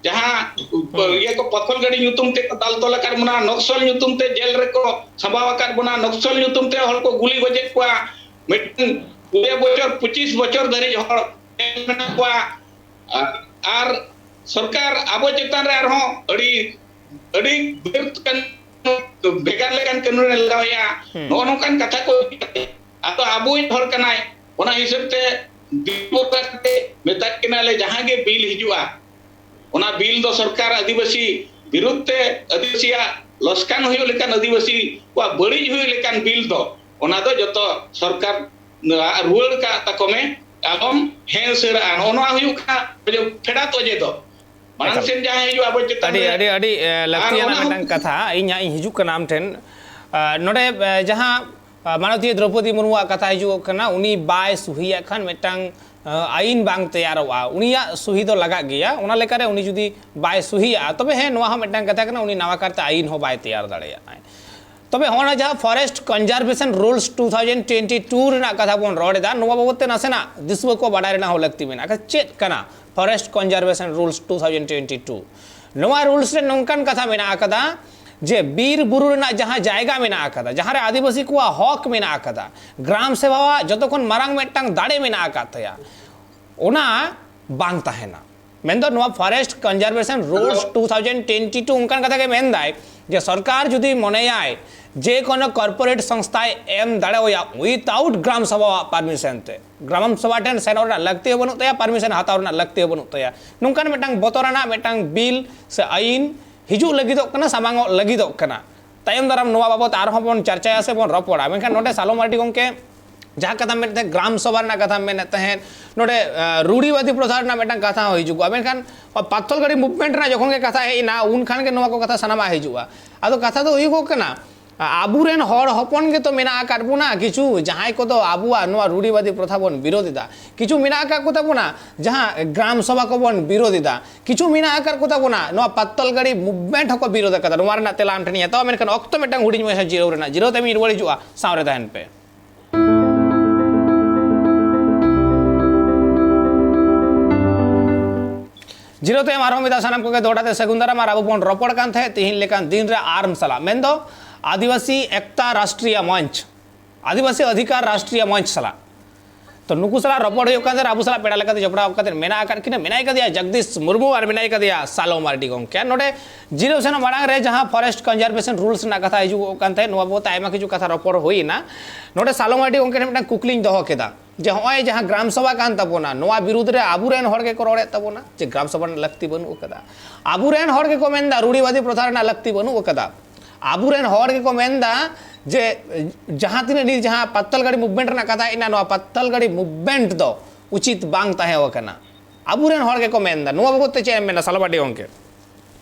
ᱡᱟᱦᱟᱸ ᱦᱩᱸ᱾ ᱤᱭᱟᱹ ᱠᱚ ᱯᱟᱛᱷᱚᱞ ᱜᱟᱹᱰᱤ ᱧᱩᱛᱩᱢ ᱛᱮ ᱠᱚ ᱫᱟᱞ ᱛᱚᱞ ᱟᱠᱟᱫ ᱵᱚᱱᱟ, ᱱᱚᱠᱥᱚᱞ ᱧᱩᱛᱩᱢ ᱛᱮ ᱡᱮᱞ ᱨᱮᱠᱚ ᱥᱟᱢᱵᱟᱣ ᱟᱠᱟᱫ ᱵᱚᱱᱟ, ᱱᱚᱠᱥᱚᱞ ᱧᱩᱛᱩᱢ ᱛᱮ ᱦᱚᱲ ᱠᱚ ᱜᱩᱞᱤ ᱜᱚᱡᱮᱫ ᱠᱚᱣᱟ, ᱢᱤᱫᱴᱟᱝ ᱠᱩᱲᱤ ᱵᱚᱪᱷᱚᱨ, ᱯᱚᱸᱪᱤᱥ ᱵᱚᱪᱷᱚᱨ ᱫᱷᱟᱹᱨᱤᱡ ᱦᱚᱲ ᱢᱮᱱᱟᱜ ᱠᱚᱣᱟ᱾ ᱟᱨ, ᱟᱨ ᱥᱚᱨᱠᱟᱨ ᱟᱵᱚ ᱪᱮᱛᱟᱱ ᱨᱮ ᱟᱨᱦᱚᱸ ᱟᱹᱰᱤ, ᱟᱹᱰᱤ ᱵᱟᱹᱲᱤᱡ ᱠᱟᱱ, ᱵᱷᱮᱜᱟᱨ ᱞᱮᱠᱟᱱ ᱠᱟᱹᱱᱩᱱ ᱮ ᱞᱟᱜᱟᱣᱮᱜᱼᱟ᱾ ᱦᱩᱸ᱾ ᱱᱚᱜᱼᱚ ᱱᱚᱝᱠᱟᱱ ᱠᱟᱛᱷᱟ ᱠᱚ ᱤᱫᱤ ᱠᱟᱛᱮ, ᱟᱫᱚ ᱟᱵᱚᱭᱤᱡ ᱦᱚᱲ ᱠᱟᱱᱟᱭ, ᱚᱱᱟ ᱦᱤᱥᱟᱹᱵ ᱛᱮ ᱵᱤᱞ ᱵᱚᱫᱚᱞ ᱠᱟᱛᱮ ᱢᱮᱛᱟᱜ ᱠᱤᱱᱟᱞᱮ, ᱡᱟᱦᱟᱸ ᱜᱮ ᱵᱤᱞ ᱦᱤᱡᱩᱜᱼᱟ, ᱚᱱᱟ ᱵᱤᱞ ᱫᱚ ᱥᱚᱨᱠᱟᱨ ᱟᱹᱫᱤᱵᱟᱹᱥᱤ ᱵᱤᱨᱩᱫᱷ ᱛᱮ, ᱟᱹᱫᱤᱵᱟᱹᱥᱤᱭᱟᱜ ᱞᱚᱥᱠᱟᱱ ᱦᱩᱭᱩᱜ ᱞᱮᱠᱟᱱ, ᱟᱹᱫᱤᱵᱟᱹᱥᱤ ᱠᱚᱣᱟᱜ ᱵᱟᱹᱲᱤᱡ ᱦᱩᱭᱩᱜ ᱞᱮᱠᱟᱱ ᱵᱤᱞ ᱫᱚ, ᱚᱱᱟ ᱫᱚ ᱡᱚᱛᱚ ᱥᱚᱨᱠᱟᱨ ᱨᱩᱣᱟᱹᱲ ᱠᱟᱜ ᱛᱟᱠᱚ ᱢᱮ, ᱟᱞᱚᱢ ᱦᱮᱸ ᱩᱥᱟᱹᱨᱟᱜᱼᱟ᱾ ᱱᱚᱜᱼᱚ ᱱᱚᱣᱟ ᱦᱩᱭᱩᱜ ᱠᱟᱱᱟ ᱯᱷᱮᱰᱟᱛ ᱚᱡᱮ ᱫᱚ᱾ ᱢᱟᱲᱟᱝ ᱮᱠᱟᱞ᱾ ᱥᱮᱱ ᱡᱟᱦᱟᱸ ᱦᱤᱡᱩᱜᱼᱟ ᱟᱵᱚ ᱪᱮᱛᱟᱱ ᱟᱹᱰᱤ, ᱨᱮ᱾ ᱟᱹᱰᱤ, ᱟᱹᱰᱤ, ᱮ, ᱟᱨ ᱞᱟᱹᱠᱛᱤᱭᱟᱱᱟᱜ ᱚᱱᱟ ᱦᱚᱸ ᱢᱤᱫᱴᱟᱝ ᱠᱟᱛᱷᱟ᱾ ᱤᱧ ᱦᱟᱸᱜ ᱤᱧ ᱦᱤᱡᱩᱜ ᱠᱟᱱᱟ ᱟᱢ ᱴᱷᱮᱱ᱾ ᱟ, ᱱᱚᱰᱮ, ᱮ, ᱡᱟᱦᱟᱸ, ᱟ, ᱢᱟᱱᱚᱛᱤᱭᱟᱹ ᱫᱨᱚᱣᱯᱚᱫᱤ ᱢᱩᱨᱢᱩᱣᱟᱜ ᱠᱟᱛᱷᱟ ᱦᱤᱡᱩᱜᱚᱜ ᱠᱟᱱᱟ, ᱩᱱᱤ ᱵᱟᱭ ᱥᱩᱦᱤᱭᱟᱜ ᱠᱷᱟᱱ ᱢᱤᱫᱴᱟᱝ, ᱟᱹᱭᱤᱱ ᱵᱟᱝ ᱛᱮᱭᱟᱨᱚᱜᱼᱟ, ᱩᱱᱤᱭᱟᱜ ᱥᱩᱦᱤ ᱫᱚ ᱞᱟᱜᱟᱜ ᱜᱮᱭᱟ᱾ ᱚᱱᱟ ᱞᱮᱠᱟᱨᱮ ᱩᱱᱤ ᱡᱩᱫᱤ ᱵᱟᱭ ᱥᱩᱦᱤᱭᱟᱜᱼᱟ, ᱛᱚᱵᱮ ᱦᱮᱸ, ᱱᱚᱣᱟ ᱦᱚᱸ ᱢᱤᱫᱴᱟᱝ ᱠᱟᱛᱷᱟ ᱠᱟᱱᱟ, ᱩᱱᱤ ᱱᱟᱣᱟ ᱠᱟᱨᱛᱮ ᱟᱹᱭᱤᱱ ᱦᱚᱸ ᱵᱟᱭ ᱛᱮᱭᱟᱨ ᱫᱟᱲᱮᱭᱟᱜᱼᱟ᱾ ᱛᱚᱵᱮ ᱦᱚᱸᱜᱼᱚᱭ ᱡᱟᱦᱟᱸ Forest Conservation Rules two thousand twenty two ᱨᱮᱱᱟᱜ ᱠᱟᱛᱷᱟ ᱵᱚᱱ ᱨᱚᱲ ᱮᱫᱟ, ᱱᱚᱣᱟ ᱵᱟᱵᱚᱫ ᱛᱮ ᱱᱟᱥᱮᱱᱟᱜ ᱫᱤᱥᱩᱣᱟᱹ ᱠᱚ ᱵᱟᱰᱟᱭ ᱨᱮᱱᱟᱜ ᱦᱚᱸ ᱞᱟᱹᱠᱛᱤ ᱢᱮᱱᱟᱜᱼᱟ᱾ ᱪᱮᱫ ᱠᱟᱱᱟ Forest Conservation Rules two thousand twenty two? ᱱᱚᱣᱟ ᱨᱩᱞᱥ ᱨᱮ ᱱᱚᱝᱠᱟᱱ ᱠᱟᱛᱷᱟ ᱢᱮᱱᱟᱜ ᱟᱠᱟᱫᱟ ᱡᱮ ᱵᱤᱨ ᱵᱩᱨᱩ ᱨᱮᱱᱟᱜ ᱡᱟᱦᱟᱸ ᱡᱟᱭᱜᱟ ᱢᱮᱱᱟᱜ ᱟᱠᱟᱫᱟ, ᱡᱟᱦᱟᱸ ᱨᱮ ᱟᱹᱫᱤᱵᱟᱹᱥᱤ ᱠᱚᱣᱟᱜ ᱦᱚᱠ ᱢᱮᱱᱟᱜ ᱟᱠᱟᱫᱟ, ᱜᱨᱟᱢ ᱥᱮᱵᱷᱟᱣᱟᱜ ᱡᱚᱛᱚ ᱠᱷᱚᱱ ᱢᱟᱨᱟᱝ ᱢᱤᱫᱴᱟᱝ ᱫᱟᱲᱮ ᱢᱮᱱᱟᱜ ᱟᱠᱟᱫ ᱛᱟᱭᱟ, ᱚᱱᱟ ᱵᱟᱝ ᱛᱟᱦᱮᱱᱟ᱾ ᱢᱮᱱᱫᱚ ᱱᱚᱣᱟ Forest Conservation Rules two thousand twenty two ᱚᱱᱠᱟᱱ ᱠᱟᱛᱷᱟ ᱜᱮ ᱢᱮᱱᱫᱟᱭ ᱡᱮ ᱥᱚᱨᱠᱟᱨ ᱡᱩᱫᱤ ᱢᱚᱱᱮᱭᱟᱭ ᱡᱮ ᱠᱳᱱᱳ corporate ᱥᱚᱝᱥᱛᱷᱟᱭ ᱮᱢ ᱫᱟᱲᱮᱣᱟᱭᱟ without ᱜᱨᱟᱢ ᱥᱚᱵᱷᱟᱣᱟᱜ permission ᱛᱮ, ᱜᱨᱟᱢ ᱥᱚᱵᱷᱟ ᱴᱷᱮᱱ ᱥᱮᱱᱚᱜ ᱨᱮᱱᱟᱜ ᱞᱟᱹᱠᱛᱤ ᱦᱚᱸ ᱵᱟᱹᱱᱩᱜ ᱛᱟᱭᱟ, permission ᱦᱟᱛᱟᱣ ᱨᱮᱱᱟᱜ ᱞᱟᱹᱠᱛᱤ ᱦᱚᱸ ᱵᱟᱹᱱᱩᱜ ᱛᱟᱭᱟ᱾ ᱱᱚᱝᱠᱟᱱ ᱢᱤᱫᱴᱟᱝ ᱵᱚᱛᱚᱨᱟᱱᱟᱜ ᱢᱤᱫᱴᱟᱝ ᱵᱤᱞ ᱥᱮ ᱟᱹᱭᱤᱱ ᱦᱤᱡᱩᱜ ᱞᱟᱹᱜᱤᱫᱚᱜ ᱠᱟᱱᱟ, ᱥᱟᱢᱟᱝᱚᱜ ᱞᱟᱹᱜᱤᱫᱚᱜ ᱠᱟᱱᱟ᱾ ᱛᱟᱭᱚᱢ ᱫᱟᱨᱟᱢ ᱱᱚᱣᱟ ᱵᱟᱵᱚᱛ ᱟᱨᱦᱚᱸ ᱵᱚᱱ ᱪᱟᱨᱪᱟᱭᱟ ᱥᱮ ᱵᱚᱱ ᱨᱚᱯᱚᱲᱟ᱾ ᱢᱮᱱᱠᱷᱟᱱ ᱱᱚᱰᱮ ᱥᱟᱞᱚ ᱢᱟᱨᱰᱤ ᱜᱚᱢᱠᱮ ᱡᱟᱦᱟᱸ ᱠᱟᱛᱷᱟᱢ ᱢᱮᱱᱮᱫ ᱛᱟᱦᱮᱸᱫ, ᱜᱨᱟᱢ ᱥᱚᱵᱷᱟ ᱨᱮᱱᱟᱜ ᱠᱟᱛᱷᱟᱢ ᱢᱮᱱᱮᱫ ᱛᱟᱦᱮᱸᱫ, ᱱᱚᱰᱮ, ᱟᱸ, ᱨᱩᱲᱤᱵᱟᱫᱤ ᱯᱨᱚᱛᱷᱟ ᱨᱮᱱᱟᱜ ᱢᱤᱫᱴᱟᱝ ᱠᱟᱛᱷᱟ ᱦᱚᱸ ᱦᱤᱡᱩᱜᱼᱟ᱾ ᱢᱮᱱᱠᱷᱟᱱ ᱯᱟᱛᱷᱚᱞᱜᱟᱲᱤ movement ᱨᱮᱱᱟᱜ ᱡᱚᱠᱷᱚᱱ ᱜᱮ ᱠᱟᱛᱷᱟ ᱦᱮᱡ ᱮᱱᱟ, ᱩᱱ ᱠᱷᱟᱱ ᱜᱮ ᱱᱚᱣᱟ ᱠᱚ ᱠᱟᱛᱷᱟ ᱥᱟᱱᱟᱢᱟᱜ ᱦᱤᱡᱩᱜᱼᱟ᱾ ᱟᱫᱚ ᱠᱟᱛᱷᱟ ᱫᱚ ᱦᱩᱭᱩᱜᱚᱜ ᱠᱟᱱᱟ, ᱟᱵᱚᱨᱮᱱ ᱦᱚᱲ ᱦᱚᱯᱚᱱ ᱜᱮᱛᱚ ᱢᱮᱱᱟᱜ ᱟᱠᱟᱫ ᱵᱚᱱᱟ, ᱠᱤᱪᱷᱩ ᱡᱟᱦᱟᱸᱭ ᱠᱚᱫᱚ ᱟᱵᱚᱣᱟᱜ ᱱᱚᱣᱟ ᱨᱩᱲᱤᱵᱟᱫᱤ ᱯᱨᱚᱛᱷᱟ ᱵᱚᱱ ᱵᱤᱨᱳᱫ ᱮᱫᱟ, ᱠᱤᱪᱷᱩ ᱢᱮᱱᱟᱜ ᱟᱠᱟᱫ ᱠᱚᱛᱟ ᱵᱚᱱᱟ ᱡᱟᱦᱟᱸ ᱜᱨᱟᱢ ᱥᱚᱵᱷᱟ ᱠᱚᱵᱚᱱ ᱵᱤᱨᱳᱫ ᱮᱫᱟ, ᱠᱤᱪᱷᱩ ᱢᱮᱱᱟᱜ ᱟᱠᱟᱫ ᱠᱚᱛᱟ ᱵᱚᱱᱟ ᱱᱚᱣᱟ ᱯᱟᱛᱷᱚᱞᱜᱟᱲᱤ movement ᱦᱚᱸᱠᱚ ᱵᱤᱨᱳᱫ ᱟᱠᱟᱫᱟ᱾ ᱱᱚᱣᱟ ᱨᱮᱱᱟᱜ ᱛᱮᱞᱟ ᱟᱢ ᱴᱷᱮᱱᱤᱧ ᱦᱟᱛᱟᱣᱟ, ᱢᱮᱱᱠᱷᱟᱱ ᱚᱠᱛᱚ ᱢᱤᱫᱴᱟᱝ ᱦᱩᱰᱤᱧ ᱢᱟᱪᱷᱟ ᱡᱤᱨᱟᱹᱣ ᱨᱮᱱᱟᱜ, ᱡᱤᱨᱟᱹᱣ ᱛᱟᱭᱚᱢ ᱤᱧ ᱨᱩᱣᱟᱹᱲ ᱦᱤᱡᱩᱜᱼᱟ, ᱥᱟᱶ ᱨᱮ ᱛᱟᱦᱮᱱ ᱯᱮ᱾ ᱡᱤᱨᱟᱹᱣ ᱛᱟᱭᱚᱢ ᱟᱨᱦᱚᱸ ᱢᱤᱫ ᱫᱷᱟᱣ ᱥᱟᱱᱟᱢ ᱠᱚᱜᱮ ᱫᱚᱦᱲᱟ ᱛᱮ ᱥᱟᱹᱜᱩᱱ ᱫᱟᱨᱟᱢ᱾ ᱟᱨ ᱟᱵᱚ ᱵᱚᱱ ᱨᱚᱯᱚᱲ ᱠᱟᱱ ᱛᱟᱦᱮᱸᱫ ᱛᱤᱦᱤᱧ ᱞᱮᱠᱟᱱ ᱫᱤᱱ ᱨᱮ ᱟᱨᱢᱥ ᱥᱟᱞᱟᱜ, ᱢᱮᱱᱫᱚ ᱟᱹᱫᱤᱵᱟᱹᱥᱤ ᱮᱠᱛᱟ ᱨᱟᱥᱴᱨᱤᱭᱟ ᱢᱚᱧᱪ, ᱟᱹᱫᱤᱵᱟᱹᱥᱤ ᱚᱫᱷᱤᱠᱟᱨ ᱨᱟᱥᱴᱨᱤᱭᱟ ᱢᱚᱧᱪ ᱥᱟᱞᱟᱜ᱾ ᱛᱚ ᱱᱩᱠᱩ ᱥᱟᱞᱟᱜ ᱨᱚᱯᱚᱲ ᱦᱩᱭᱩᱜ ᱠᱟᱱ ᱛᱟᱦᱮᱸᱫ, ᱟᱵᱚ ᱥᱟᱞᱟᱜ ᱯᱮᱲᱟ ᱞᱮᱠᱟᱛᱮ ᱡᱚᱯᱲᱟᱣ ᱠᱟᱛᱮ ᱢᱮᱱᱟᱜ ᱟᱠᱟᱫ ᱠᱤᱱᱟ, ᱢᱮᱱᱟᱭ ᱠᱟᱫᱮᱭᱟ ᱡᱚᱜᱽᱫᱤᱥ ᱢᱩᱨᱢᱩ ᱟᱨ ᱢᱮᱱᱟᱭ ᱠᱟᱫᱮᱭᱟ ᱥᱟᱞᱚ ᱢᱟᱨᱰᱤ ᱜᱚᱢᱠᱮ᱾ ᱱᱚᱰᱮ ᱡᱤᱨᱟᱹᱣ ᱥᱮᱱᱚᱜ ᱢᱟᱲᱟᱝ ᱨᱮ ᱡᱟᱦᱟᱸ Forest Conservation Rules ᱨᱮᱱᱟᱜ ᱠᱟᱛᱷᱟ ᱦᱤᱡᱩᱜᱚᱜ ᱠᱟᱱ ᱛᱟᱦᱮᱸᱫ, ᱱᱚᱣᱟ ᱵᱟᱵᱚᱛ ᱛᱮ ᱟᱭᱢᱟ ᱠᱤᱪᱷᱩ ᱠᱟᱛᱷᱟ ᱨᱚᱯᱚᱲ ᱦᱩᱭ ᱮᱱᱟ᱾ ᱱᱚᱰᱮ ᱥᱟᱞᱚ ᱢᱟᱨᱰᱤ ᱜᱚᱢᱠᱮ ᱴᱷᱮᱱ ᱢᱤᱫᱴᱟᱝ ᱠᱩᱠᱞᱤᱧ ᱫᱚᱦᱚ ᱠᱮᱫᱟ ᱡᱮ ᱦᱚᱸᱜᱼᱚᱭ ᱡᱟᱦᱟᱸ ᱜᱨᱟᱢ ᱥᱚᱵᱷᱟ ᱠᱟᱱ ᱛᱟᱵᱚᱱᱟ, ᱱᱚᱣᱟ ᱵᱤᱨᱩᱫᱽ ᱨᱮ ᱟᱵᱚᱨᱮᱱ ᱦᱚᱲ ᱜᱮᱠᱚ ᱨᱚᱲᱮᱫ ᱛᱟᱵᱚᱱᱟ ᱡᱮ ᱜᱨᱟᱢ ᱥᱚᱵᱷᱟ ᱨᱮᱱᱟᱜ ᱞᱟᱹᱠᱛᱤ ᱵᱟᱹᱱᱩᱜ ᱟᱠᱟᱫᱟ᱾ ᱟᱵᱚᱨᱮᱱ ᱦᱚᱲ ᱜᱮᱠᱚ ᱢᱮᱱᱫᱟ ᱨᱩᱲᱤᱵᱟᱫᱤ ᱯᱨᱚᱛᱷᱟ ᱨᱮᱱᱟᱜ ᱞᱟᱹᱠᱛᱤ ᱵᱟᱹᱱᱩᱜ ᱟᱠᱟᱫᱟ᱾ ᱟᱵᱚᱨᱮᱱ ᱦᱚᱲ ᱜᱮᱠᱚ ᱢᱮᱱᱫᱟ ᱡᱮ ᱡᱟᱦᱟᱸ ᱛᱤᱱᱟᱹᱜ ᱱᱤᱛ ᱡᱟᱦᱟᱸ ᱯᱟᱛᱛᱟᱞᱜᱟᱲᱤ movement ᱨᱮᱱᱟᱜ ᱠᱟᱛᱷᱟ ᱦᱮᱡ ᱮᱱᱟ, ᱱᱚᱣᱟ ᱯᱟᱛᱛᱟᱞᱜᱟᱲᱤ movement ᱫᱚ ᱩᱪᱤᱛ ᱵᱟᱝ ᱛᱟᱦᱮᱸ ᱟᱠᱟᱱᱟ᱾ ᱟᱵᱚᱨᱮᱱ ᱦᱚᱲ ᱜᱮᱠᱚ ᱢᱮᱱᱫᱟ᱾ ᱱᱚᱣᱟ ᱵᱟᱵᱚᱛ ᱛᱮ ᱪᱮᱫ ᱮᱢ ᱢᱮᱱᱟ ᱥᱟᱞᱚ ᱢᱟᱨᱰᱤ ᱜᱚᱢᱠᱮ?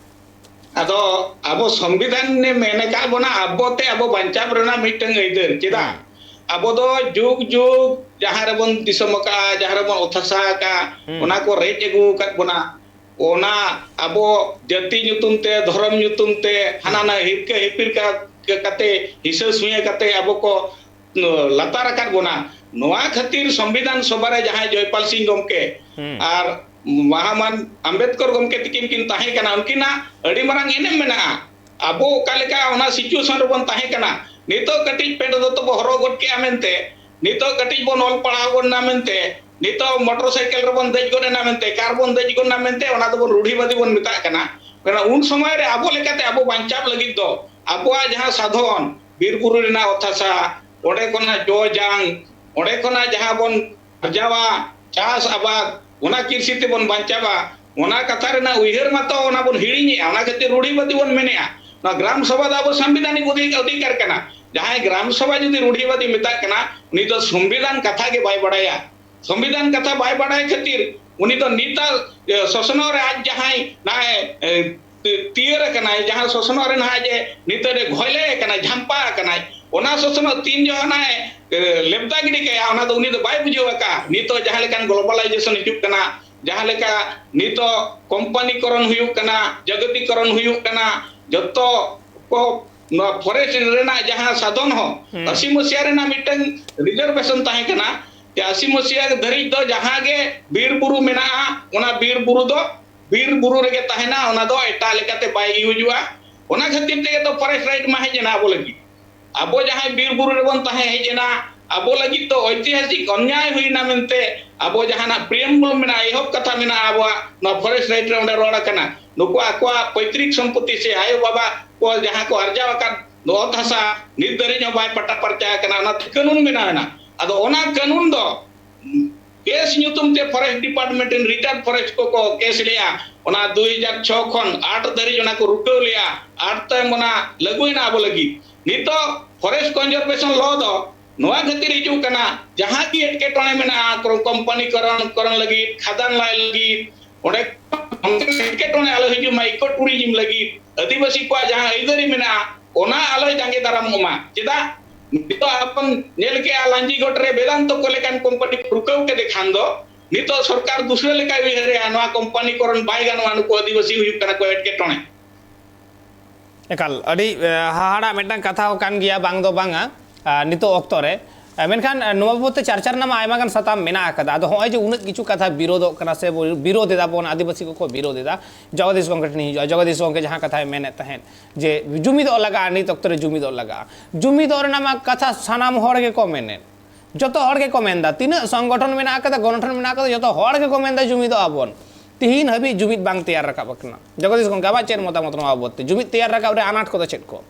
ᱟᱫᱚ ᱟᱵᱚ ᱥᱚᱝᱵᱤᱫᱷᱟᱱ ᱮ ᱢᱮᱱ ᱟᱠᱟᱫ ᱵᱚᱱᱟ ᱟᱵᱚ ᱛᱮ ᱟᱵᱚ ᱵᱟᱧᱪᱟᱣ ᱨᱮᱱᱟᱜ ᱢᱤᱫᱴᱟᱝ ᱟᱹᱭᱫᱟᱹᱨ᱾ ᱪᱮᱫᱟᱜ? ᱦᱮᱸ᱾ ᱟᱵᱚ ᱫᱚ ᱡᱩᱜᱽ ᱡᱩᱜᱽ ᱡᱟᱦᱟᱸ ᱨᱮᱵᱚᱱ ᱫᱤᱥᱚᱢ ᱟᱠᱟᱫᱼᱟ, ᱡᱟᱦᱟᱸ ᱨᱮᱵᱚᱱ ᱚᱛ ᱦᱟᱥᱟ ᱟᱠᱟᱫᱼᱟ, ᱦᱩᱸ᱾ ᱚᱱᱟ ᱠᱚ ᱨᱮᱡ ᱟᱹᱜᱩ ᱟᱠᱟᱫ ᱵᱚᱱᱟ᱾ ᱚᱱᱟ ᱟᱵᱚ ᱡᱟᱹᱛᱤ ᱧᱩᱛᱩᱢ ᱛᱮ, ᱫᱷᱚᱨᱚᱢ ᱧᱩᱛᱩᱢ ᱛᱮ, ᱦᱟᱱᱟ ᱦᱩᱸ᱾ ᱱᱟ ᱦᱤᱨᱠᱟᱹ ᱦᱤᱯᱤᱨ ᱠᱟ-, ᱠᱟᱛᱮ, ᱦᱤᱥᱟᱹ ᱥᱩᱭᱟᱹ ᱠᱟᱛᱮ ᱟᱵᱚ ᱠᱚ ᱞᱟᱛᱟᱨ ᱟᱠᱟᱫ ᱵᱚᱱᱟ᱾ ᱱᱚᱣᱟ ᱠᱷᱟᱹᱛᱤᱨ ᱥᱚᱝᱵᱤᱫᱷᱟᱱ ᱥᱚᱵᱷᱟ ᱨᱮ ᱡᱟᱦᱟᱸᱭ ᱡᱚᱭᱯᱟᱞ ᱥᱤᱝ ᱜᱚᱢᱠᱮ ᱦᱩᱸ᱾ ᱟᱨ ᱢᱟᱦᱟᱢᱟᱱ ᱟᱢᱵᱮᱫᱠᱚᱨ ᱜᱚᱢᱠᱮ ᱛᱤᱠᱤᱱ ᱠᱤᱱ ᱛᱟᱦᱮᱸ ᱠᱟᱱᱟ, ᱩᱱᱠᱤᱱᱟᱜ ᱟᱹᱰᱤ ᱢᱟᱨᱟᱝ ᱮᱱᱮᱢ ᱢᱮᱱᱟᱜᱼᱟ᱾ ᱟᱵᱚ ᱚᱠᱟ ᱞᱮᱠᱟ ᱚᱱᱟ situation ᱨᱮᱵᱚᱱ ᱛᱟᱦᱮᱸ ᱠᱟᱱᱟ, ᱱᱤᱛᱚᱜ ᱠᱟᱹᱴᱤᱡ ᱯᱮᱱᱴ ᱫᱚᱛᱚ ᱵᱚ ᱦᱚᱨᱚᱜ ᱜᱚᱫ ᱠᱮᱜᱼᱟ ᱢᱮᱱᱛᱮ, ᱱᱤᱛᱚᱜ ᱠᱟᱹᱴᱤᱡ ᱵᱚᱱ ᱚᱞ ᱯᱟᱲᱦᱟᱣ ᱜᱚᱫ ᱮᱱᱟ ᱢᱮᱱᱛᱮ, ᱱᱤᱛᱚᱜ ᱢᱚᱴᱚᱨ ᱥᱟᱭᱠᱮᱞ ᱨᱮᱵᱚᱱ ᱫᱮᱡ ᱜᱚᱫ ᱮᱱᱟ ᱢᱮᱱᱛᱮ, ᱠᱟᱨ ᱵᱚᱱ ᱫᱮᱡ ᱜᱚᱫ ᱮᱱᱟ ᱢᱮᱱᱛᱮ, ᱚᱱᱟ ᱫᱚᱵᱚᱱ ᱨᱩᱰᱷᱤᱵᱟᱫᱤ ᱵᱚᱱ ᱢᱮᱛᱟᱜ ᱠᱟᱱᱟ᱾ ᱢᱮᱱᱠᱷᱟᱱ ᱩᱱ ᱥᱚᱢᱚᱭ ᱨᱮ ᱟᱵᱚ ᱞᱮᱠᱟᱛᱮ ᱟᱵᱚ ᱵᱟᱧᱪᱟᱣ ᱞᱟᱹᱜᱤᱫ ᱫᱚ ᱟᱵᱚᱣᱟᱜ ᱡᱟᱦᱟᱸ ᱥᱟᱫᱷᱚᱱ, ᱵᱤᱨ ᱵᱩᱨᱩ ᱨᱮᱱᱟᱜ ᱚᱛ ᱦᱟᱥᱟ, ᱚᱸᱰᱮ ᱠᱷᱚᱱᱟᱜ ᱡᱚ ᱡᱟᱝ, ᱚᱸᱰᱮ ᱠᱷᱚᱱᱟᱜ ᱡᱟᱦᱟᱸ ᱵᱚᱱ ᱟᱨᱡᱟᱣᱟ, ᱪᱟᱥ ᱟᱵᱟᱫ, ᱚᱱᱟ ᱠᱨᱤᱥᱤ ᱛᱮᱵᱚᱱ ᱵᱟᱧᱪᱟᱣᱟ, ᱚᱱᱟ ᱠᱟᱛᱷᱟ ᱨᱮᱱᱟᱜ ᱩᱭᱦᱟᱹᱨ ᱢᱟᱛᱚ ᱚᱱᱟ ᱵᱚᱱ ᱦᱤᱲᱤᱧᱮᱜᱼᱟ᱾ ᱚᱱᱟ ᱠᱷᱟᱹᱛᱤᱨ ᱨᱩᱰᱷᱤᱵᱟᱫᱤ ᱵᱚᱱ ᱢᱮᱱᱮᱜᱼᱟ᱾ ᱱᱚᱣᱟ ᱜᱨᱟᱢ ᱥᱚᱵᱷᱟ ᱫᱚ ᱟᱵᱚ ᱥᱟᱝᱵᱤᱫᱷᱟᱱᱤᱠ ᱚᱫᱷᱤ-, ᱚᱫᱷᱤᱠᱟᱨ ᱠᱟᱱᱟ᱾ ᱡᱟᱦᱟᱸᱭ ᱜᱨᱟᱢ ᱥᱚᱵᱷᱟ ᱡᱩᱫᱤ ᱨᱩᱰᱷᱤᱵᱟᱫᱤ ᱢᱮᱛᱟᱜ ᱠᱟᱱᱟ, ᱩᱱᱤ ᱫᱚ ᱥᱚᱝᱵᱤᱫᱷᱟᱱ ᱠᱟᱛᱷᱟ ᱜᱮ ᱵᱟᱭ ᱵᱟᱲᱟᱭᱟ᱾ ᱥᱚᱝᱵᱤᱫᱷᱟᱱ ᱠᱟᱛᱷᱟ ᱵᱟᱭ ᱵᱟᱲᱟᱭ ᱠᱷᱟᱹᱛᱤᱨ ᱩᱱᱤ ᱫᱚ ᱱᱤᱛᱟᱜ, ᱮ, ᱥᱚᱥᱱᱚᱜ ᱨᱮ ᱟᱡ ᱡᱟᱦᱟᱸᱭ ᱱᱟᱜᱼᱮ, ᱮ, ᱛᱤ-, ᱛᱤᱭᱟᱹᱨ ᱟᱠᱟᱱᱟᱭ, ᱡᱟᱦᱟᱸ ᱥᱚᱥᱱᱚᱜ ᱨᱮ ᱱᱟᱦᱟᱜ ᱡᱮ ᱱᱤᱛᱚᱜ ᱨᱮ ᱜᱷᱚᱭᱞᱮ ᱟᱠᱟᱱᱟᱭ, ᱡᱷᱟᱢᱯᱟ ᱟᱠᱟᱱᱟᱭ, ᱚᱱᱟ ᱥᱚᱥᱱᱚᱜ ᱛᱤᱱ ᱡᱚᱦᱚᱜ ᱱᱟᱜᱼᱮ, ᱮ, ᱞᱮᱵᱫᱟ ᱜᱤᱰᱤ ᱠᱟᱭᱟ, ᱚᱱᱟ ᱫᱚ ᱩᱱᱤ ᱫᱚ ᱵᱟᱭ ᱵᱩᱡᱷᱟᱹᱣ ᱟᱠᱟᱫᱼᱟ᱾ ᱱᱤᱛᱚᱜ ᱡᱟᱦᱟᱸ ᱞᱮᱠᱟᱱ globalization ᱦᱤᱡᱩᱜ ᱠᱟᱱᱟ, ᱡᱟᱦᱟᱸ ᱞᱮᱠᱟ ᱱᱤᱛᱚᱜ ᱠᱳᱢᱯᱟᱱᱤᱠᱚᱨᱚᱱ ᱦᱩᱭᱩᱜ ᱠᱟᱱᱟ, ᱡᱟᱜᱚᱛᱤᱠᱚᱨᱚᱱ ᱦᱩᱭᱩᱜ ᱠᱟᱱᱟ, ᱡᱚᱛᱚ ᱠᱚ ᱱᱚᱣᱟ forest ᱨᱮᱱᱟᱜ ᱡᱟᱦᱟᱸ ᱥᱟᱫᱷᱚᱱ ᱦᱚᱸ ᱦᱩᱸ᱾ ᱟᱥᱤ ᱢᱟᱹᱥᱤᱭᱟ ᱨᱮᱱᱟᱜ ᱢᱤᱫᱴᱟᱝ reservation ᱛᱟᱦᱮᱸ ᱠᱟᱱᱟ, ᱡᱮ ᱟᱥᱤ ᱢᱟᱹᱥᱤᱭᱟ ᱫᱷᱟᱹᱨᱤᱡ ᱫᱚ ᱡᱟᱦᱟᱸ ᱜᱮ ᱵᱤᱨ ᱵᱩᱨᱩ ᱢᱮᱱᱟᱜᱼᱟ, ᱚᱱᱟ ᱵᱤᱨ ᱵᱩᱨᱩ ᱫᱚ ᱵᱤᱨ ᱵᱩᱨᱩ ᱨᱮᱜᱮ ᱛᱟᱦᱮᱱᱟ, ᱚᱱᱟ ᱫᱚ ᱮᱴᱟᱜ ᱞᱮᱠᱟᱛᱮ ᱵᱟᱭ ᱤᱭᱩᱡᱚᱜᱼᱟ᱾ ᱚᱱᱟ ᱠᱷᱟᱹᱛᱤᱨ ᱛᱮᱜᱮ ᱛᱚ forest right ᱢᱟ ᱦᱮᱡ ᱮᱱᱟ ᱟᱵᱚ ᱞᱟᱹᱜᱤᱫ᱾ ᱟᱵᱚ ᱡᱟᱦᱟᱸᱭ ᱵᱤᱨ ᱵᱩᱨᱩ ᱨᱮᱵᱚᱱ ᱛᱟᱦᱮᱸ ᱦᱮᱡ ᱮᱱᱟ, ᱟᱵᱚ ᱞᱟᱹᱜᱤᱫ ᱫᱚ ᱳᱭᱛᱤᱦᱟᱥᱤᱠ ᱚᱱᱭᱟᱭ ᱦᱩᱭᱱᱟ ᱢᱮᱱᱛᱮ ᱟᱵᱚ ᱡᱟᱦᱟᱱᱟᱜ preamble ᱢᱮᱱᱟᱜᱼᱟ, ᱮᱦᱚᱵ ᱠᱟᱛᱷᱟ ᱢᱮᱱᱟᱜᱼᱟ ᱟᱵᱚᱣᱟᱜ ᱱᱚᱣᱟ forest right ᱨᱮ, ᱚᱸᱰᱮ ᱨᱚᱲ ᱟᱠᱟᱱᱟ᱾ ᱱᱩᱠᱩ ᱟᱠᱚᱣᱟᱜ ᱯᱳᱭᱛᱨᱤᱠ ᱥᱚᱢᱯᱚᱛᱤ ᱥᱮ ᱟᱭᱳ ᱵᱟᱵᱟ ᱠᱚ ᱡᱟᱦᱟᱸ ᱠᱚ ᱟᱨᱡᱟᱣ ᱟᱠᱟᱫ ᱚᱛ ᱦᱟᱥᱟ ᱱᱤᱛ ᱫᱷᱟᱹᱨᱤᱡ ᱦᱚᱸ ᱵᱟᱭ ᱯᱟᱴᱟ ᱯᱟᱨᱪᱟ ᱟᱠᱟᱱᱟ, ᱚᱱᱟ ᱠᱟᱹᱱᱩᱱ ᱵᱮᱱᱟᱣ ᱮᱱᱟ᱾ ᱟᱫᱚ ᱚᱱᱟ ᱠᱟᱹᱱᱩᱱ ᱫᱚ case ᱧᱩᱛᱩᱢ ᱛᱮ forest department ᱨᱮᱱ retired forest ᱠᱚᱠᱚ case ᱞᱮᱜᱼᱟ᱾ ᱚᱱᱟ ᱫᱩ ᱦᱟᱡᱟᱨ ᱪᱷᱚ ᱠᱷᱚᱱ ᱟᱴ ᱫᱷᱟᱹᱨᱤᱡ ᱚᱱᱟ ᱠᱚ ᱨᱩᱠᱟᱹᱣ ᱞᱮᱜᱼᱟ᱾ ᱟᱴ ᱛᱟᱭᱚᱢ ᱚᱱᱟ ᱞᱟᱹᱜᱩᱭᱮᱱᱟ ᱟᱵᱚ ᱞᱟᱹᱜᱤᱫ᱾ ᱱᱤᱛᱚᱜ forest conservation law ᱫᱚ ᱱᱚᱣᱟ ᱠᱷᱟᱹᱛᱤᱨ ᱦᱤᱡᱩᱜ ᱠᱟᱱᱟ, ᱡᱟᱦᱟᱸ ᱜᱮ ᱮᱴᱠᱮᱴᱚᱬᱮ ᱢᱮᱱᱟᱜᱼᱟ, ᱠᱚ-, ᱠᱳᱢᱯᱟᱱᱤ ᱠᱚᱨᱚᱱ, ᱠᱚᱨᱚᱱ ᱞᱟᱹᱜᱤᱫ, ᱠᱷᱟᱫᱟᱱ ᱞᱟᱭ ᱞᱟᱹᱜᱤᱫ, ᱚᱸᱰᱮ ᱚᱱᱠᱟᱱ ᱮᱴᱠᱮᱴᱚᱬᱮ ᱟᱞᱚ ᱦᱤᱡᱩᱜ ᱢᱟ, eco tourism ᱞᱟᱹᱜᱤᱫ, ᱟᱹᱫᱤᱵᱟᱹᱥᱤ ᱠᱚᱣᱟᱜ ᱡᱟᱦᱟᱸ ᱟᱹᱭᱫᱟᱹᱨᱤ ᱢᱮᱱᱟᱜᱼᱟ, ᱚᱱᱟ ᱟᱞᱚᱭ ᱡᱟᱸᱜᱮ ᱫᱟᱨᱟᱢᱚᱜ ᱢᱟ᱾ ᱪᱮᱫᱟᱜ? ᱱᱤᱛᱚᱜ ᱟᱵᱚᱱ ᱧᱮᱞ ᱠᱮᱜᱼᱟ, ᱞᱟᱧᱡᱤᱜᱚᱰ ᱨᱮ ᱵᱮᱫᱟᱱᱛᱚ ᱠᱚ ᱞᱮᱠᱟᱱ ᱠᱳᱢᱯᱟᱱᱤ ᱠᱚ ᱨᱩᱠᱟᱹᱣ ᱠᱮᱫᱮ ᱠᱷᱟᱱ ᱫᱚ ᱱᱤᱛᱚᱜ ᱥᱚᱨᱠᱟᱨ ᱫᱩᱥᱨᱟᱹ ᱞᱮᱠᱟᱭ ᱩᱭᱦᱟᱹᱨᱮᱜᱼᱟ, ᱱᱚᱣᱟ ᱠᱳᱢᱯᱟᱱᱤ ᱠᱚᱨᱮᱱ ᱵᱟᱭ ᱜᱟᱱᱚᱜᱼᱟ, ᱱᱩᱠᱩ ᱟᱹᱫᱤᱵᱟᱹᱥᱤ ᱦᱩᱭᱩᱜ ᱠᱟᱱᱟ ᱠᱚ ᱮᱴᱠᱮᱴᱚᱬᱮ᱾ ᱮᱠᱟᱞ ᱟᱹᱰᱤ ᱮ, ᱦᱟᱦᱟᱲᱟᱜ ᱢᱤᱫᱴᱟᱝ ᱠᱟᱛᱷᱟ ᱦᱚᱸ ᱠᱟᱱ ᱜᱮᱭᱟ, ᱵᱟᱝ ᱫᱚ ᱵᱟᱝᱟ᱾ ᱟ, ᱱᱤᱛᱚᱜ ᱚᱠᱛᱚ ᱨᱮ ᱮ, ᱢᱮᱱᱠᱷᱟᱱ ᱮ, ᱱᱚᱣᱟ ᱵᱟᱵᱚᱫ ᱛᱮ ᱪᱟᱨᱪᱟ ᱨᱮᱱᱟᱜ ᱢᱟ ᱟᱭᱢᱟ ᱜᱟᱱ ᱥᱟᱛᱟᱢ ᱢᱮᱱᱟᱜ ᱟᱠᱟᱫᱟ᱾ ᱟᱫᱚ ᱦᱚᱸᱜᱼᱚᱭ ᱡᱮ ᱩᱱᱟᱹᱜ ᱠᱤᱪᱷᱩ ᱠᱟᱛᱷᱟ ᱵᱤᱨᱳᱫᱚᱜ ᱠᱟᱱᱟ ᱥᱮ ᱵᱤᱨᱳᱫ ᱮᱫᱟ ᱵᱚᱱ, ᱟᱹᱫᱤᱵᱟᱹᱥᱤ ᱠᱚᱠᱚ ᱵᱤᱨᱳᱫ ᱮᱫᱟ, ᱡᱚᱜᱚᱫᱤᱥ ᱜᱚᱢᱠᱮ ᱴᱷᱮᱱ ᱦᱤᱡᱩᱜᱼᱟ᱾ ᱡᱚᱜᱚᱫᱤᱥ ᱜᱚᱢᱠᱮ ᱡᱟᱦᱟᱸ ᱠᱟᱛᱷᱟᱭ ᱢᱮᱱᱮᱫ ᱛᱟᱦᱮᱸᱫ ᱡᱮ ᱡᱩᱢᱤᱫᱚᱜ ᱞᱟᱜᱟᱜᱼᱟ, ᱱᱤᱛ ᱚᱠᱛᱚ ᱨᱮ ᱡᱩᱢᱤᱫᱚᱜ ᱞᱟᱜᱟᱜᱼᱟ, ᱡᱩᱢᱤᱫᱚᱜ ᱨᱮᱱᱟᱜ ᱢᱟ ᱠᱟᱛᱷᱟ ᱥᱟᱱᱟᱢ ᱦᱚᱲ ᱜᱮᱠᱚ ᱢᱮᱱᱮᱫ, ᱡᱚᱛᱚ ᱦᱚᱲ ᱜᱮᱠᱚ ᱢᱮᱱᱫᱟ, ᱛᱤᱱᱟᱹᱜ ᱥᱚᱝᱜᱚᱴᱷᱚᱱ ᱢᱮᱱᱟᱜ ᱟᱠᱟᱫᱟ, ᱜᱚᱱᱚᱴᱷᱚᱱ ᱢᱮᱱᱟᱜ ᱟᱠᱟᱫᱟ, ᱡᱚᱛᱚ ᱦᱚᱲ ᱜᱮᱠᱚ ᱢᱮᱱᱫᱟ ᱡᱩᱢᱤᱫᱚᱜ ᱟᱵᱚᱱ᱾ ᱛᱤᱦᱤᱧ ᱦᱟᱹᱵᱤᱡ ᱡᱩᱢᱤᱫ ᱵᱟᱝ ᱛᱮᱭᱟᱨ ᱨᱟᱠᱟᱵ ᱟᱠᱟᱱᱟ᱾ ᱡᱚᱜᱚᱫᱤᱥ ᱜᱚᱢᱠᱮ, ᱟᱢᱟᱜ ᱪᱮᱫ ᱢᱚᱛᱟᱢᱚᱛ ᱱᱚᱣᱟ ᱵᱟᱵᱚᱫ ᱛᱮ? ᱡᱩᱢᱤᱫ ᱛᱮᱭᱟᱨ ᱨᱟᱠᱟᱵ ᱨᱮ ᱟᱱᱟᱴ ᱠᱚᱫᱚ ᱪᱮᱫ ᱠᱚ?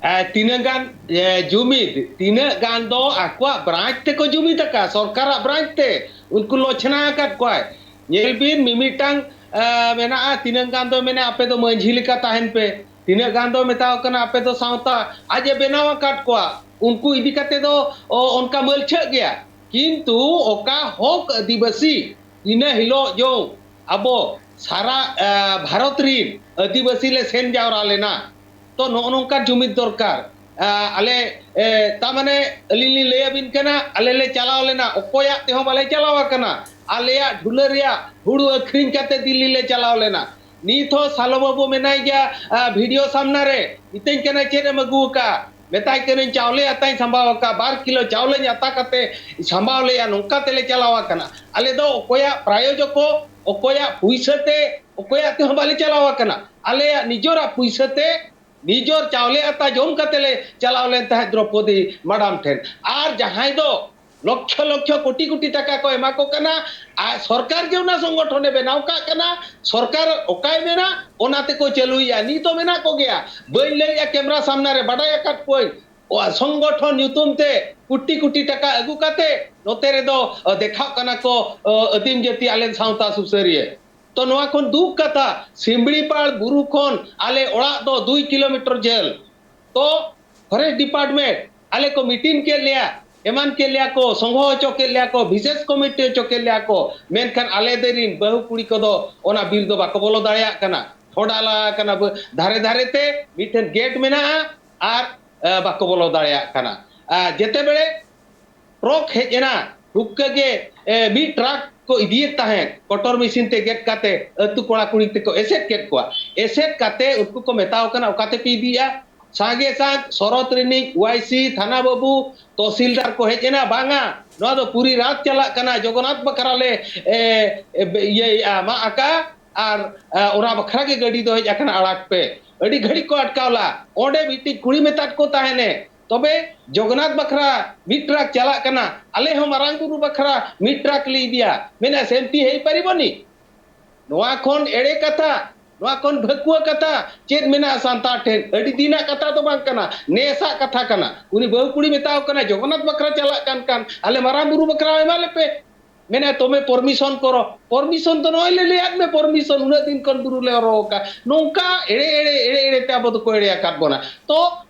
ᱮ, ᱛᱤᱱᱟᱹᱜ ᱜᱟᱱ ᱮ, ᱡᱩᱢᱤᱫ, ᱛᱤᱱᱟᱹᱜ ᱜᱟᱱ ᱫᱚ ᱟᱠᱚᱣᱟᱜ ᱵᱨᱟᱧᱪ ᱛᱮᱠᱚ ᱡᱩᱢᱤᱫ ᱟᱠᱟᱫ, ᱥᱚᱨᱠᱟᱨᱟᱜ ᱵᱨᱟᱧᱪ ᱛᱮ ᱩᱱᱠᱩ ᱞᱚᱪᱷᱱᱟ ᱟᱠᱟᱫ ᱠᱚᱣᱟᱭ᱾ ᱧᱮᱞ ᱵᱤᱱ, ᱢᱤᱢᱤᱫᱴᱟᱝ ᱮ, ᱢᱮᱱᱟᱜᱼᱟ, ᱛᱤᱱᱟᱹᱜ ᱜᱟᱱ ᱫᱚ ᱢᱮᱱᱟ ᱟᱯᱮ ᱫᱚ ᱢᱟᱹᱡᱷᱤ ᱞᱮᱠᱟ ᱛᱟᱦᱮᱱ ᱯᱮ, ᱛᱤᱱᱟᱹᱜ ᱜᱟᱱ ᱫᱚ ᱢᱮᱛᱟᱣ ᱠᱟᱱᱟ ᱟᱯᱮ ᱫᱚ ᱥᱟᱶᱛᱟ, ᱟᱡ ᱮ ᱵᱮᱱᱟᱣ ᱟᱠᱟᱫ ᱠᱚᱣᱟ, ᱩᱱᱠᱩ ᱤᱫᱤ ᱠᱟᱛᱮ ᱫᱚ ᱚ, ᱚᱱᱠᱟ ᱢᱟᱹᱞᱪᱷᱟᱹᱜ ᱜᱮᱭᱟ᱾ ᱠᱤᱱᱛᱩ ᱚᱠᱟ ᱦᱚᱠ ᱟᱹᱫᱤᱵᱟᱹᱥᱤ ᱤᱱᱟᱹ ᱦᱤᱞᱳᱜ ᱡᱚ ᱟᱵᱚ ᱥᱟᱨᱟ ᱮ, ᱵᱷᱟᱨᱚᱛ ᱨᱤᱱ ᱟᱹᱫᱤᱵᱟᱹᱥᱤ ᱞᱮ ᱥᱮᱱ ᱡᱟᱣᱨᱟ ᱞᱮᱱᱟ᱾ ᱛᱚ ᱱᱚᱜᱼᱚ ᱱᱚᱝᱠᱟ ᱡᱩᱢᱤᱫ ᱫᱚᱨᱠᱟᱨ᱾ ᱟ, ᱟᱞᱮ ᱮ, ᱛᱟ ᱢᱟᱱᱮ ᱟᱹᱞᱤᱧ ᱞᱤᱧ ᱞᱟᱹᱭ ᱟᱹᱵᱤᱱ ᱠᱟᱱᱟ, ᱟᱞᱮ ᱞᱮ ᱪᱟᱞᱟᱣ ᱞᱮᱱᱟ, ᱚᱠᱚᱭᱟᱜ ᱛᱮᱦᱚᱸ ᱵᱟᱞᱮ ᱪᱟᱞᱟᱣ ᱟᱠᱟᱱᱟ᱾ ᱟᱞᱮᱭᱟᱜ ᱰᱷᱩᱞᱟᱹ ᱨᱮᱭᱟᱜ ᱦᱩᱲᱩ ᱟᱹᱠᱷᱨᱤᱧ ᱠᱟᱛᱮ ᱫᱤᱞᱞᱤ ᱞᱮ ᱪᱟᱞᱟᱣ ᱞᱮᱱᱟ᱾ ᱱᱤᱛ ᱦᱚᱸ ᱥᱟᱞᱚ ᱵᱟᱹᱵᱩ ᱢᱮᱱᱟᱭ ᱜᱮᱭᱟ ᱟ, ᱵᱷᱤᱰᱤᱭᱳ ᱥᱟᱢᱱᱟ ᱨᱮ, ᱢᱤᱛᱟᱹᱧ ᱠᱟᱱᱟᱭ, "ᱪᱮᱫ ᱮᱢ ᱟᱹᱜᱩ ᱟᱠᱟᱫᱼᱟ?" ᱢᱮᱛᱟᱭ ᱠᱟᱹᱱᱟᱹᱧ, "ᱪᱟᱣᱞᱮ ᱟᱛᱟᱧ ᱥᱟᱢᱵᱟᱣ ᱟᱠᱟᱫᱼᱟ, ᱵᱟᱨ ᱠᱤᱞᱳ ᱪᱟᱣᱞᱮᱧ ᱟᱛᱟ ᱠᱟᱛᱮ ᱥᱟᱢᱵᱟᱣ ᱞᱮᱫᱼᱟ, ᱱᱚᱝᱠᱟ ᱛᱮᱞᱮ ᱪᱟᱞᱟᱣ ᱟᱠᱟᱱᱟ᱾ ᱟᱞᱮ ᱫᱚ ᱚᱠᱚᱭᱟᱜ ᱯᱨᱟᱭᱳᱡᱚᱠᱚ, ᱚᱠᱚᱭᱟᱜ ᱯᱩᱭᱥᱟᱹ ᱛᱮ, ᱚᱠᱚᱭᱟᱜ ᱛᱮᱦᱚᱸ ᱵᱟᱞᱮ ᱪᱟᱞᱟᱣ ᱟᱠᱟᱱᱟ, ᱟᱞᱮᱭᱟᱜ ᱱᱤᱡᱚᱨᱟᱜ ᱯᱩᱭᱥᱟᱹ ᱛᱮ ᱱᱤᱡᱚᱨ ᱪᱟᱣᱞᱮ ᱟᱛᱟ ᱡᱚᱢ ᱠᱟᱛᱮ ᱞᱮ ᱪᱟᱞᱟᱣ ᱞᱮᱱ ᱛᱟᱦᱮᱸᱫ ᱫᱨᱚᱯᱚᱫᱤ ᱢᱟᱰᱟᱢ ᱴᱷᱮᱱ᱾ ᱟᱨ ᱡᱟᱦᱟᱸᱭ ᱫᱚ ᱞᱚᱠᱷᱭᱚ ᱞᱚᱠᱷᱭᱚ ᱠᱳᱴᱤ ᱠᱳᱴᱤ ᱴᱟᱠᱟ ᱠᱚ ᱮᱢᱟ ᱠᱚ ᱠᱟᱱᱟ, ᱟᱨ ᱥᱚᱨᱠᱟᱨ ᱜᱮ ᱚᱱᱟ ᱥᱚᱝᱜᱚᱴᱷᱚᱱᱮ ᱵᱮᱱᱟᱣ ᱠᱟᱜ ᱠᱟᱱᱟ, ᱥᱚᱨᱠᱟᱨ ᱚᱠᱟᱭ ᱢᱮᱱᱟ ᱚᱱᱟ ᱛᱮᱠᱚ ᱪᱟᱹᱞᱩᱭᱮᱫᱼᱟ᱾ ᱱᱤᱛ ᱦᱚᱸ ᱢᱮᱱᱟᱜ ᱠᱚᱜᱮᱭᱟ, ᱵᱟᱹᱧ ᱞᱟᱹᱭᱮᱫᱼᱟ, ᱠᱮᱢᱨᱟ ᱥᱟᱢᱱᱟ ᱨᱮ ᱵᱟᱰᱟᱭ ᱟᱠᱟᱫ ᱠᱚᱣᱟᱹᱧ, ᱚ, ᱥᱚᱝᱜᱚᱴᱷᱚᱱ ᱧᱩᱛᱩᱢ ᱛᱮ ᱠᱳᱴᱤ ᱠᱳᱴᱤ ᱴᱟᱠᱟ ᱟᱹᱜᱩ ᱠᱟᱛᱮ ᱱᱚᱛᱮ ᱨᱮᱫᱚ, ᱚ, ᱫᱮᱠᱷᱟᱜ ᱠᱟᱱᱟ ᱠᱚ, ᱚ, ᱟᱹᱫᱤᱢ ᱡᱟᱹᱛᱤ ᱟᱞᱮ ᱥᱟᱶᱛᱟ ᱥᱩᱥᱟᱹᱨᱤᱭᱟᱹ᱾ ᱛᱚ ᱱᱚᱣᱟ ᱠᱷᱚᱱ ᱫᱩᱠ ᱠᱟᱛᱷᱟ, ᱥᱤᱢᱲᱤᱯᱟᱲ ᱵᱩᱨᱩ ᱠᱷᱚᱱ ᱟᱞᱮ ᱚᱲᱟᱜ ᱫᱚ ᱫᱩᱭ ᱠᱤᱞᱳᱢᱤᱴᱟᱨ ᱡᱷᱟᱹᱞ᱾ ᱛᱚ ᱯᱷᱚᱨᱮᱥᱴ ᱰᱤᱯᱟᱨᱴᱢᱮᱱᱴ ᱟᱞᱮ ᱠᱚ ᱢᱤᱴᱤᱝ ᱠᱮᱫ ᱞᱮᱭᱟ, ᱮᱢᱟᱱ ᱠᱮᱫ ᱞᱮᱭᱟ ᱠᱚ, ᱥᱚᱸᱜᱷᱚ ᱦᱚᱪᱚ ᱠᱮᱫ ᱞᱮᱭᱟ ᱠᱚ, ᱵᱤᱥᱮᱥ ᱠᱚᱢᱤᱴᱤ ᱦᱚᱪᱚ ᱠᱮᱫ ᱞᱮᱭᱟ ᱠᱚ, ᱢᱮᱱᱠᱷᱟᱱ ᱟᱞᱮ ᱫᱮᱨᱤᱱ ᱵᱟᱹᱦᱩ ᱠᱩᱲᱤ ᱠᱚᱫᱚ ᱚᱱᱟ ᱵᱤᱨ ᱫᱚ ᱵᱟᱠᱚ ᱵᱚᱞᱚ ᱫᱟᱲᱮᱭᱟᱜ ᱠᱟᱱᱟ᱾ ᱴᱷᱚᱰᱟ ᱞᱟ ᱟᱠᱟᱱᱟ, ᱵᱟᱹ-, ᱫᱷᱟᱨᱮ ᱫᱷᱟᱨᱮ ᱛᱮ ᱢᱤᱫᱴᱮᱱ ᱜᱮᱴ ᱢᱮᱱᱟᱜᱼᱟ ᱟᱨ ᱮ, ᱵᱟᱠᱚ ᱵᱚᱞᱚ ᱫᱟᱲᱮᱭᱟᱜ ᱠᱟᱱᱟ᱾ ᱟ, ᱡᱮᱛᱮ ᱵᱮᱲᱮ ᱴᱨᱚᱠ ᱦᱮᱡ ᱮᱱᱟ, ᱦᱩᱠᱠᱟᱹ ᱜᱮ, ᱮ, ᱢᱤᱫ ᱴᱨᱟᱠ ᱠᱚ ᱤᱫᱤᱭᱮᱫ ᱛᱟᱦᱮᱸᱫ, ᱠᱚᱴᱚᱨ ᱢᱮᱥᱤᱱ ᱛᱮ ᱜᱮᱫ ᱠᱟᱛᱮ ᱟᱹᱛᱩ ᱠᱚᱲᱟ ᱠᱩᱲᱤ ᱛᱮᱠᱚ ᱮᱥᱮᱫ ᱠᱮᱫ ᱠᱚᱣᱟ᱾ ᱮᱥᱮᱫ ᱠᱟᱛᱮ ᱩᱱᱠᱩ ᱠᱚ ᱢᱮᱛᱟᱣ ᱠᱟᱱᱟ, "ᱚᱠᱟ ᱛᱮᱯᱮ ᱤᱫᱤᱭᱮᱫᱼᱟ?" ᱥᱟᱸᱜᱮ ᱥᱟᱝ ᱥᱚᱨᱚᱛ ᱨᱤᱱᱤᱡ ᱳᱣᱟᱭ ᱥᱤ, ᱛᱷᱟᱱᱟ ᱵᱟᱹᱵᱩ, ᱛᱚᱦᱥᱤᱞᱫᱟᱨ ᱠᱚ ᱦᱮᱡ ᱮᱱᱟ, "ᱵᱟᱝᱟ, ᱱᱚᱣᱟ ᱫᱚ ᱯᱩᱨᱤ ᱨᱟᱛ ᱪᱟᱞᱟᱜ ᱠᱟᱱᱟ, ᱡᱚᱜᱚᱱᱱᱟᱛᱷ ᱵᱟᱠᱷᱨᱟ ᱞᱮ, ᱮ, ᱮ, ᱤᱭᱟᱹᱭᱮᱫᱼᱟ, ᱢᱟᱜ ᱟᱠᱟ, ᱟᱨ, ᱮ, ᱚᱱᱟ ᱵᱟᱠᱷᱨᱟ ᱜᱮ ᱜᱟᱹᱰᱤ ᱫᱚ ᱦᱮᱡ ᱟᱠᱟᱱᱟ, ᱟᱲᱟᱜ ᱯᱮ᱾" ᱟᱹᱰᱤ ᱜᱷᱟᱹᱲᱤᱡ ᱠᱚ ᱟᱴᱠᱟᱣ ᱞᱟ᱾ ᱚᱸᱰᱮ ᱢᱤᱫᱴᱤᱡ ᱠᱩᱲᱤ ᱢᱮᱛᱟᱫ ᱠᱚ ᱛᱟᱦᱮᱱᱮ, "ᱛᱚᱵᱮ ᱡᱚᱜᱚᱱᱱᱟᱛᱷ ᱵᱟᱠᱷᱨᱟ ᱢᱤᱫ ᱴᱨᱟᱠ ᱪᱟᱞᱟᱜ ᱠᱟᱱᱟ, ᱟᱞᱮ ᱦᱚᱸ ᱢᱟᱨᱟᱝ ᱵᱩᱨᱩ ᱵᱟᱠᱷᱨᱟ ᱢᱤᱫ ᱴᱨᱟᱠ ᱞᱮ ᱤᱫᱤᱭᱟ?" ᱢᱮᱱᱟ, "ᱥᱮᱢᱛᱤ ᱦᱮᱡ ᱯᱟᱨᱤᱵᱚᱱᱤ?" ᱱᱚᱣᱟ ᱠᱷᱚᱱ ᱮᱲᱮ ᱠᱟᱛᱷᱟ, ᱱᱚᱣᱟ ᱠᱷᱚᱱ ᱵᱷᱟᱹᱠᱩᱣᱟᱹ ᱠᱟᱛᱷᱟ ᱪᱮᱫ ᱢᱮᱱᱟᱜᱼᱟ ᱥᱟᱱᱛᱟᱲ ᱴᱷᱮᱱ? ᱟᱹᱰᱤ ᱫᱤᱱᱟᱜ ᱠᱟᱛᱷᱟ ᱫᱚ ᱵᱟᱝ ᱠᱟᱱᱟ, ᱱᱮᱥᱟᱜ ᱠᱟᱛᱷᱟ ᱠᱟᱱᱟ᱾ ᱩᱱᱤ ᱵᱟᱹᱦᱩ ᱠᱩᱲᱤ ᱢᱮᱛᱟᱣ ᱠᱟᱱᱟ, "ᱡᱚᱜᱚᱱᱱᱟᱛᱷ ᱵᱟᱠᱷᱨᱟ ᱪᱟᱞᱟᱜ ᱠᱟᱱ ᱠᱷᱟᱱ ᱟᱞᱮ ᱢᱟᱨᱟᱝ ᱵᱩᱨᱩ ᱵᱟᱠᱷᱨᱟ ᱮᱢᱟ ᱞᱮᱯᱮ᱾" ᱢᱮᱱᱟ, "ᱛᱚᱢᱮ ᱯᱚᱨᱢᱤᱥᱚᱱ ᱠᱚᱨᱚ᱾" ᱯᱚᱨᱢᱤᱥᱚᱱ ᱫᱚ ᱱᱚᱜᱼᱚᱭ ᱞᱮ ᱞᱟᱹᱭᱟᱫ ᱢᱮ, ᱯᱚᱨᱢᱤᱥᱚᱱ ᱩᱱᱟᱹᱜ ᱫᱤᱱ ᱠᱷᱚᱱ ᱵᱩᱨᱩ ᱞᱮ ᱦᱚᱨᱚ ᱟᱠᱟᱫ᱾ ᱱᱚᱝᱠᱟ ᱮᱲᱮ, ᱮᱲᱮ, ᱮᱲᱮ, ᱮᱲᱮ ᱛᱮ ᱟᱵᱚ ᱫᱚᱠᱚ ᱮᱲᱮ ᱟᱠᱟᱫ ᱵᱚᱱᱟ᱾ ᱛᱚ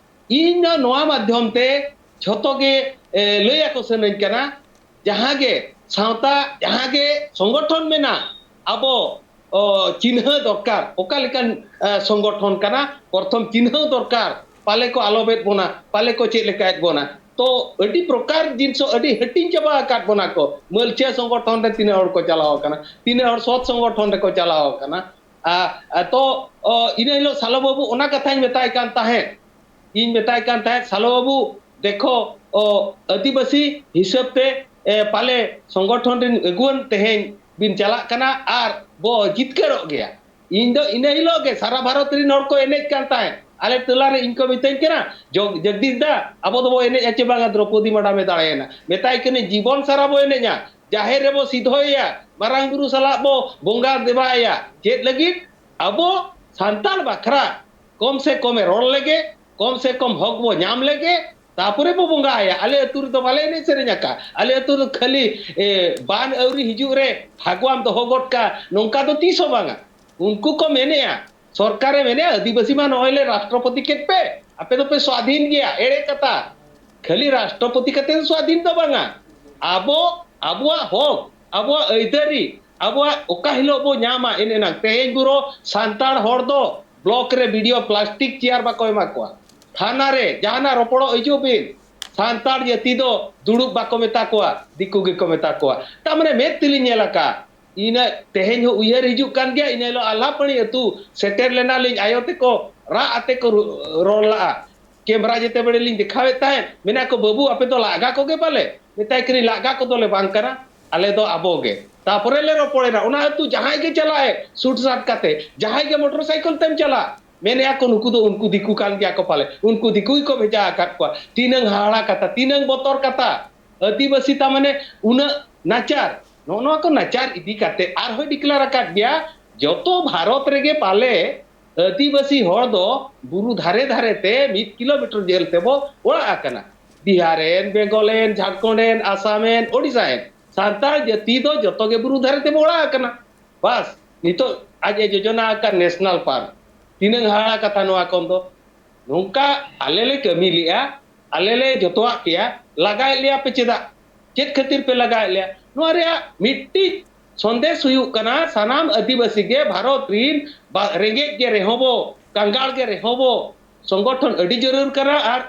ᱤᱧ ᱫᱚ ᱱᱚᱣᱟ ᱢᱟᱫᱽᱫᱷᱚᱢ ᱛᱮ ᱡᱷᱚᱛᱚ ᱜᱮ, ᱮ, ᱞᱟᱹᱭ ᱟᱠᱚ ᱥᱟᱱᱟᱧ ᱠᱟᱱᱟ, ᱡᱟᱦᱟᱸ ᱜᱮ ᱥᱟᱶᱛᱟ, ᱡᱟᱦᱟᱸ ᱜᱮ ᱥᱚᱝᱜᱚᱴᱷᱚᱱ ᱢᱮᱱᱟᱜ, ᱟᱵᱚ, ᱚ, ᱪᱤᱱᱦᱟᱹ ᱫᱚᱨᱠᱟᱨ, ᱚᱠᱟ ᱞᱮᱠᱟᱱ, ᱮ, ᱥᱚᱝᱜᱚᱴᱷᱚᱱ ᱠᱟᱱᱟ, ᱯᱨᱚᱛᱷᱚᱢ ᱪᱤᱱᱦᱟᱹᱣ ᱫᱚᱨᱠᱟᱨ, ᱯᱟᱞᱮ ᱠᱚ ᱟᱞᱚᱵᱮᱫ ᱵᱚᱱᱟ, ᱯᱟᱞᱮ ᱠᱚ ᱪᱮᱫ ᱞᱮᱠᱟᱭᱮᱫ ᱵᱚᱱᱟ᱾ ᱛᱚ ᱟᱹᱰᱤ ᱯᱨᱚᱠᱟᱨ ᱡᱤᱱᱤᱥ ᱟᱹᱰᱤ ᱦᱟᱹᱴᱤᱧ ᱪᱟᱵᱟ ᱟᱠᱟᱫ ᱵᱚᱱᱟ ᱠᱚ᱾ ᱢᱟᱹᱞᱪᱷᱟᱹ ᱥᱚᱝᱜᱚᱴᱷᱚᱱ ᱨᱮ ᱛᱤᱱᱟᱹᱜ ᱦᱚᱲ ᱠᱚ ᱪᱟᱞᱟᱣ ᱟᱠᱟᱱᱟ, ᱛᱤᱱᱟᱹᱜ ᱦᱚᱲ ᱥᱚᱛ ᱥᱚᱝᱜᱚᱴᱷᱚᱱ ᱨᱮᱠᱚ ᱪᱟᱞᱟᱣ ᱟᱠᱟᱱᱟ᱾ ᱟ, ᱟ, ᱛᱚ, ᱚ, ᱤᱱᱟᱹ ᱦᱤᱞᱳᱜ ᱥᱟᱞᱚ ᱵᱟᱹᱵᱩ ᱚᱱᱟ ᱠᱟᱛᱷᱟᱧ ᱢᱮᱛᱟᱭ ᱠᱟᱱ ᱛᱟᱦᱮᱸᱫ, ᱤᱧ ᱢᱮᱛᱟᱭ ᱠᱟᱱ ᱛᱟᱦᱮᱸᱫ, "ᱥᱟᱞᱚ ᱵᱟᱹᱵᱩ, ᱫᱮᱠᱷᱚ, ᱚ, ᱟᱹᱫᱤᱵᱟᱹᱥᱤ ᱦᱤᱥᱟᱹᱵ ᱛᱮ, ᱮ, ᱯᱟᱞᱮ ᱥᱚᱝᱜᱚᱴᱷᱚᱱ ᱨᱮᱱ ᱟᱹᱜᱩᱣᱟᱹᱱ ᱛᱮᱦᱮᱧ ᱵᱤᱱ ᱪᱟᱞᱟᱜ ᱠᱟᱱᱟ ᱟᱨ ᱵᱚ ᱡᱤᱛᱠᱟᱹᱨᱚᱜ ᱜᱮᱭᱟ᱾" ᱤᱧ ᱫᱚ ᱤᱱᱟᱹ ᱦᱤᱞᱳᱜ ᱜᱮ ᱥᱟᱨᱟ ᱵᱷᱟᱨᱚᱛ ᱨᱮᱱ ᱦᱚᱲ ᱠᱚ ᱮᱱᱮᱡ ᱠᱟᱱ ᱛᱟᱦᱮᱸᱫ᱾ ᱟᱞᱮ ᱴᱚᱞᱟ ᱨᱮ ᱤᱧ ᱠᱚ ᱢᱤᱛᱟᱹᱧ ᱠᱟᱱᱟ, "ᱡᱚᱜ-, ᱡᱚᱜᱫᱤᱥ ᱫᱟ, ᱟᱵᱚ ᱫᱚᱵᱚ ᱮᱱᱮᱡᱼᱟ ᱪᱮ ᱵᱟᱝᱟ ᱫᱨᱚᱯᱚᱫᱤ ᱢᱟᱰᱟᱢᱮ ᱫᱟᱲᱮᱭᱮᱱᱟ?" ᱢᱮᱛᱟᱭ ᱠᱟᱹᱱᱟᱹᱧ, "ᱡᱤᱵᱚᱱ ᱥᱟᱨᱟ ᱵᱚ ᱮᱱᱮᱡᱼᱟ, ᱡᱟᱦᱮᱨ ᱨᱮᱵᱚ ᱥᱤᱫᱷᱚᱭᱮᱭᱟ, ᱢᱟᱨᱟᱝ ᱵᱩᱨᱩ ᱥᱟᱞᱟᱜ ᱵᱚ ᱵᱚᱸᱜᱟ ᱫᱮᱵᱟᱭᱟ᱾" ᱪᱮᱫ ᱞᱟᱹᱜᱤᱫ? ᱟᱵᱚ ᱥᱟᱱᱛᱟᱲ ᱵᱟᱠᱷᱨᱟ ᱠᱚᱢ ᱥᱮ ᱠᱚᱢᱮ ᱨᱚᱲ ᱞᱮᱜᱮ, ᱠᱚᱢ ᱥᱮ ᱠᱚᱢ ᱦᱚᱠ ᱵᱚ ᱧᱟᱢ ᱞᱮᱜᱮ, ᱛᱟᱯᱚᱨᱮ ᱵᱚ ᱵᱚᱸᱜᱟ ᱟᱭᱟ᱾ ᱟᱞᱮ ᱟᱹᱛᱩ ᱨᱮᱫᱚ ᱵᱟᱞᱮ ᱮᱱᱮᱡ ᱥᱮᱨᱮᱧ ᱟᱠᱟᱫ᱾ ᱟᱞᱮ ᱟᱹᱛᱩ ᱨᱮ ᱠᱷᱟᱹᱞᱤ, ᱮ, ᱵᱟᱱ ᱟᱹᱣᱨᱤ ᱦᱤᱡᱩᱜ ᱨᱮ ᱯᱷᱟᱹᱜᱩᱣᱟᱢ ᱫᱚᱦᱚ ᱜᱚᱫ ᱠᱟᱜ, ᱱᱚᱝᱠᱟ ᱫᱚ ᱛᱤᱥ ᱦᱚᱸ ᱵᱟᱝᱟ᱾ ᱩᱱᱠᱩ ᱠᱚ ᱢᱮᱱᱮᱜᱼᱟ, ᱥᱚᱨᱠᱟᱨᱮ ᱢᱮᱱᱮᱜᱼᱟ, "ᱟᱹᱫᱤᱵᱟᱹᱥᱤ ᱢᱟ ᱱᱚᱜᱼᱚᱭ ᱞᱮ ᱨᱟᱥᱴᱨᱚᱯᱚᱛᱤ ᱠᱮᱫ ᱯᱮ, ᱟᱯᱮ ᱫᱚᱯᱮ ᱥᱣᱟᱫᱷᱤᱱ ᱜᱮᱭᱟ", ᱮᱲᱮ ᱠᱟᱛᱷᱟ᱾ ᱠᱷᱟᱹᱞᱤ ᱨᱟᱥᱴᱨᱚᱯᱚᱛᱤ ᱠᱟᱛᱮ ᱫᱚ ᱥᱣᱟᱫᱷᱤᱱ ᱫᱚ ᱵᱟᱝᱟ᱾ ᱟᱵᱚ, ᱟᱵᱚᱣᱟᱜ ᱦᱚᱠ, ᱟᱵᱚᱣᱟᱜ ᱟᱹᱭᱫᱟᱹᱨᱤ, ᱟᱵᱚᱣᱟᱜ ᱚᱠᱟ ᱦᱤᱞᱳᱜ ᱵᱚ ᱧᱟᱢᱟ, ᱮᱱ ᱮᱱᱟᱝ᱾ ᱛᱮᱦᱮᱧ ᱵᱩᱨᱳ ᱥᱟᱱᱛᱟᱲ ᱦᱚᱲ ᱫᱚ ᱵᱞᱚᱠ ᱨᱮ ᱵᱤ ᱰᱤ ᱳ ᱯᱞᱟᱥᱴᱤᱠ ᱪᱮᱭᱟᱨ ᱵᱟᱠᱚ ᱮᱢᱟ ᱠᱚᱣᱟ᱾ ᱛᱷᱟᱱᱟ ᱨᱮ ᱡᱟᱦᱟᱱᱟᱜ ᱨᱚᱯᱚᱲᱚᱜ ᱦᱤᱡᱩᱜ ᱵᱤᱱ, ᱥᱟᱱᱛᱟᱲ ᱡᱟᱹᱛᱤ ᱫᱚ ᱫᱩᱲᱩᱵ ᱵᱟᱠᱚ ᱢᱮᱛᱟ ᱠᱚᱣᱟ, ᱫᱤᱠᱩ ᱜᱮᱠᱚ ᱢᱮᱛᱟ ᱠᱚᱣᱟ᱾ ᱛᱟᱨ ᱢᱟᱱᱮ ᱢᱮᱫ ᱛᱮᱞᱤᱧ ᱧᱮᱞ ᱟᱠᱟᱫ, ᱤᱱᱟᱹ ᱛᱮᱦᱮᱧ ᱦᱚᱸ ᱩᱭᱦᱟᱹᱨ ᱦᱤᱡᱩᱜ ᱠᱟᱱ ᱜᱮᱭᱟ᱾ ᱤᱱᱟᱹ ᱦᱤᱞᱳᱜ ᱟᱞᱦᱟᱯᱟᱹᱲᱤ ᱟᱹᱛᱩ ᱥᱮᱴᱮᱨ ᱞᱮᱱᱟᱞᱤᱧ, ᱟᱭᱳ ᱛᱮᱠᱚ ᱨᱟᱜ ᱟᱛᱮ ᱠᱚ ᱨᱩ-, ᱨᱚᱲ ᱞᱟᱜᱼᱟ᱾ ᱠᱮᱢᱨᱟ ᱡᱮᱛᱮ ᱵᱮᱲᱮ ᱞᱤᱧ ᱫᱮᱠᱷᱟᱣᱮᱫ ᱛᱟᱦᱮᱸᱫ, ᱢᱮᱱᱟ ᱠᱚ, "ᱵᱟᱹᱵᱩ, ᱟᱯᱮ ᱫᱚ ᱞᱟᱜᱟ ᱠᱚᱜᱮ ᱯᱟᱞᱮ?" ᱢᱮᱛᱟᱭ ᱠᱟᱹᱱᱟᱹᱧ, "ᱞᱟᱜᱟ ᱠᱚᱫᱚᱞᱮ ᱵᱟᱝ ᱠᱟᱱᱟ, ᱟᱞᱮ ᱫᱚ ᱟᱵᱚ ᱜᱮ᱾" ᱛᱟᱯᱚᱨᱮ ᱞᱮ ᱨᱚᱯᱚᱲᱮᱱᱟ, ᱚᱱᱟ ᱟᱹᱛᱩ ᱡᱟᱦᱟᱸᱭ ᱜᱮ ᱪᱟᱞᱟᱜ ᱮ ᱥᱩᱴ ᱥᱟᱴ ᱠᱟᱛᱮ, ᱡᱟᱦᱟᱸᱭ ᱜᱮ ᱢᱚᱴᱚᱨ ᱥᱟᱭᱠᱮᱞ ᱛᱮᱢ ᱪᱟᱞᱟᱜ, ᱢᱮᱱᱮᱜᱼᱟ ᱠᱚ, "ᱱᱩᱠᱩ ᱫᱚ ᱩᱱᱠᱩ ᱫᱤᱠᱩ ᱠᱟᱱ ᱜᱮᱭᱟ ᱠᱚ ᱯᱟᱞᱮ, ᱩᱱᱠᱩ ᱫᱤᱠᱩ ᱜᱮᱠᱚ ᱵᱷᱮᱡᱟ ᱟᱠᱟᱫ ᱠᱚᱣᱟ᱾" ᱛᱤᱱᱟᱹᱝ ᱦᱟᱦᱟᱲᱟ ᱠᱟᱛᱷᱟ, ᱛᱤᱱᱟᱹᱝ ᱵᱚᱛᱚᱨ ᱠᱟᱛᱷᱟ᱾ ᱟᱹᱫᱤᱵᱟᱹᱥᱤ ᱛᱟ ᱢᱟᱱᱮ ᱩᱱᱟᱹᱜ ᱱᱟᱪᱟᱨ, ᱱᱚᱜᱼᱚ ᱱᱚᱣᱟ ᱠᱚ ᱱᱟᱪᱟᱨ ᱤᱫᱤ ᱠᱟᱛᱮ ᱟᱨᱦᱚᱸᱭ ᱰᱤᱠᱞᱟᱨ ᱟᱠᱟᱫ ᱜᱮᱭᱟ, ᱡᱚᱛᱚ ᱵᱷᱟᱨᱚᱛ ᱨᱮᱜᱮ ᱯᱟᱞᱮ ᱟᱹᱫᱤᱵᱟᱹᱥᱤ ᱦᱚᱲ ᱫᱚ ᱵᱩᱨᱩ ᱫᱷᱟᱨᱮ ᱫᱷᱟᱨᱮ ᱛᱮ ᱢᱤᱫ ᱠᱤᱞᱳᱢᱤᱴᱟᱨ ᱡᱷᱟᱹᱞ ᱛᱮᱵᱚ ᱚᱲᱟᱜ ᱟᱠᱟᱱᱟ᱾ ᱵᱤᱦᱟᱨ ᱮᱱ, ᱵᱮᱝᱜᱚᱞ ᱮᱱ, ᱡᱷᱟᱲᱠᱷᱚᱸᱰ ᱮᱱ, ᱟᱥᱟᱢ ᱮᱱ, ᱳᱰᱤᱥᱟ ᱮᱱ, ᱥᱟᱱᱛᱟᱲ ᱡᱟᱹᱛᱤ ᱫᱚ ᱡᱚᱛᱚ ᱜᱮ ᱵᱩᱨᱩ ᱫᱷᱟᱨᱮ ᱛᱮᱵᱚ ᱚᱲᱟᱜ ᱟᱠᱟᱱᱟ᱾ ᱵᱟᱥ, ᱱᱤᱛᱚᱜ ᱟᱡ ᱮ ᱡᱳᱡᱚᱱᱟ ᱟᱠᱟᱫ ᱱᱮᱥᱱᱟᱞ ᱯᱟᱨᱠ, ᱛᱤᱱᱟᱹᱝ ᱦᱟᱦᱟᱲᱟ ᱠᱟᱛᱷᱟ ᱱᱚᱣᱟ ᱠᱷᱚᱱ ᱫᱚ᱾ ᱱᱚᱝᱠᱟ ᱟᱞᱮ ᱞᱮ ᱠᱟᱹᱢᱤ ᱞᱮᱜᱼᱟ, ᱟᱞᱮ ᱞᱮ ᱡᱚᱛᱚᱣᱟᱜ ᱠᱮᱭᱟ, ᱞᱟᱜᱟᱭᱮᱫ ᱞᱮᱭᱟ ᱯᱮ ᱪᱮᱫᱟᱜ? ᱪᱮᱫ ᱠᱷᱟᱹᱛᱤᱨ ᱯᱮ ᱞᱟᱜᱟᱭᱮᱫ ᱞᱮᱭᱟ? ᱱᱚᱣᱟ ᱨᱮᱭᱟᱜ ᱢᱤᱫᱴᱤᱡ ᱥᱚᱱᱫᱮᱥ ᱦᱩᱭᱩᱜ ᱠᱟᱱᱟ, ᱥᱟᱱᱟᱢ ᱟᱹᱫᱤᱵᱟᱹᱥᱤ ᱜᱮ ᱵᱷᱟᱨᱚᱛ ᱨᱤᱱ ᱵᱟ-, ᱨᱮᱸᱜᱮᱡ ᱜᱮ ᱨᱮᱦᱚᱸ ᱵᱚ, ᱠᱟᱸᱜᱟᱲ ᱜᱮ ᱨᱮᱦᱚᱸ ᱵᱚ, ᱥᱚᱝᱜᱚᱴᱷᱚᱱ ᱟᱹᱰᱤ ᱡᱟᱹᱨᱩᱲ ᱠᱟᱱᱟ ᱟᱨ,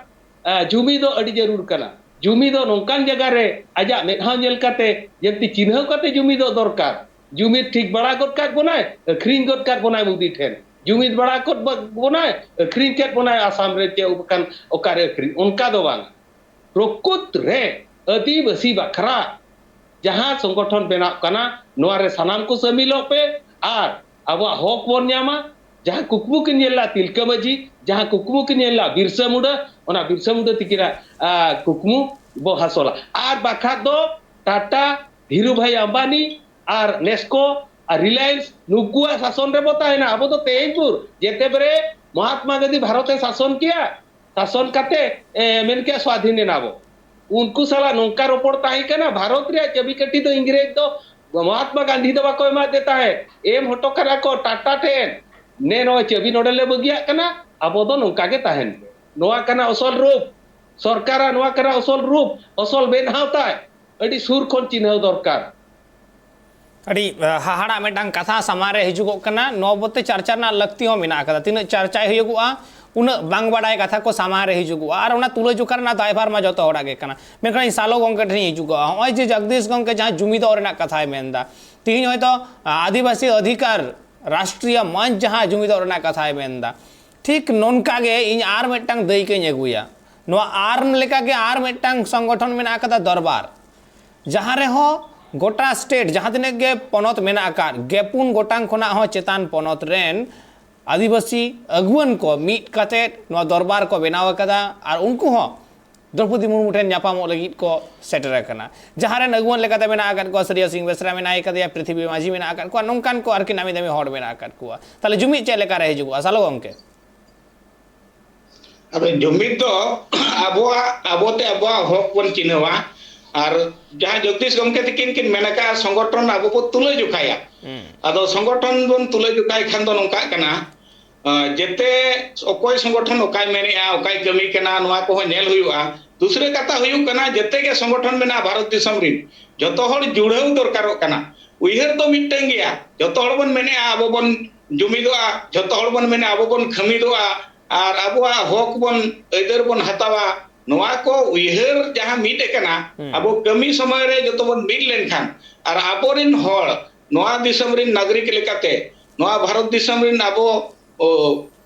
ᱟ, ᱡᱩᱢᱤ ᱫᱚ ᱟᱹᱰᱤ ᱡᱟᱹᱨᱩᱲ ᱠᱟᱱᱟ᱾ ᱡᱩᱢᱤ ᱫᱚ ᱱᱚᱝᱠᱟᱱ ᱡᱟᱭᱜᱟ ᱨᱮ ᱟᱡᱟᱜ ᱢᱮᱫᱦᱟ ᱧᱮᱞ ᱠᱟᱛᱮ, ᱡᱟᱹᱥᱛᱤ ᱪᱤᱱᱦᱟᱹᱣ ᱠᱟᱛᱮ ᱡᱩᱢᱤ ᱫᱚ ᱫᱚᱨᱠᱟᱨ᱾ ᱡᱩᱢᱤ ᱴᱷᱤᱠ ᱵᱟᱲᱟ ᱜᱚᱫ ᱠᱟᱫ ᱵᱚᱱᱟᱭ, ᱟᱹᱠᱷᱨᱤᱧ ᱜᱚᱫ ᱠᱟᱫ ᱵᱚᱱᱟᱭ ᱢᱳᱫᱤ ᱴᱷᱮᱱ᱾ ᱡᱩᱢᱤ ᱵᱟᱲᱟ ᱜᱚᱫ ᱵᱚᱱᱟᱭ, ᱟᱹᱠᱷᱨᱤᱧ ᱠᱮᱫ ᱵᱚᱱᱟᱭ ᱟᱥᱟᱢ ᱨᱮ ᱪᱮ ᱚᱠᱟᱱ, ᱚᱠᱟᱨᱮ ᱟᱹᱠᱷᱨᱤᱧ, ᱚᱱᱠᱟ ᱫᱚ ᱵᱟᱝ᱾ ᱯᱨᱚᱠᱩᱛ ᱨᱮ ᱟᱹᱫᱤᱵᱟᱹᱥᱤ ᱵᱟᱠᱷᱨᱟ ᱡᱟᱦᱟᱸ ᱥᱚᱝᱜᱚᱴᱷᱚᱱ ᱵᱮᱱᱟᱜ ᱠᱟᱱᱟ, ᱱᱚᱣᱟ ᱨᱮ ᱥᱟᱱᱟᱢ ᱠᱚ ᱥᱟᱹᱢᱤᱞᱚᱜ ᱯᱮ ᱟᱨ ᱟᱵᱚᱣᱟᱜ ᱦᱚᱠ ᱵᱚᱱ ᱧᱟᱢᱟ᱾ ᱡᱟᱦᱟᱸ ᱠᱩᱠᱢᱩ ᱠᱤᱱ ᱧᱮᱞ ᱞᱮᱫᱟ ᱛᱤᱞᱠᱟᱹ ᱢᱟᱹᱡᱷᱤ, ᱡᱟᱦᱟᱸ ᱠᱩᱠᱢᱩ ᱠᱤᱱ ᱧᱮᱞ ᱞᱮᱫᱟ ᱵᱤᱨᱥᱟ ᱢᱩᱱᱰᱟ, ᱚᱱᱟ ᱵᱤᱨᱥᱟ ᱢᱩᱱᱰᱟ ᱛᱤᱠᱤᱱᱟᱜ, ᱟ, ᱠᱩᱠᱢᱩ ᱵᱚ ᱦᱟᱥᱚᱞᱟ᱾ ᱟᱨ ᱵᱟᱠᱷᱟᱡ ᱫᱚ ᱴᱟᱴᱟ, ᱫᱷᱤᱨᱩ ᱵᱷᱟᱭ ᱟᱢᱵᱟᱱᱤ ᱟᱨ ᱱᱮᱥᱠᱳ ᱟᱨ ᱨᱤᱞᱟᱭᱮᱱᱥ, ᱱᱩᱠᱩᱣᱟᱜ ᱥᱟᱥᱚᱱ ᱨᱮᱵᱚ ᱛᱟᱦᱮᱱᱟ᱾ ᱟᱵᱚ ᱫᱚ ᱛᱮᱦᱮᱧ ᱵᱷᱳᱨ ᱡᱮᱛᱮ ᱵᱮᱨᱮ ᱢᱚᱦᱟᱛᱢᱟ ᱜᱟᱱᱫᱷᱤ ᱵᱷᱟᱨᱚᱛ ᱮ ᱥᱟᱥᱚᱱ ᱠᱮᱭᱟ, ᱥᱟᱥᱚᱱ ᱠᱟᱛᱮ, ᱮ, ᱢᱮᱱ ᱠᱮᱭᱟ ᱥᱣᱟᱫᱷᱤᱱ ᱮᱱᱟ ᱵᱚ᱾ ᱩᱱᱠᱩ ᱥᱟᱞᱟᱜ ᱱᱚᱝᱠᱟ ᱨᱚᱯᱚᱲ ᱛᱟᱦᱮᱸ ᱠᱟᱱᱟ, ᱵᱷᱟᱨᱚᱛ ᱨᱮᱭᱟᱜ ᱪᱟᱹᱵᱤ ᱠᱟᱹᱴᱷᱤ ᱫᱚ ᱤᱝᱨᱮᱡᱽ ᱫᱚ ᱢᱚᱦᱟᱛᱢᱟ ᱜᱟᱱᱫᱷᱤ ᱫᱚ ᱵᱟᱠᱚ ᱮᱢᱟᱫᱮ ᱛᱟᱦᱮᱸᱫ, ᱮᱢ ᱦᱚᱴᱚ ᱠᱟᱫᱟ ᱠᱚ ᱴᱟᱴᱟ ᱴᱷᱮᱱ᱾ ᱱᱮ ᱱᱚᱜᱼᱚᱭ ᱪᱟᱹᱵᱤ ᱱᱚᱰᱮ ᱞᱮ ᱵᱟᱹᱜᱤᱭᱟᱜ ᱠᱟᱱᱟ, ᱟᱵᱚ ᱫᱚ ᱱᱚᱝᱠᱟ ᱜᱮ ᱛᱟᱦᱮᱱ ᱯᱮ᱾ ᱱᱚᱣᱟ ᱠᱟᱱᱟ ᱚᱥᱚᱞ ᱨᱩᱯ ᱥᱚᱨᱠᱟᱨᱟᱜ, ᱱᱚᱣᱟ ᱠᱟᱱᱟ ᱚᱥᱚᱞ ᱨᱩᱯ, ᱚᱥᱚᱞ ᱵᱮᱱᱟᱣ ᱛᱟᱭ᱾ ᱟᱹᱰᱤ ᱥᱩᱨ ᱠᱷᱚᱱ ᱪᱤᱱᱦᱟᱹᱣ ᱫᱚᱨᱠᱟᱨ᱾ ᱟᱹᱰᱤ ᱦᱟᱦᱟᱲᱟᱜ ᱢᱤᱫᱴᱟᱝ ᱠᱟᱛᱷᱟ ᱥᱟᱢᱟᱝ ᱨᱮ ᱦᱤᱡᱩᱜᱚᱜ ᱠᱟᱱᱟ᱾ ᱱᱚᱣᱟ ᱵᱚᱛᱮ ᱪᱟᱨᱪᱟ ᱨᱮᱱᱟᱜ ᱞᱟᱹᱠᱛᱤ ᱦᱚᱸ ᱢᱮᱱᱟᱜ ᱟᱠᱟᱫᱟ᱾ ᱛᱤᱱᱟᱹᱜ ᱪᱟᱨᱪᱟᱭ ᱦᱩᱭᱩᱜᱚᱜᱼᱟ, ᱩᱱᱟᱹᱜ ᱵᱟᱝ ᱵᱟᱰᱟᱭ ᱠᱟᱛᱷᱟ ᱠᱚ ᱥᱟᱢᱟᱝ ᱨᱮ ᱦᱤᱡᱩᱜᱚᱜᱼᱟ᱾ ᱟᱨ ᱚᱱᱟ ᱛᱩᱞᱟᱹᱡᱚᱠᱷᱟ ᱨᱮᱱᱟᱜ ᱫᱟᱭᱵᱷᱟᱨ ᱢᱟ ᱡᱚᱛᱚ ᱦᱚᱲᱟᱜ ᱜᱮ ᱠᱟᱱᱟ᱾ ᱢᱮᱱᱠᱷᱟᱱ ᱤᱧ ᱥᱟᱞᱚ ᱜᱚᱢᱠᱮ ᱴᱷᱮᱱ ᱤᱧ ᱦᱤᱡᱩᱜᱚᱜᱼᱟ᱾ ᱱᱚᱜᱼᱚᱭ ᱡᱮ ᱡᱚᱜᱽᱫᱤᱥ ᱜᱚᱢᱠᱮ ᱡᱟᱦᱟᱸ ᱡᱩᱢᱤᱫᱚᱜ ᱨᱮᱱᱟᱜ ᱠᱟᱛᱷᱟᱭ ᱢᱮᱱᱫᱟ, ᱛᱤᱦᱤᱧ ᱦᱚᱭᱛᱚ ᱟᱹᱫᱤᱵᱟᱹᱥᱤ ᱚᱫᱷᱤᱠᱟᱨ ᱨᱟᱥᱴᱨᱤᱭᱚ ᱢᱚᱧᱪ ᱡᱟᱦᱟᱸ ᱡᱩᱢᱤᱫᱚᱜ ᱨᱮᱱᱟᱜ ᱠᱟᱛᱷᱟᱭ ᱢᱮᱱᱫᱟ, ᱴᱷᱤᱠ ᱱᱚᱝᱠᱟ ᱜᱮ ᱤᱧ ᱟᱨ ᱢᱤᱫᱴᱟᱝ ᱫᱟᱹᱭᱠᱟᱹᱧ ᱟᱹᱜᱩᱭᱟ᱾ ᱱᱚᱣᱟ ᱟᱨᱢ ᱞᱮᱠᱟᱜᱮ ᱟᱨ ᱢᱤᱫᱴᱟᱝ ᱥᱚᱝᱜᱚᱴᱷᱚᱱ ᱢᱮᱱᱟᱜ ᱟᱠᱟᱫᱟ, ᱫᱚᱨᱵᱟᱨ, ᱡᱟᱦᱟᱸ ᱨᱮᱦᱚᱸ ᱜᱚᱴᱟ ᱥᱴᱮᱴ ᱡᱟᱦᱟᱸ ᱛᱤᱱᱟᱹᱜ ᱜᱮ ᱯᱚᱱᱚᱛ ᱢᱮᱱᱟᱜ ᱟᱠᱟᱫ, ᱜᱮᱯᱩᱱ ᱜᱚᱴᱟᱝ ᱠᱷᱚᱱᱟᱜ ᱦᱚᱸ ᱪᱮᱛᱟᱱ ᱯᱚᱱᱚᱛ ᱨᱮᱱ ᱟᱹᱫᱤᱵᱟᱹᱥᱤ ᱟᱹᱜᱩᱣᱟᱹᱱ ᱠᱚ ᱢᱤᱫ ᱠᱟᱛᱮᱫ ᱱᱚᱣᱟ ᱫᱚᱨᱵᱟᱨ ᱠᱚ ᱵᱮᱱᱟᱣ ᱟᱠᱟᱫᱟ᱾ ᱟᱨ ᱩᱱᱠᱩ ᱦᱚᱸ ᱫᱨᱚᱯᱚᱫᱤ ᱢᱩᱨᱢᱩ ᱴᱷᱮᱱ ᱧᱟᱯᱟᱢᱚᱜ ᱞᱟᱹᱜᱤᱫ ᱠᱚ ᱥᱮᱴᱮᱨ ᱟᱠᱟᱱᱟ, ᱡᱟᱦᱟᱸ ᱨᱮᱱ ᱟᱹᱜᱩᱣᱟᱹᱱ ᱞᱮᱠᱟᱛᱮ ᱢᱮᱱᱟᱜ ᱟᱠᱟᱫ ᱠᱚᱣᱟ ᱥᱩᱨᱭᱟ ᱥᱤᱝ ᱵᱮᱥᱨᱟ, ᱢᱮᱱᱟᱭ ᱟᱠᱟᱫᱮᱭᱟ ᱯᱨᱤᱛᱷᱤᱵᱤ ᱢᱟᱹᱡᱷᱤ, ᱢᱮᱱᱟᱜ ᱟᱠᱟᱫ ᱠᱚᱣᱟ, ᱱᱚᱝᱠᱟᱱ ᱠᱚ ᱟᱨᱠᱤ ᱱᱟᱢᱤ ᱫᱟᱢᱤ ᱦᱚᱲ ᱢᱮᱱᱟᱜ ᱟᱠᱟᱫ ᱠᱚᱣᱟ᱾ ᱛᱟᱦᱚᱞᱮ ᱡᱩᱢᱤᱫ ᱪᱮᱫ ᱞᱮᱠᱟ ᱨᱮ ᱦᱤᱡᱩᱜᱚᱜᱼᱟ, ᱥᱟᱞᱚ ᱜᱚᱢᱠᱮ? ᱟᱫᱚ ᱡᱩᱢᱤᱫ ᱫᱚ ᱟᱵᱚᱣᱟᱜ, ᱟᱵᱚᱛᱮ ᱟᱵᱚᱣᱟᱜ ᱦᱚᱠ ᱵᱚᱱ ᱪᱤᱱᱦᱟᱹᱣᱟ᱾ ᱟᱨ ᱡᱟᱦᱟᱸ ᱡᱚᱜᱽᱫᱤᱥ ᱜᱚᱢᱠᱮ ᱛᱤᱠᱤᱱ ᱠᱤᱱ ᱢᱮᱱ ᱟᱠᱟᱫᱼᱟ, ᱥᱚᱝᱜᱚᱴᱷᱚᱱ ᱟᱵᱚ ᱵᱚ ᱛᱩᱞᱟᱹ ᱡᱚᱠᱷᱟᱭᱟ᱾ ᱟᱫᱚ ᱥᱚᱝᱜᱚᱴᱷᱚᱱ ᱵᱚᱱ ᱛᱩᱞᱟᱹ ᱡᱚᱠᱷᱟᱭ ᱠᱷᱟᱱ ᱫᱚ ᱱᱚᱝᱠᱟᱜ ᱠᱟᱱᱟ, ᱟᱸ, ᱡᱮᱛᱮ ᱚᱠᱚᱭ ᱥᱚᱝᱜᱚᱴᱷᱚᱱ ᱚᱠᱟᱭ ᱢᱮᱱᱮᱜᱼᱟ, ᱚᱠᱟᱭ ᱠᱟᱹᱢᱤ ᱠᱟᱱᱟ, ᱱᱚᱣᱟ ᱠᱚᱦᱚᱸ ᱧᱮᱞ ᱦᱩᱭᱩᱜᱼᱟ᱾ ᱫᱩᱥᱨᱟᱹ ᱠᱟᱛᱷᱟ ᱦᱩᱭᱩᱜ ᱠᱟᱱᱟ, ᱡᱮᱛᱮ ᱜᱮ ᱥᱚᱝᱜᱚᱴᱷᱚᱱ ᱢᱮᱱᱟᱜᱼᱟ ᱵᱷᱟᱨᱚᱛ ᱫᱤᱥᱚᱢ ᱨᱤᱱ, ᱡᱚᱛᱚ ᱦᱚᱲ ᱡᱩᱲᱟᱹᱣ ᱫᱚᱨᱠᱟᱨᱚᱜ ᱠᱟᱱᱟ᱾ ᱩᱭᱦᱟᱹᱨ ᱫᱚ ᱢᱤᱫᱴᱟᱝ ᱜᱮᱭᱟ, ᱡᱚᱛᱚ ᱦᱚᱲ ᱵᱚᱱ ᱢᱮᱱᱮᱜᱼᱟ ᱟᱵᱚ ᱵᱚᱱ ᱡᱩᱢᱤᱫᱚᱜᱼᱟ, ᱡᱚᱛᱚ ᱦᱚᱲ ᱵᱚᱱ ᱢᱮᱱᱮᱜᱼᱟ ᱟᱵᱚ ᱵᱚᱱ ᱠᱷᱟᱹᱢᱤᱫᱚᱜᱼᱟ ᱟᱨ ᱟᱵᱚᱣᱟᱜ ᱦᱚᱠ ᱵᱚᱱ ᱟᱹᱭᱫᱟᱹᱨ ᱵᱚᱱ ᱦᱟᱛᱟᱣᱟ᱾ ᱱᱚᱣᱟ ᱠᱚ ᱩᱭᱦᱟᱹᱨ ᱡᱟᱦᱟᱸ ᱢᱤᱫ ᱟᱠᱟᱱᱟ, ᱟᱵᱚ ᱠᱟᱹᱢᱤ ᱥᱚᱢᱚᱭ ᱨᱮ ᱡᱚᱛᱚ ᱵᱚᱱ ᱢᱤᱫ ᱞᱮᱱᱠᱷᱟᱱ ᱟᱨ ᱟᱵᱚᱨᱤᱱ ᱦᱚᱲ ᱱᱚᱣᱟ ᱫᱤᱥᱚᱢ ᱨᱤᱱ ᱱᱟᱜᱚᱨᱤᱠ ᱞᱮᱠᱟᱛᱮ, ᱱᱚᱣᱟ ᱵᱷᱟᱨᱚᱛ ᱫᱤᱥᱚᱢ ᱨᱤᱱ ᱟᱵᱚ, ᱚ,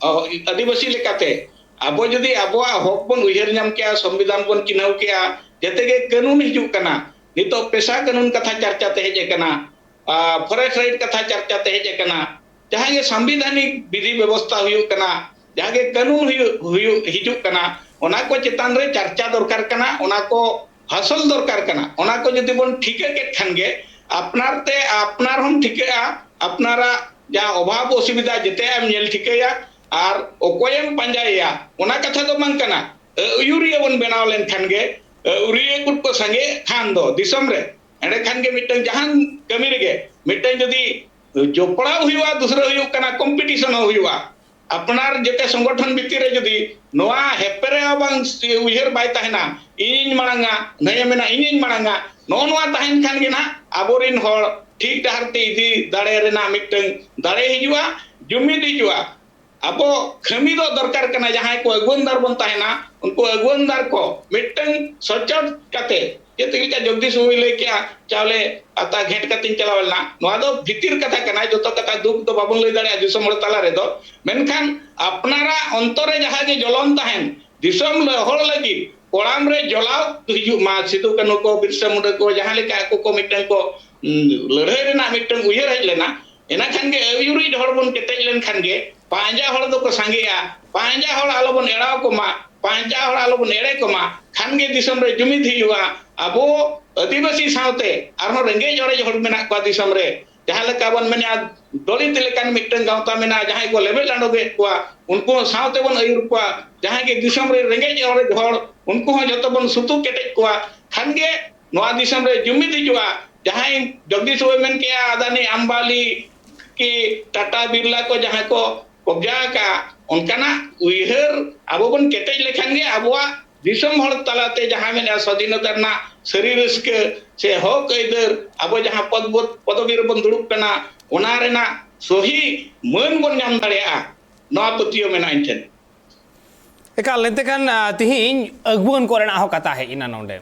ᱚ, ᱟᱹᱫᱤᱵᱟᱹᱥᱤ ᱞᱮᱠᱟᱛᱮ ᱟᱵᱚ ᱡᱩᱫᱤ ᱟᱵᱚᱣᱟᱜ ᱦᱚᱠ ᱵᱚᱱ ᱩᱭᱦᱟᱹᱨ ᱧᱟᱢ ᱠᱮᱭᱟ, ᱥᱚᱝᱵᱤᱫᱷᱟᱱ ᱵᱚᱱ ᱪᱤᱱᱦᱟᱹᱣ ᱠᱮᱭᱟ, ᱡᱮᱛᱮ ᱜᱮ ᱠᱟᱹᱱᱩᱱ ᱦᱤᱡᱩᱜ ᱠᱟᱱᱟ, ᱱᱤᱛᱚᱜ ᱯᱮᱥᱟ ᱠᱟᱹᱱᱩᱱ ᱠᱟᱛᱷᱟ ᱪᱟᱨᱪᱟ ᱛᱮ ᱦᱮᱡ ᱟᱠᱟᱱᱟ, ᱟ, forest right ᱠᱟᱛᱷᱟ ᱪᱟᱨᱪᱟ ᱛᱮ ᱦᱮᱡ ᱟᱠᱟᱱᱟ, ᱡᱟᱦᱟᱸ ᱜᱮ ᱥᱟᱝᱵᱤᱫᱷᱟᱱᱤᱠ ᱵᱤᱫᱷᱤ ᱵᱮᱵᱚᱥᱛᱷᱟ ᱦᱩᱭᱩᱜ ᱠᱟᱱᱟ, ᱡᱟᱦᱟᱸ ᱜᱮ ᱠᱟᱹᱱᱩᱱ ᱦᱩᱭᱩᱜ, ᱦᱩᱭᱩᱜ, ᱦᱤᱡᱩᱜ ᱠᱟᱱᱟ, ᱚᱱᱟ ᱠᱚ ᱪᱮᱛᱟᱱ ᱨᱮ ᱪᱟᱨᱪᱟ ᱫᱚᱨᱠᱟᱨ ᱠᱟᱱᱟ, ᱚᱱᱟ ᱠᱚ ᱦᱟᱥᱚᱞ ᱫᱚᱨᱠᱟᱨ ᱠᱟᱱᱟ᱾ ᱚᱱᱟ ᱠᱚ ᱡᱩᱫᱤ ᱵᱚᱱ ᱴᱷᱤᱠᱟᱹ ᱠᱮᱫ ᱠᱷᱟᱱ ᱜᱮ, ᱟᱯᱱᱟᱨ ᱛᱮ ᱟᱯᱱᱟᱨ ᱦᱚᱸᱢ ᱴᱷᱤᱠᱟᱹᱜᱼᱟ, ᱟᱯᱱᱟᱨᱟᱜ ᱡᱟᱦᱟᱸ ᱚᱵᱷᱟᱵ ᱚᱥᱩᱵᱤᱫᱷᱟ ᱡᱮᱛᱮᱭᱟᱜ ᱮᱢ ᱧᱮᱞ ᱴᱷᱤᱠᱟᱹᱭᱟ, ᱟᱨ ᱚᱠᱚᱭᱮᱢ ᱯᱟᱸᱡᱟᱭᱮᱭᱟ ᱚᱱᱟ ᱠᱟᱛᱷᱟ ᱫᱚ ᱵᱟᱝ ᱠᱟᱱᱟ᱾ ᱟᱹᱭᱩᱨᱤᱭᱟᱹ ᱵᱚᱱ ᱵᱮᱱᱟᱣ ᱞᱮᱱᱠᱷᱟᱱ ᱜᱮ, ᱟᱹᱭᱩᱨᱤᱭᱟᱹ ᱠᱚ ᱥᱟᱸᱜᱮ ᱠᱷᱟᱱ ᱫᱚ ᱫᱤᱥᱚᱢ ᱨᱮ, ᱮᱸᱰᱮᱠᱷᱟᱱ ᱜᱮ ᱢᱤᱫᱴᱟᱝ ᱡᱟᱦᱟᱱ ᱠᱟᱹᱢᱤ ᱨᱮᱜᱮ ᱢᱤᱫᱴᱟᱝ ᱡᱩᱫᱤ ᱡᱚᱯᱲᱟᱣ ᱦᱩᱭᱩᱜᱼᱟ, ᱫᱩᱥᱨᱟᱹ ᱦᱩᱭᱩᱜ ᱠᱟᱱᱟ, ᱠᱚᱢᱯᱤᱴᱤᱥᱚᱱ ᱦᱚᱸ ᱦᱩᱭᱩᱜᱼᱟ᱾ ᱟᱯᱱᱟᱨ ᱡᱮᱛᱮ ᱥᱚᱝᱜᱚᱴᱷᱚᱱ ᱵᱷᱤᱛᱤᱨ ᱨᱮ ᱡᱩᱫᱤ ᱱᱚᱣᱟ ᱦᱮᱯᱮᱨᱮᱣᱟ ᱵᱟᱝ ᱩᱭᱦᱟᱹᱨ ᱵᱟᱭ ᱛᱟᱦᱮᱱᱟ, ᱤᱧᱤᱧ ᱢᱟᱲᱟᱝᱟ, ᱱᱟᱹᱭᱮ ᱢᱮᱱᱟ ᱤᱧᱤᱧ ᱢᱟᱲᱟᱝᱟ, ᱱᱚᱜᱼᱚ ᱱᱚᱣᱟ ᱛᱟᱦᱮᱱ ᱠᱷᱟᱱ ᱜᱮ ᱱᱟᱦᱟᱜ ᱟᱵᱚᱨᱤᱱ ᱦᱚᱲ ᱴᱷᱤᱠ ᱰᱟᱦᱟᱨ ᱛᱮ ᱤᱫᱤ ᱫᱟᱲᱮ ᱨᱮᱱᱟᱜ ᱢᱤᱫᱴᱟᱝ ᱫᱟᱲᱮ ᱦᱤᱡᱩᱜᱼᱟ, ᱡᱩᱢᱤᱫ ᱦᱤᱡᱩᱜᱼᱟ᱾ ᱟᱵᱚ ᱠᱟᱹᱢᱤ ᱫᱚ ᱫᱚᱨᱠᱟᱨ ᱠᱟᱱᱟ, ᱡᱟᱦᱟᱸᱭ ᱠᱚ ᱟᱹᱜᱩᱣᱟᱹᱱ ᱫᱟᱨ ᱵᱚᱱ ᱛᱟᱦᱮᱱᱟ, ᱩᱱᱠᱩ ᱟᱹᱜᱩᱣᱟᱹᱱ ᱫᱟᱨ ᱠᱚ ᱢᱤᱫᱴᱟᱝ ᱥᱚᱪᱚᱴ ᱠᱟᱛᱮ, ᱪᱮᱫ ᱞᱮᱠᱟ ᱡᱚᱜᱫᱤᱥ ᱵᱟᱹᱵᱩᱭ ᱞᱟᱹᱭ ᱠᱮᱜᱼᱟ, ᱪᱟᱣᱞᱮ ᱟᱛᱟ ᱜᱷᱮᱸᱴ ᱠᱟᱛᱮᱧ ᱪᱟᱞᱟᱣ ᱞᱮᱱᱟ, ᱱᱚᱣᱟ ᱫᱚ ᱵᱷᱤᱛᱤᱨ ᱠᱟᱛᱷᱟ ᱠᱟᱱᱟ, ᱡᱚᱛᱚ ᱠᱟᱛᱷᱟ ᱫᱩᱠ ᱫᱚ ᱵᱟᱵᱚᱱ ᱞᱟᱹᱭ ᱫᱟᱲᱮᱭᱟᱜᱼᱟ ᱫᱤᱥᱚᱢ ᱦᱚᱲ ᱛᱟᱞᱟ ᱨᱮᱫᱚ᱾ ᱢᱮᱱᱠᱷᱟᱱ ᱟᱯᱱᱟᱨᱟᱜ ᱚᱱᱛᱚᱨ ᱨᱮ ᱡᱟᱦᱟᱸ ᱜᱮ ᱡᱚᱞᱚᱱ ᱛᱟᱦᱮᱱ, ᱫᱤᱥᱚᱢ ᱦᱚᱲ ᱞᱟᱹᱜᱤᱫ ᱠᱚᱲᱟᱢ ᱨᱮ ᱡᱚᱞᱟᱣ ᱦᱤᱡᱩᱜ ᱢᱟ᱾ ᱥᱤᱫᱩ ᱠᱟᱹᱱᱦᱩ ᱠᱚ, ᱵᱤᱨᱥᱟ ᱢᱩᱱᱰᱟ ᱠᱚ, ᱡᱟᱦᱟᱸ ᱞᱮᱠᱟ ᱟᱠᱚ ᱠᱚ ᱢᱤᱫᱴᱟᱝ ᱠᱚ, ᱩᱸ, ᱞᱟᱹᱲᱦᱟᱹᱭ ᱨᱮᱱᱟᱜ ᱢᱤᱫᱴᱟᱝ ᱩᱭᱦᱟᱹᱨ ᱦᱮᱡ ᱞᱮᱱᱟ, ᱮᱱᱟ ᱠᱷᱟᱱ ᱜᱮ ᱟᱹᱭᱩᱨᱤᱡ ᱦᱚᱲ ᱵᱚᱱ ᱠᱮᱴᱮᱡ ᱞᱮᱱ ᱠᱷᱟᱱ ᱜᱮ ᱯᱟᱸᱡᱟ ᱦᱚᱲ ᱫᱚᱠᱚ ᱥᱟᱸᱜᱮᱜᱼᱟ, ᱯᱟᱸᱡᱟ ᱦᱚᱲ ᱟᱞᱚᱵᱚᱱ ᱮᱲᱟᱣ ᱠᱚᱢᱟ, ᱯᱟᱸᱡᱟ ᱦᱚᱲ ᱟᱞᱚᱵᱚᱱ ᱮᱲᱮ ᱠᱚᱢᱟ, ᱠᱷᱟᱱ ᱜᱮ ᱫᱤᱥᱚᱢ ᱨᱮ ᱡᱩᱢᱤᱫ ᱦᱩᱭᱩᱜᱼᱟ᱾ ᱟᱵᱚ ᱟᱹᱫᱤᱵᱟᱹᱥᱤ ᱥᱟᱶᱛᱮ ᱟᱨᱦᱚᱸ ᱨᱮᱸᱜᱮᱡ ᱚᱨᱮᱡ ᱦᱚᱲ ᱢᱮᱱᱟᱜ ᱠᱚᱣᱟ ᱫᱤᱥᱚᱢ ᱨᱮ, ᱡᱟᱦᱟᱸ ᱞᱮᱠᱟ ᱵᱚᱱ ᱢᱮᱱᱟ ᱫᱚᱞᱤᱛ ᱞᱮᱠᱟᱱ ᱢᱤᱫᱴᱟᱝ ᱜᱟᱶᱛᱟ ᱢᱮᱱᱟᱜᱼᱟ, ᱡᱟᱦᱟᱸᱭ ᱠᱚ ᱞᱮᱵᱮᱫ ᱞᱟᱸᱰᱚᱜᱮᱫ ᱠᱚᱣᱟ, ᱩᱱᱠᱩ ᱦᱚᱸ ᱥᱟᱶᱛᱮ ᱵᱚᱱ ᱟᱹᱭᱩᱨ ᱠᱚᱣᱟ᱾ ᱡᱟᱦᱟᱸᱭ ᱜᱮ ᱫᱤᱥᱚᱢ ᱨᱮ ᱨᱮᱸᱜᱮᱡ ᱚᱨᱮᱡ ᱦᱚᱲ, ᱩᱱᱠᱩ ᱦᱚᱸ ᱡᱚᱛᱚ ᱵᱚᱱ ᱥᱩᱛᱩᱜ ᱠᱮᱴᱮᱡ ᱠᱚᱣᱟ, ᱠᱷᱟᱱ ᱜᱮ ᱱᱚᱣᱟ ᱫᱤᱥᱚᱢ ᱨᱮ ᱡᱩᱢᱤᱫ ᱦᱤᱡᱩᱜᱼᱟ᱾ ᱡᱟᱦᱟᱸᱭ ᱡᱚᱜᱫᱤᱥ ᱵᱟᱹᱵᱩᱭ ᱢᱮᱱ ᱠᱮᱜᱼᱟ, ᱟᱫᱟᱱᱤ, ᱟᱢᱵᱟᱱᱤ ᱠᱤ ᱴᱟᱴᱟ ᱵᱤᱨᱞᱟ ᱠᱚ ᱡᱟᱦᱟᱸ ᱠᱚ ᱠᱚᱵᱡᱟ ᱟᱠᱟᱫ, ᱚᱱᱠᱟᱱᱟᱜ ᱩᱭᱦᱟᱹᱨ ᱟᱵᱚ ᱵᱚᱱ ᱠᱮᱴᱮᱡ ᱞᱮᱠᱷᱟᱱ ᱜᱮ ᱟᱵᱚᱣᱟᱜ ᱫᱤᱥᱚᱢ ᱦᱚᱲ ᱛᱟᱞᱟᱛᱮ ᱡᱟᱦᱟᱸ ᱢᱮᱱᱟᱜᱼᱟ ᱥᱟᱹᱫᱷᱤᱱᱚᱛᱟ ᱨᱮᱱᱟᱜ ᱥᱟᱹᱨᱤ ᱨᱟᱹᱥᱠᱟᱹ ᱥᱮ ᱦᱚᱠ ᱟᱹᱭᱫᱟᱹᱨ, ᱟᱵᱚ ᱡᱟᱦᱟᱸ ᱯᱚᱫ ᱵᱚ-, ᱯᱚᱫᱚᱵᱤ ᱨᱮᱵᱚᱱ ᱫᱩᱲᱩᱵ ᱠᱟᱱᱟ, ᱚᱱᱟ ᱨᱮᱱᱟᱜ ᱥᱚᱦᱤ ᱢᱟᱹᱱ ᱵᱚᱱ ᱧᱟᱢ ᱫᱟᱲᱮᱭᱟᱜᱼᱟ ᱱᱚᱣᱟ ᱯᱟᱹᱛᱭᱟᱹᱣ ᱢᱮᱱᱟᱜᱼᱟ ᱤᱧ ᱴᱷᱮᱱ᱾ ᱮᱠᱟᱞ, ᱮᱱᱛᱮ ᱠᱷᱟᱱ, ᱟ, ᱛᱤᱦᱤᱧ ᱟᱹᱜᱩᱣᱟᱹᱱ ᱠᱚᱨᱮᱱᱟᱜ ᱦᱚᱸ ᱠᱟᱛᱷᱟ ᱦᱮᱡ ᱮᱱᱟ ᱱᱚᱰᱮ᱾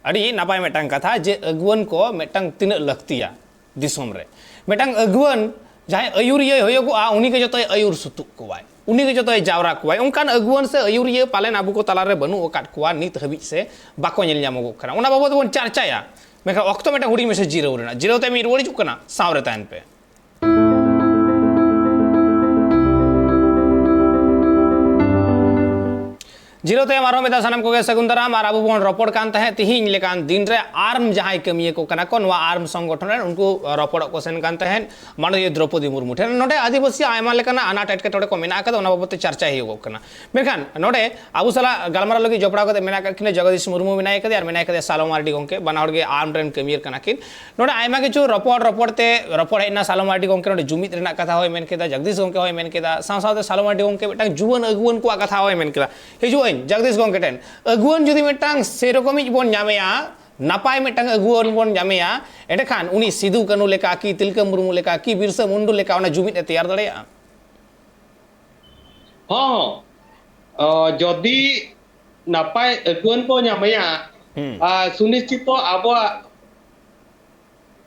ᱟᱹᱰᱤ ᱱᱟᱯᱟᱭ ᱢᱤᱫᱴᱟᱝ ᱠᱟᱛᱷᱟ ᱡᱮ ᱟᱹᱜᱩᱣᱟᱹᱱ ᱠᱚ ᱢᱤᱫᱴᱟᱝ ᱛᱤᱱᱟᱹᱜ ᱞᱟᱹᱠᱛᱤᱭᱟ ᱫᱤᱥᱚᱢ ᱨᱮ᱾ ᱢᱤᱫᱴᱟᱝ ᱟᱹᱜᱩᱣᱟᱹᱱ ᱡᱟᱦᱟᱸᱭ ᱟᱹᱭᱩᱨᱤᱭᱟᱹᱭ ᱦᱩᱭᱩᱜᱚᱜᱼᱟ, ᱩᱱᱤ ᱜᱮ ᱡᱚᱛᱚᱭ ᱟᱹᱭᱩᱨ ᱥᱩᱛᱩᱜ ᱠᱚᱣᱟᱭ, ᱩᱱᱤ ᱜᱮ ᱡᱚᱛᱚᱭ ᱡᱟᱣᱨᱟ ᱠᱚᱣᱟᱭ᱾ ᱚᱱᱠᱟᱱ ᱟᱹᱜᱩᱣᱟᱹᱱ ᱥᱮ ᱟᱹᱭᱩᱨᱤᱭᱟᱹ ᱯᱟᱞᱮᱱ ᱟᱵᱚ ᱠᱚ ᱛᱟᱞᱟᱨᱮ ᱵᱟᱹᱱᱩᱜ ᱟᱠᱟᱫ ᱠᱚᱣᱟ ᱱᱤᱛ ᱦᱟᱹᱵᱤᱡ ᱥᱮ ᱵᱟᱠᱚ ᱧᱮᱞ ᱧᱟᱢᱚᱜᱚᱜ ᱠᱟᱱᱟ᱾ ᱚᱱᱟ ᱵᱟᱵᱚᱫ ᱵᱚᱱ ᱪᱟᱨᱪᱟᱭᱟ, ᱢᱮᱱᱠᱷᱟᱱ ᱚᱠᱛᱚ ᱢᱤᱫᱴᱟᱝ ᱦᱩᱰᱤᱧ ᱢᱮᱥᱮ ᱡᱤᱨᱟᱹᱣ ᱨᱮᱱᱟᱜ, ᱡᱤᱨᱟᱹᱣ ᱛᱟᱭᱚᱢ ᱤᱧ ᱨᱩᱣᱟᱹᱲ ᱦᱤᱡᱩᱜ ᱠᱟᱱᱟ, ᱥᱟᱶ ᱨᱮ ᱛᱟᱦᱮᱱ ᱯᱮ᱾ ᱡᱤᱨᱟᱹᱣ ᱛᱟᱭᱚᱢ ᱟᱨᱦᱚᱸ ᱢᱤᱫ ᱫᱷᱟᱣ ᱥᱟᱱᱟᱢ ᱠᱚᱜᱮ ᱥᱟᱹᱜᱩᱱ ᱫᱟᱨᱟᱢ᱾ ᱟᱨ ᱟᱵᱚ ᱵᱚᱱ ᱨᱚᱯᱚᱲ ᱠᱟᱱ ᱛᱟᱦᱮᱸᱫ ᱛᱤᱦᱤᱧ ᱞᱮᱠᱟᱱ ᱫᱤᱱ ᱨᱮ ᱟᱨᱢ ᱡᱟᱦᱟᱸᱭ ᱠᱟᱹᱢᱤᱭᱟᱹ ᱠᱚ ᱠᱟᱱᱟ ᱠᱚ ᱱᱚᱣᱟ ᱟᱨᱢ ᱥᱚᱝᱜᱚᱴᱷᱚᱱ ᱨᱮᱱ, ᱩᱱᱠᱩ ᱨᱚᱯᱚᱲᱚᱜ ᱠᱚ ᱥᱮᱱ ᱠᱟᱱ ᱛᱟᱦᱮᱸᱫ ᱢᱟᱱᱚᱱᱤᱭᱟ ᱫᱨᱚᱯᱚᱫᱤ ᱢᱩᱨᱢᱩ ᱴᱷᱮᱱ᱾ ᱱᱚᱰᱮ ᱟᱹᱫᱤᱵᱟᱹᱥᱤ ᱟᱭᱢᱟ ᱞᱮᱠᱟᱱᱟᱜ ᱟᱱᱟᱴ ᱮᱴᱠᱮᱴᱚᱬᱮ ᱠᱚ ᱢᱮᱱᱟᱜ ᱟᱠᱟᱫᱟ, ᱚᱱᱟ ᱵᱟᱵᱚᱫ ᱛᱮ ᱪᱟᱨᱪᱟᱭ ᱦᱩᱭᱩᱜᱚᱜ ᱠᱟᱱᱟ᱾ ᱢᱮᱱᱠᱷᱟᱱ ᱱᱚᱰᱮ ᱟᱵᱚ ᱥᱟᱞᱟᱜ ᱜᱟᱞᱢᱟᱨᱟᱣ ᱞᱟᱹᱜᱤᱫ ᱡᱚᱯᱲᱟᱣ ᱠᱟᱛᱮ ᱢᱮᱱᱟᱜ ᱟᱠᱟᱫ ᱠᱤᱱᱟ ᱡᱚᱜᱚᱫᱤᱥ ᱢᱩᱨᱢᱩ ᱢᱮᱱᱟᱭ ᱟᱠᱟᱫᱮᱭᱟ ᱟᱨ ᱢᱮᱱᱟᱭ ᱟᱠᱟᱫᱮᱭᱟ ᱥᱟᱞᱚ ᱢᱟᱨᱰᱤ ᱜᱚᱢᱠᱮ, ᱵᱟᱱᱟ ᱦᱚᱲ ᱜᱮ ᱟᱨᱢ ᱨᱮᱱ ᱠᱟᱹᱢᱤᱭᱟᱹ ᱠᱟᱱᱟ ᱠᱤᱱ᱾ ᱱᱚᱰᱮ ᱟᱭᱢᱟ ᱠᱤᱪᱷᱩ ᱨᱚᱯᱚᱲ ᱨᱚᱯᱚᱲ ᱛᱮ ᱨᱚᱯᱚᱲ ᱦᱮᱡ ᱮᱱᱟ᱾ ᱥᱟᱞᱚ ᱢᱟᱨᱰᱤ ᱜᱚᱢᱠᱮ ᱱᱚᱰᱮ ᱡᱩᱢᱤᱫ ᱨᱮᱱᱟᱜ ᱠᱟᱛᱷᱟ ᱦᱚᱸᱭ ᱢᱮᱱ ᱠᱮᱫᱟ, ᱡᱚᱜᱽᱫᱤᱥ ᱜᱚᱢᱠᱮ ᱦᱚᱸᱭ ᱢᱮᱱ ᱠᱮᱫᱟ, ᱥᱟᱶ ᱥᱟᱶᱛᱮ ᱥᱟᱞᱚ ᱢᱟᱨᱰᱤ ᱜᱚᱢᱠᱮ ᱢᱤᱫᱴᱟᱝ ᱡᱩᱣᱟᱹᱱ ᱟᱹᱜᱩᱣᱟᱹᱱ ᱠᱚᱣᱟᱜ ᱠᱟᱛᱷᱟ ᱦᱚᱸᱭ ᱢᱮᱱ ᱠᱮᱫᱟ᱾ ᱦᱤᱡᱩᱜ ᱟᱹᱧ ᱡᱚᱜᱽᱫᱤᱥ ᱜᱚᱢᱠᱮ ᱴᱷᱮᱱ, ᱟᱹᱜᱩᱣᱟᱹᱱ ᱡᱩᱫᱤ ᱢᱤᱫᱴᱟᱝ ᱥᱮᱨᱚᱠᱚᱢᱤᱡ ᱵᱚᱱ ᱧᱟᱢᱮᱭᱟ, ᱱᱟᱯᱟᱭ ᱢᱤᱫᱴᱟᱝ ᱟᱹᱜᱩᱣᱟᱹᱱ ᱵᱚᱱ ᱧᱟᱢᱮᱭᱟ, ᱮᱸᱰᱮᱠᱷᱟᱱ ᱩᱱᱤ ᱥᱤᱫᱩ ᱠᱟᱹᱱᱩ ᱞᱮᱠᱟ ᱠᱤ ᱛᱤᱞᱠᱟᱹ ᱢᱩᱨᱢᱩ ᱞᱮᱠᱟ ᱠᱤ ᱵᱤᱨᱥᱟᱹ ᱢᱩᱱᱰᱩ ᱞᱮᱠᱟ ᱚᱱᱟ ᱡᱩᱢᱤᱫ ᱮ ᱛᱮᱭᱟᱨ ᱫᱟᱲᱮᱭᱟᱜᱼᱟ? ᱦᱚᱸ, ᱚ, ᱡᱚᱫᱤ ᱱᱟᱯᱟᱭ ᱟᱹᱜᱩᱣᱟᱹᱱ ᱵᱚ ᱧᱟᱢᱮᱭᱟ, ᱦᱩᱸ᱾ ᱟᱨ ᱥᱩᱱᱤᱥᱪᱤᱛᱚ ᱟᱵᱚᱣᱟᱜ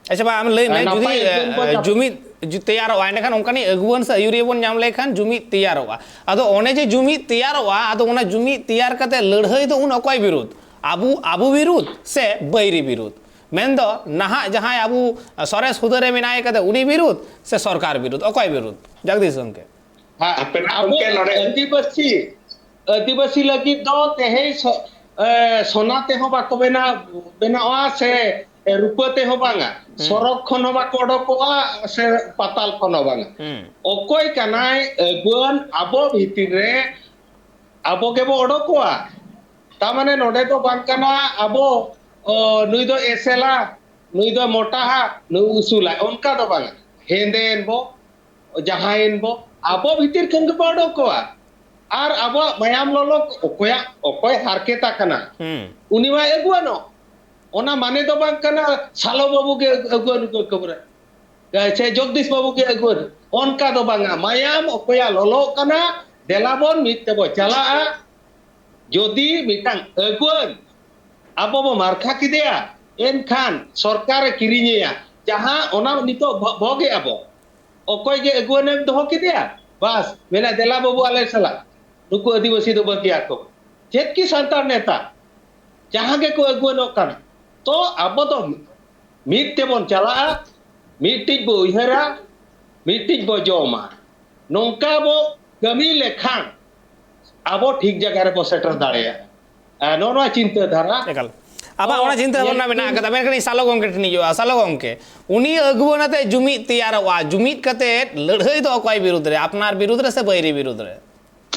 ᱟᱪᱪᱷᱟ, ᱵᱟ, ᱟᱢ ᱞᱟᱹᱭ ᱢᱮ, ᱟᱨ ᱡᱩᱫᱤ, ᱱᱟᱯᱟᱭ ᱟᱹᱜᱩᱣᱟᱹᱱ ᱵᱚ ᱮ, ᱧᱟᱢ- ᱡᱩᱢᱤᱫ ᱡᱩ-, ᱛᱮᱭᱟᱨᱚᱜᱼᱟ, ᱮᱸᱰᱮᱠᱷᱟᱱ ᱚᱱᱠᱟᱱᱤᱡ ᱟᱹᱜᱩᱣᱟᱹᱱ ᱥᱮ ᱟᱹᱭᱩᱨᱤᱭᱟᱹ ᱵᱚᱱ ᱧᱟᱢ ᱞᱮᱠᱷᱟᱱ ᱡᱩᱢᱤᱫ ᱛᱮᱭᱟᱨᱚᱜᱼᱟ᱾ ᱟᱫᱚ ᱚᱱᱮ ᱡᱮ ᱡᱩᱢᱤᱫ ᱛᱮᱭᱟᱨᱚᱜᱼᱟ, ᱟᱫᱚ ᱚᱱᱟ ᱡᱩᱢᱤᱫ ᱛᱮᱭᱟᱨ ᱠᱟᱛᱮ ᱞᱟᱹᱲᱦᱟᱹᱭ ᱫᱚ ᱩᱱ ᱚᱠᱚᱭ ᱵᱤᱨᱩᱫᱷ? ᱟᱵᱚ, ᱟᱵᱚ ᱵᱤᱨᱩᱫᱷ ᱥᱮ ᱵᱟᱹᱭᱨᱤ ᱵᱤᱨᱩᱫᱷ? ᱢᱮᱱᱫᱚ ᱱᱟᱦᱟᱜ ᱡᱟᱦᱟᱸᱭ ᱟᱵᱚ ᱥᱚᱨᱮᱥ ᱦᱩᱫᱟᱹ ᱨᱮ ᱢᱮᱱᱟᱭ ᱠᱟᱫᱮ, ᱩᱱᱤ ᱵᱤᱨᱩᱫᱷ ᱥᱮ ᱥᱚᱨᱠᱟᱨ ᱵᱤᱨᱩᱫᱷ? ᱚᱠᱚᱭ ᱵᱤᱨᱩᱫᱷ, ᱡᱟᱜᱫᱤᱥ ᱜᱚᱢᱠᱮ? ᱦᱮᱸ, ᱟᱯᱮ ᱟᱵᱚ ᱜᱚᱢᱠᱮ ᱱᱚᱰᱮ ᱟᱹᱫᱤᱵᱟᱹᱥᱤ, ᱟᱹᱫᱤᱵᱟᱹᱥᱤ ᱞᱟᱹᱜᱤᱫ ᱫᱚ ᱛᱮᱦᱮᱧ ᱥᱚ-, ᱮ, ᱥᱚᱱᱟ ᱛᱮᱦᱚᱸ ᱵᱟᱠᱚ ᱵᱮᱱᱟᱣ, ᱵᱮᱱᱟᱣᱟ ᱥᱮ ᱨᱩᱯᱟᱹ ᱛᱮᱦᱚᱸ ᱵᱟᱝᱟ᱾ ᱦᱩᱸ᱾ ᱥᱚᱨᱚᱠ ᱠᱷᱚᱱ ᱦᱚᱸ ᱵᱟᱠᱚ ᱚᱰᱚᱠᱚᱜᱼᱟ ᱥᱮ ᱯᱟᱛᱟᱞ ᱠᱷᱚᱱ ᱦᱚᱸ ᱵᱟᱝᱟ᱾ ᱦᱩᱸ᱾ ᱚᱠᱚᱭ ᱠᱟᱱᱟᱭ ᱟᱹᱜᱩᱣᱟᱹᱱ ᱟᱵᱚ ᱵᱷᱤᱛᱤᱨ ᱨᱮ? ᱟᱵᱚ ᱜᱮᱵᱚ ᱚᱰᱚᱠᱚᱜᱼᱟ᱾ ᱛᱟ ᱢᱟᱱᱮ ᱱᱚᱰᱮ ᱫᱚ ᱵᱟᱝ ᱠᱟᱱᱟ ᱟᱵᱚ, ᱚ, ᱱᱩᱭ ᱫᱚ ᱮᱥᱮᱞᱟ, ᱱᱩᱭ ᱫᱚ ᱢᱚᱴᱟᱦᱟ, ᱱᱩᱭ ᱩᱥᱩᱞᱟ, ᱚᱱᱠᱟ ᱫᱚ ᱵᱟᱝᱟ᱾ ᱦᱮᱸᱫᱮᱭᱮᱱ ᱵᱚ, ᱡᱟᱦᱟᱸᱭᱮᱱ ᱵᱚ, ᱟᱵᱚ ᱵᱷᱤᱛᱤᱨ ᱠᱷᱚᱱ ᱜᱮᱵᱚ ᱚᱰᱚᱠ ᱠᱚᱣᱟ᱾ ᱟᱨ ᱟᱵᱚᱣᱟᱜ ᱢᱟᱭᱟᱢ ᱞᱚᱞᱚ ᱚᱠᱚᱭᱟᱜ, ᱚᱠᱚᱭ ᱦᱟᱨᱠᱮᱛ ᱟᱠᱟᱱᱟ, ᱦᱩᱸ᱾ ᱩᱱᱤ ᱢᱟᱭ ᱟᱹᱜᱩᱣᱟᱱᱚᱜ᱾ ᱚᱱᱟ ᱢᱟᱱᱮ ᱫᱚ ᱵᱟᱝ ᱠᱟᱱᱟ ᱥᱟᱞᱚ ᱵᱟᱹᱵᱩ ᱜᱮ ᱟᱹᱜᱩᱣᱟᱱ ᱠᱚ ᱠᱟᱹᱢᱨᱟᱹ, ᱥᱮ ᱡᱚᱜᱽᱫᱤᱥ ᱵᱟᱹᱵᱩ ᱜᱮ ᱟᱹᱜᱩᱣᱟᱱ᱾ ᱚᱱᱠᱟ ᱫᱚ ᱵᱟᱝᱟ᱾ ᱢᱟᱭᱟᱢ ᱚᱠᱚᱭᱟᱜ ᱞᱚᱞᱚᱜ ᱠᱟᱱᱟ, ᱫᱮᱞᱟ ᱵᱚᱱ ᱢᱤᱫ ᱛᱮᱵᱚ ᱪᱟᱞᱟᱜᱼᱟ᱾ ᱡᱩᱫᱤ ᱢᱤᱫᱴᱟᱝ ᱟᱹᱜᱩᱣᱟᱹᱱ ᱟᱵᱚ ᱵᱚ ᱢᱟᱨᱠᱷᱟ ᱠᱮᱫᱮᱭᱟ, ᱮᱱᱠᱷᱟᱱ ᱥᱚᱨᱠᱟᱨᱮ ᱠᱤᱨᱤᱧᱮᱭᱟ᱾ ᱡᱟᱦᱟᱸ ᱚᱱᱟ ᱱᱤᱛᱚᱜ ᱵᱷᱚ-, ᱵᱷᱚᱜᱮᱜᱼᱟ ᱵᱚ᱾ ᱚᱠᱚᱭ ᱜᱮ ᱟᱹᱜᱩᱣᱟᱹᱱᱮᱢ ᱫᱚᱦᱚ ᱠᱮᱫᱮᱭᱟ, ᱵᱟᱥ, ᱢᱮᱱᱟ, "ᱫᱮᱞᱟ ᱵᱟᱹᱵᱩ ᱟᱞᱮ ᱥᱟᱞᱟᱜ, ᱱᱩᱠᱩ ᱟᱹᱫᱤᱵᱟᱹᱥᱤ ᱫᱚ ᱵᱟᱹᱜᱤᱭᱟᱠᱚ᱾" ᱪᱮᱫ ᱠᱤ ᱥᱟᱱᱛᱟᱲ ᱱᱮᱛᱟ? ᱡᱟᱦᱟᱸ ᱜᱮᱠᱚ ᱟᱹᱜᱩᱣᱟᱹᱱᱚᱜ ᱠᱟᱱᱟ᱾ ᱛᱚ ᱟᱵᱚ ᱫᱚ ᱢᱤᱫ ᱛᱮᱵᱚᱱ ᱪᱟᱞᱟᱜᱼᱟ, ᱢᱤᱫᱴᱤᱡ ᱵᱚ ᱩᱭᱦᱟᱹᱨᱟ, ᱢᱤᱫᱴᱤᱡ ᱵᱚ ᱡᱚᱢᱟ᱾ ᱱᱚᱝᱠᱟ ᱵᱚ ᱠᱟᱹᱢᱤ ᱞᱮᱠᱷᱟᱱ ᱟᱵᱚ ᱴᱷᱤᱠ ᱡᱟᱭᱜᱟ ᱨᱮᱵᱚ ᱥᱮᱴᱮᱨ ᱫᱟᱲᱮᱭᱟᱜᱼᱟ᱾ ᱟᱨ ᱱᱚᱜᱼᱚ ᱱᱚᱣᱟ ᱪᱤᱱᱛᱟᱹ ᱫᱷᱟᱨᱟ᱾ ᱮᱠᱟᱞ᱾ ᱟᱵᱚᱣᱟᱜ ᱛᱚ ᱚᱱᱟ ᱪᱤᱱᱛᱟᱹ ᱵᱷᱟᱵᱽᱱᱟ ᱢᱮᱱᱟᱜ ᱟᱠᱟᱫᱟ, ᱢᱮᱱᱠᱷᱟᱱ ᱤᱧ ᱥᱟᱞᱚ ᱜᱚᱢᱠᱮ ᱴᱷᱮᱱ ᱤᱧ ᱦᱤᱡᱩᱜᱼᱟ᱾ ᱥᱟᱞᱚ ᱜᱚᱢᱠᱮ, ᱩᱱᱤ ᱟᱹᱜᱩᱣᱟᱹᱱ ᱟᱛᱮ ᱡᱩᱢᱤᱫ ᱛᱮᱭᱟᱨᱚᱜᱼᱟ, ᱡᱩᱢᱤᱫ ᱠᱟᱛᱮ ᱞᱟᱹᱲᱦᱟᱹᱭ ᱫᱚ ᱚᱠᱚᱭ ᱵᱤᱨᱩᱫᱽ ᱨᱮ? ᱟᱯᱱᱟᱨ ᱵᱤᱨᱩᱫᱽ ᱨᱮ ᱥᱮ ᱵᱟᱹᱭᱨᱤ ᱵᱤᱨᱩᱫᱽ ᱨᱮ?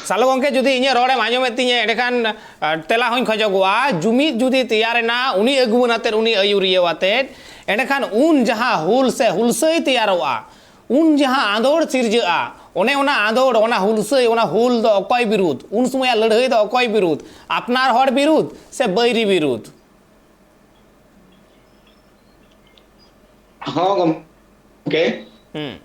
ᱥᱟᱞᱚ ᱜᱚᱢᱠᱮ, ᱡᱩᱫᱤ ᱤᱧᱟᱹᱜ ᱨᱚᱲᱮᱢ ᱟᱸᱡᱚᱢᱮᱫ ᱛᱤᱧᱟᱹ, ᱮᱸᱰᱮᱠᱷᱟᱱ, ᱟ, ᱛᱮᱞᱟ ᱦᱚᱸᱧ ᱠᱷᱚᱡᱚᱜᱚᱜᱼᱟ᱾ ᱡᱩᱢᱤᱫ ᱡᱩᱫᱤ ᱛᱮᱭᱟᱨᱮᱱᱟ, ᱩᱱᱤ ᱟᱹᱜᱩᱣᱟᱹᱱ ᱟᱛᱮᱫ, ᱩᱱᱤ ᱟᱹᱭᱩᱨᱤᱭᱟᱹ ᱟᱛᱮᱫ, ᱮᱸᱰᱮᱠᱷᱟᱱ ᱩᱱ ᱡᱟᱦᱟᱸ ᱦᱩᱞ ᱥᱮ ᱦᱩᱞᱥᱟᱹᱭ ᱛᱮᱭᱟᱨᱚᱜᱼᱟ, ᱩᱱ ᱡᱟᱦᱟᱸ ᱟᱸᱫᱳᱲ ᱥᱤᱨᱡᱟᱹᱜᱼᱟ, ᱚᱱᱮ ᱚᱱᱟ ᱟᱸᱫᱳᱲ, ᱚᱱᱟ ᱦᱩᱞᱥᱟᱹᱭ, ᱚᱱᱟ ᱦᱩᱞ ᱫᱚ ᱚᱠᱚᱭ ᱵᱤᱨᱩᱫᱽ? ᱩᱱ ᱥᱚᱢᱚᱭᱟᱜ ᱞᱟᱹᱲᱦᱟᱹᱭ ᱫᱚ ᱚᱠᱚᱭ ᱵᱤᱨᱩᱫᱽ? ᱟᱯᱱᱟᱨ ᱦᱚᱲ ᱵᱤᱨᱩᱫᱽ ᱥᱮ ᱵᱟᱹᱭᱨᱤ ᱵᱤᱨᱩᱫᱽ? ᱦᱚᱸ ᱜᱚᱢᱠᱮ᱾ ᱦᱩᱸ᱾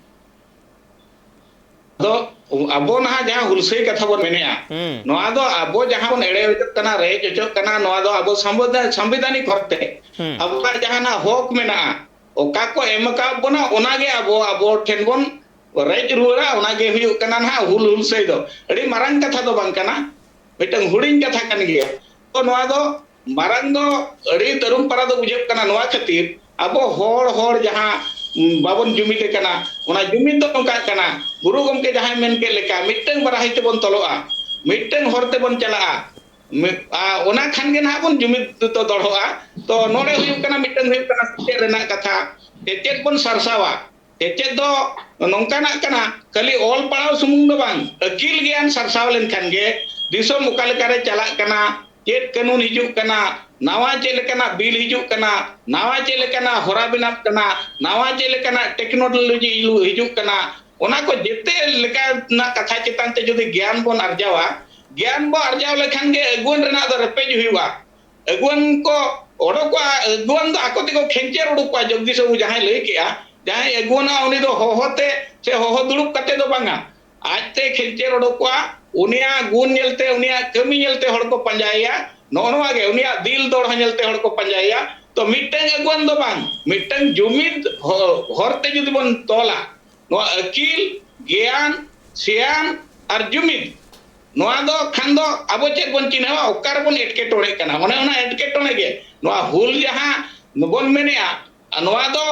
ᱟᱫᱚ ᱟᱵᱚ ᱱᱟᱦᱟᱜ ᱡᱟᱦᱟᱸ ᱦᱩᱞᱥᱟᱹᱭ ᱠᱟᱛᱷᱟ ᱵᱚᱱ ᱢᱮᱱᱮᱜᱼᱟ, ᱦᱩᱸ᱾ ᱱᱚᱣᱟ ᱫᱚ ᱟᱵᱚ ᱡᱟᱦᱟᱸ ᱵᱚᱱ ᱮᱲᱮ ᱦᱚᱪᱚᱜ ᱠᱟᱱᱟ, ᱨᱮᱡ ᱦᱚᱪᱚᱜ ᱠᱟᱱᱟ, ᱱᱚᱣᱟ ᱫᱚ ᱟᱵᱚ ᱥᱚᱝᱵᱤᱫᱷᱟᱱ, ᱥᱚᱝᱵᱤᱫᱷᱟᱱᱤᱠ ᱦᱚᱨᱛᱮ ᱦᱩᱸ᱾ ᱟᱵᱚᱣᱟᱜ ᱡᱟᱦᱟᱱᱟᱜ ᱦᱚᱠ ᱢᱮᱱᱟᱜᱼᱟ, ᱚᱠᱟ ᱠᱚ ᱮᱢ ᱟᱠᱟᱫ ᱵᱚᱱᱟ, ᱚᱱᱟᱜᱮ ᱟᱵᱚ, ᱟᱵᱚ ᱴᱷᱮᱱ ᱵᱚᱱ ᱨᱮᱡ ᱨᱩᱣᱟᱹᱲᱟ, ᱚᱱᱟᱜᱮ ᱦᱩᱭᱩᱜ ᱠᱟᱱᱟ ᱱᱟᱦᱟᱜ ᱦᱩᱞ, ᱦᱩᱞᱥᱟᱹᱭ ᱫᱚ᱾ ᱟᱹᱰᱤ ᱢᱟᱨᱟᱝ ᱠᱟᱛᱷᱟ ᱫᱚ ᱵᱟᱝ ᱠᱟᱱᱟ, ᱢᱤᱫᱴᱟᱝ ᱦᱩᱰᱤᱧ ᱠᱟᱛᱷᱟ ᱠᱟᱱ ᱜᱮᱭᱟ᱾ ᱛᱚ ᱱᱚᱣᱟ ᱫᱚ ᱢᱟᱨᱟᱝ ᱫᱚ ᱟᱹᱰᱤ ᱛᱟᱹᱨᱩᱢ ᱯᱟᱨᱟ ᱫᱚ ᱵᱩᱡᱷᱟᱹᱜ ᱠᱟᱱᱟ᱾ ᱱᱚᱣᱟ ᱠᱷᱟᱹᱛᱤᱨ ᱟᱵᱚ ᱦᱚᱲ, ᱦᱚᱲ ᱡᱟᱦᱟᱸ, ᱩᱢ, ᱵᱟᱵᱚᱱ ᱡᱩᱢᱤᱫ ᱟᱠᱟᱱᱟ, ᱚᱱᱟ ᱡᱩᱢᱤᱫ ᱫᱚ ᱱᱚᱝᱠᱟᱜ ᱠᱟᱱᱟ, ᱜᱩᱨᱩ ᱜᱚᱢᱠᱮ ᱡᱟᱦᱟᱸᱭ ᱢᱮᱱ ᱠᱮᱫ ᱞᱮᱠᱟ, ᱢᱤᱫᱴᱟᱝ ᱵᱟᱨᱟᱦᱤ ᱛᱮᱵᱚᱱ ᱛᱚᱞᱚᱜᱼᱟ, ᱢᱤᱫᱴᱟᱝ ᱦᱚᱨ ᱛᱮᱵᱚᱱ ᱪᱟᱞᱟᱜᱼᱟ᱾ ᱢᱤᱫ, ᱟ, ᱚᱱᱟ ᱠᱷᱟᱱ ᱜᱮ ᱱᱟᱦᱟᱜ ᱵᱚᱱ ᱡᱩᱢᱤᱫ ᱫᱚ ᱫᱚᱲᱦᱚᱜᱼᱟ᱾ ᱛᱚ ᱱᱚᱰᱮ ᱦᱩᱭᱩᱜ ᱠᱟᱱᱟ, ᱢᱤᱫᱴᱟᱝ ᱦᱩᱭᱩᱜ ᱠᱟᱱᱟ ᱥᱮᱪᱮᱫ ᱨᱮᱱᱟᱜ ᱠᱟᱛᱷᱟ, ᱥᱮᱪᱮᱫ ᱵᱚᱱ ᱥᱟᱨᱥᱟᱣᱟ᱾ ᱥᱮᱪᱮᱫ ᱫᱚ ᱱᱚᱝᱠᱟᱱᱟᱜ ᱠᱟᱱᱟ, ᱠᱷᱟᱹᱞᱤ ᱚᱞ ᱯᱟᱲᱦᱟᱣ ᱥᱩᱢᱩᱝ ᱫᱚ ᱵᱟᱝ, ᱟᱹᱠᱤᱞ ᱜᱮᱭᱟᱱ ᱥᱟᱨᱥᱟᱣ ᱞᱮᱱᱠᱷᱟᱱ ᱜᱮ ᱫᱤᱥᱚᱢ ᱚᱠᱟ ᱞᱮᱠᱟᱨᱮ ᱪᱟᱞᱟᱜ ᱠᱟᱱᱟ, ᱪᱮᱫ ᱠᱟᱹᱱᱩᱱ ᱦᱤᱡᱩᱜ ᱠᱟᱱᱟ, ᱱᱟᱣᱟ ᱪᱮᱫ ᱞᱮᱠᱟᱱᱟᱜ ᱵᱤᱞ ᱦᱤᱡᱩᱜ ᱠᱟᱱᱟ, ᱱᱟᱣᱟ ᱪᱮᱫ ᱞᱮᱠᱟᱱᱟᱜ ᱦᱚᱨᱟ ᱵᱮᱱᱟᱜ ᱠᱟᱱᱟ, ᱱᱟᱣᱟ ᱪᱮᱫ ᱞᱮᱠᱟᱱᱟᱜ ᱴᱮᱠᱱᱳᱞᱚᱡᱤ ᱦᱤᱡᱩᱜ ᱠᱟᱱᱟ, ᱚᱱᱟ ᱠᱚ ᱡᱮᱛᱮ ᱞᱮᱠᱟᱱᱟᱜ ᱠᱟᱛᱷᱟ ᱪᱮᱛᱟᱱ ᱛᱮ ᱡᱩᱫᱤ ᱜᱮᱭᱟᱱ ᱵᱚᱱ ᱟᱨᱡᱟᱣᱟ, ᱜᱮᱭᱟᱱ ᱵᱚᱱ ᱟᱨᱡᱟᱣ ᱞᱮᱠᱷᱟᱱ ᱜᱮ ᱟᱹᱜᱩᱣᱟᱹᱱ ᱨᱮᱱᱟᱜ ᱫᱚ ᱨᱮᱯᱮᱡ ᱦᱩᱭᱩᱜᱼᱟ᱾ ᱟᱹᱜᱩᱣᱟᱹᱱ ᱠᱚ ᱚᱰᱚᱠᱚᱜᱼᱟ, ᱟᱹᱜᱩᱣᱟᱹᱱ ᱫᱚ ᱟᱠᱚ ᱛᱮᱠᱚ ᱠᱷᱮᱧᱪᱮᱨ ᱩᱰᱩᱠᱚᱜᱼᱟ᱾ ᱡᱚᱜᱽᱫᱤᱥ ᱵᱟᱹᱵᱩ ᱡᱟᱦᱟᱸᱭ ᱞᱟᱹᱭ ᱠᱮᱜᱼᱟ, ᱡᱟᱦᱟᱸᱭ ᱟᱹᱜᱩᱣᱟᱹᱱᱟ ᱩᱱᱤ ᱫᱚ ᱦᱚᱦᱚ ᱛᱮ ᱥᱮ ᱦᱚᱦᱚ ᱫᱩᱲᱩᱵ ᱠᱟᱛᱮ ᱫᱚ ᱵᱟᱝᱟ, ᱟᱡᱛᱮ ᱠᱷᱮᱧᱪᱮᱨ ᱚᱰᱚᱠᱚᱜᱼᱟ᱾ ᱩᱱᱤᱭᱟᱜ ᱜᱩᱱ ᱧᱮᱞᱛᱮ, ᱩᱱᱤᱭᱟᱜ ᱠᱟᱹᱢᱤ ᱧᱮᱞᱛᱮ ᱦᱚᱲ ᱠᱚ ᱯᱟᱸᱡᱟᱭᱮᱭᱟ᱾ ᱱᱚᱜᱼᱚ ᱱᱚᱣᱟ ᱜᱮ, ᱩᱱᱤᱭᱟᱜ ᱫᱤᱞ ᱫᱚᱲᱦᱟ ᱧᱮᱞᱛᱮ ᱦᱚᱲ ᱠᱚ ᱯᱟᱸᱡᱟᱭᱮᱭᱟ᱾ ᱛᱚ ᱢᱤᱫᱴᱟᱝ ᱟᱹᱜᱩᱣᱟᱹᱱ ᱫᱚ ᱵᱟᱝ, ᱢᱤᱫᱴᱟᱝ ᱡᱩᱢᱤᱫ ᱦᱚ-, ᱦᱚᱨᱛᱮ ᱡᱩᱫᱤ ᱵᱚᱱ ᱛᱚᱞᱟ, ᱱᱚᱣᱟ ᱟᱹᱠᱤᱞ, ᱜᱮᱭᱟᱱ, ᱥᱮᱭᱟᱱ ᱟᱨ ᱡᱩᱢᱤᱫ, ᱱᱚᱣᱟ ᱫᱚ ᱠᱷᱟᱱ ᱫᱚ ᱟᱵᱚ ᱪᱮᱫ ᱵᱚᱱ ᱪᱤᱱᱦᱟᱹᱣᱟ, ᱚᱠᱟ ᱨᱮᱵᱚᱱ ᱮᱴᱠᱮᱴᱚᱬᱮᱜ ᱠᱟᱱᱟ? ᱚᱱᱮ ᱚᱱᱟ ᱮᱴᱠᱮᱴᱚᱬᱮ ᱜᱮ ᱱᱚᱣᱟ ᱦᱩᱞ ᱡᱟᱦᱟᱸ ᱵᱚᱱ ᱢᱮᱱᱮᱜᱼᱟ, ᱱᱚᱣᱟ ᱫᱚ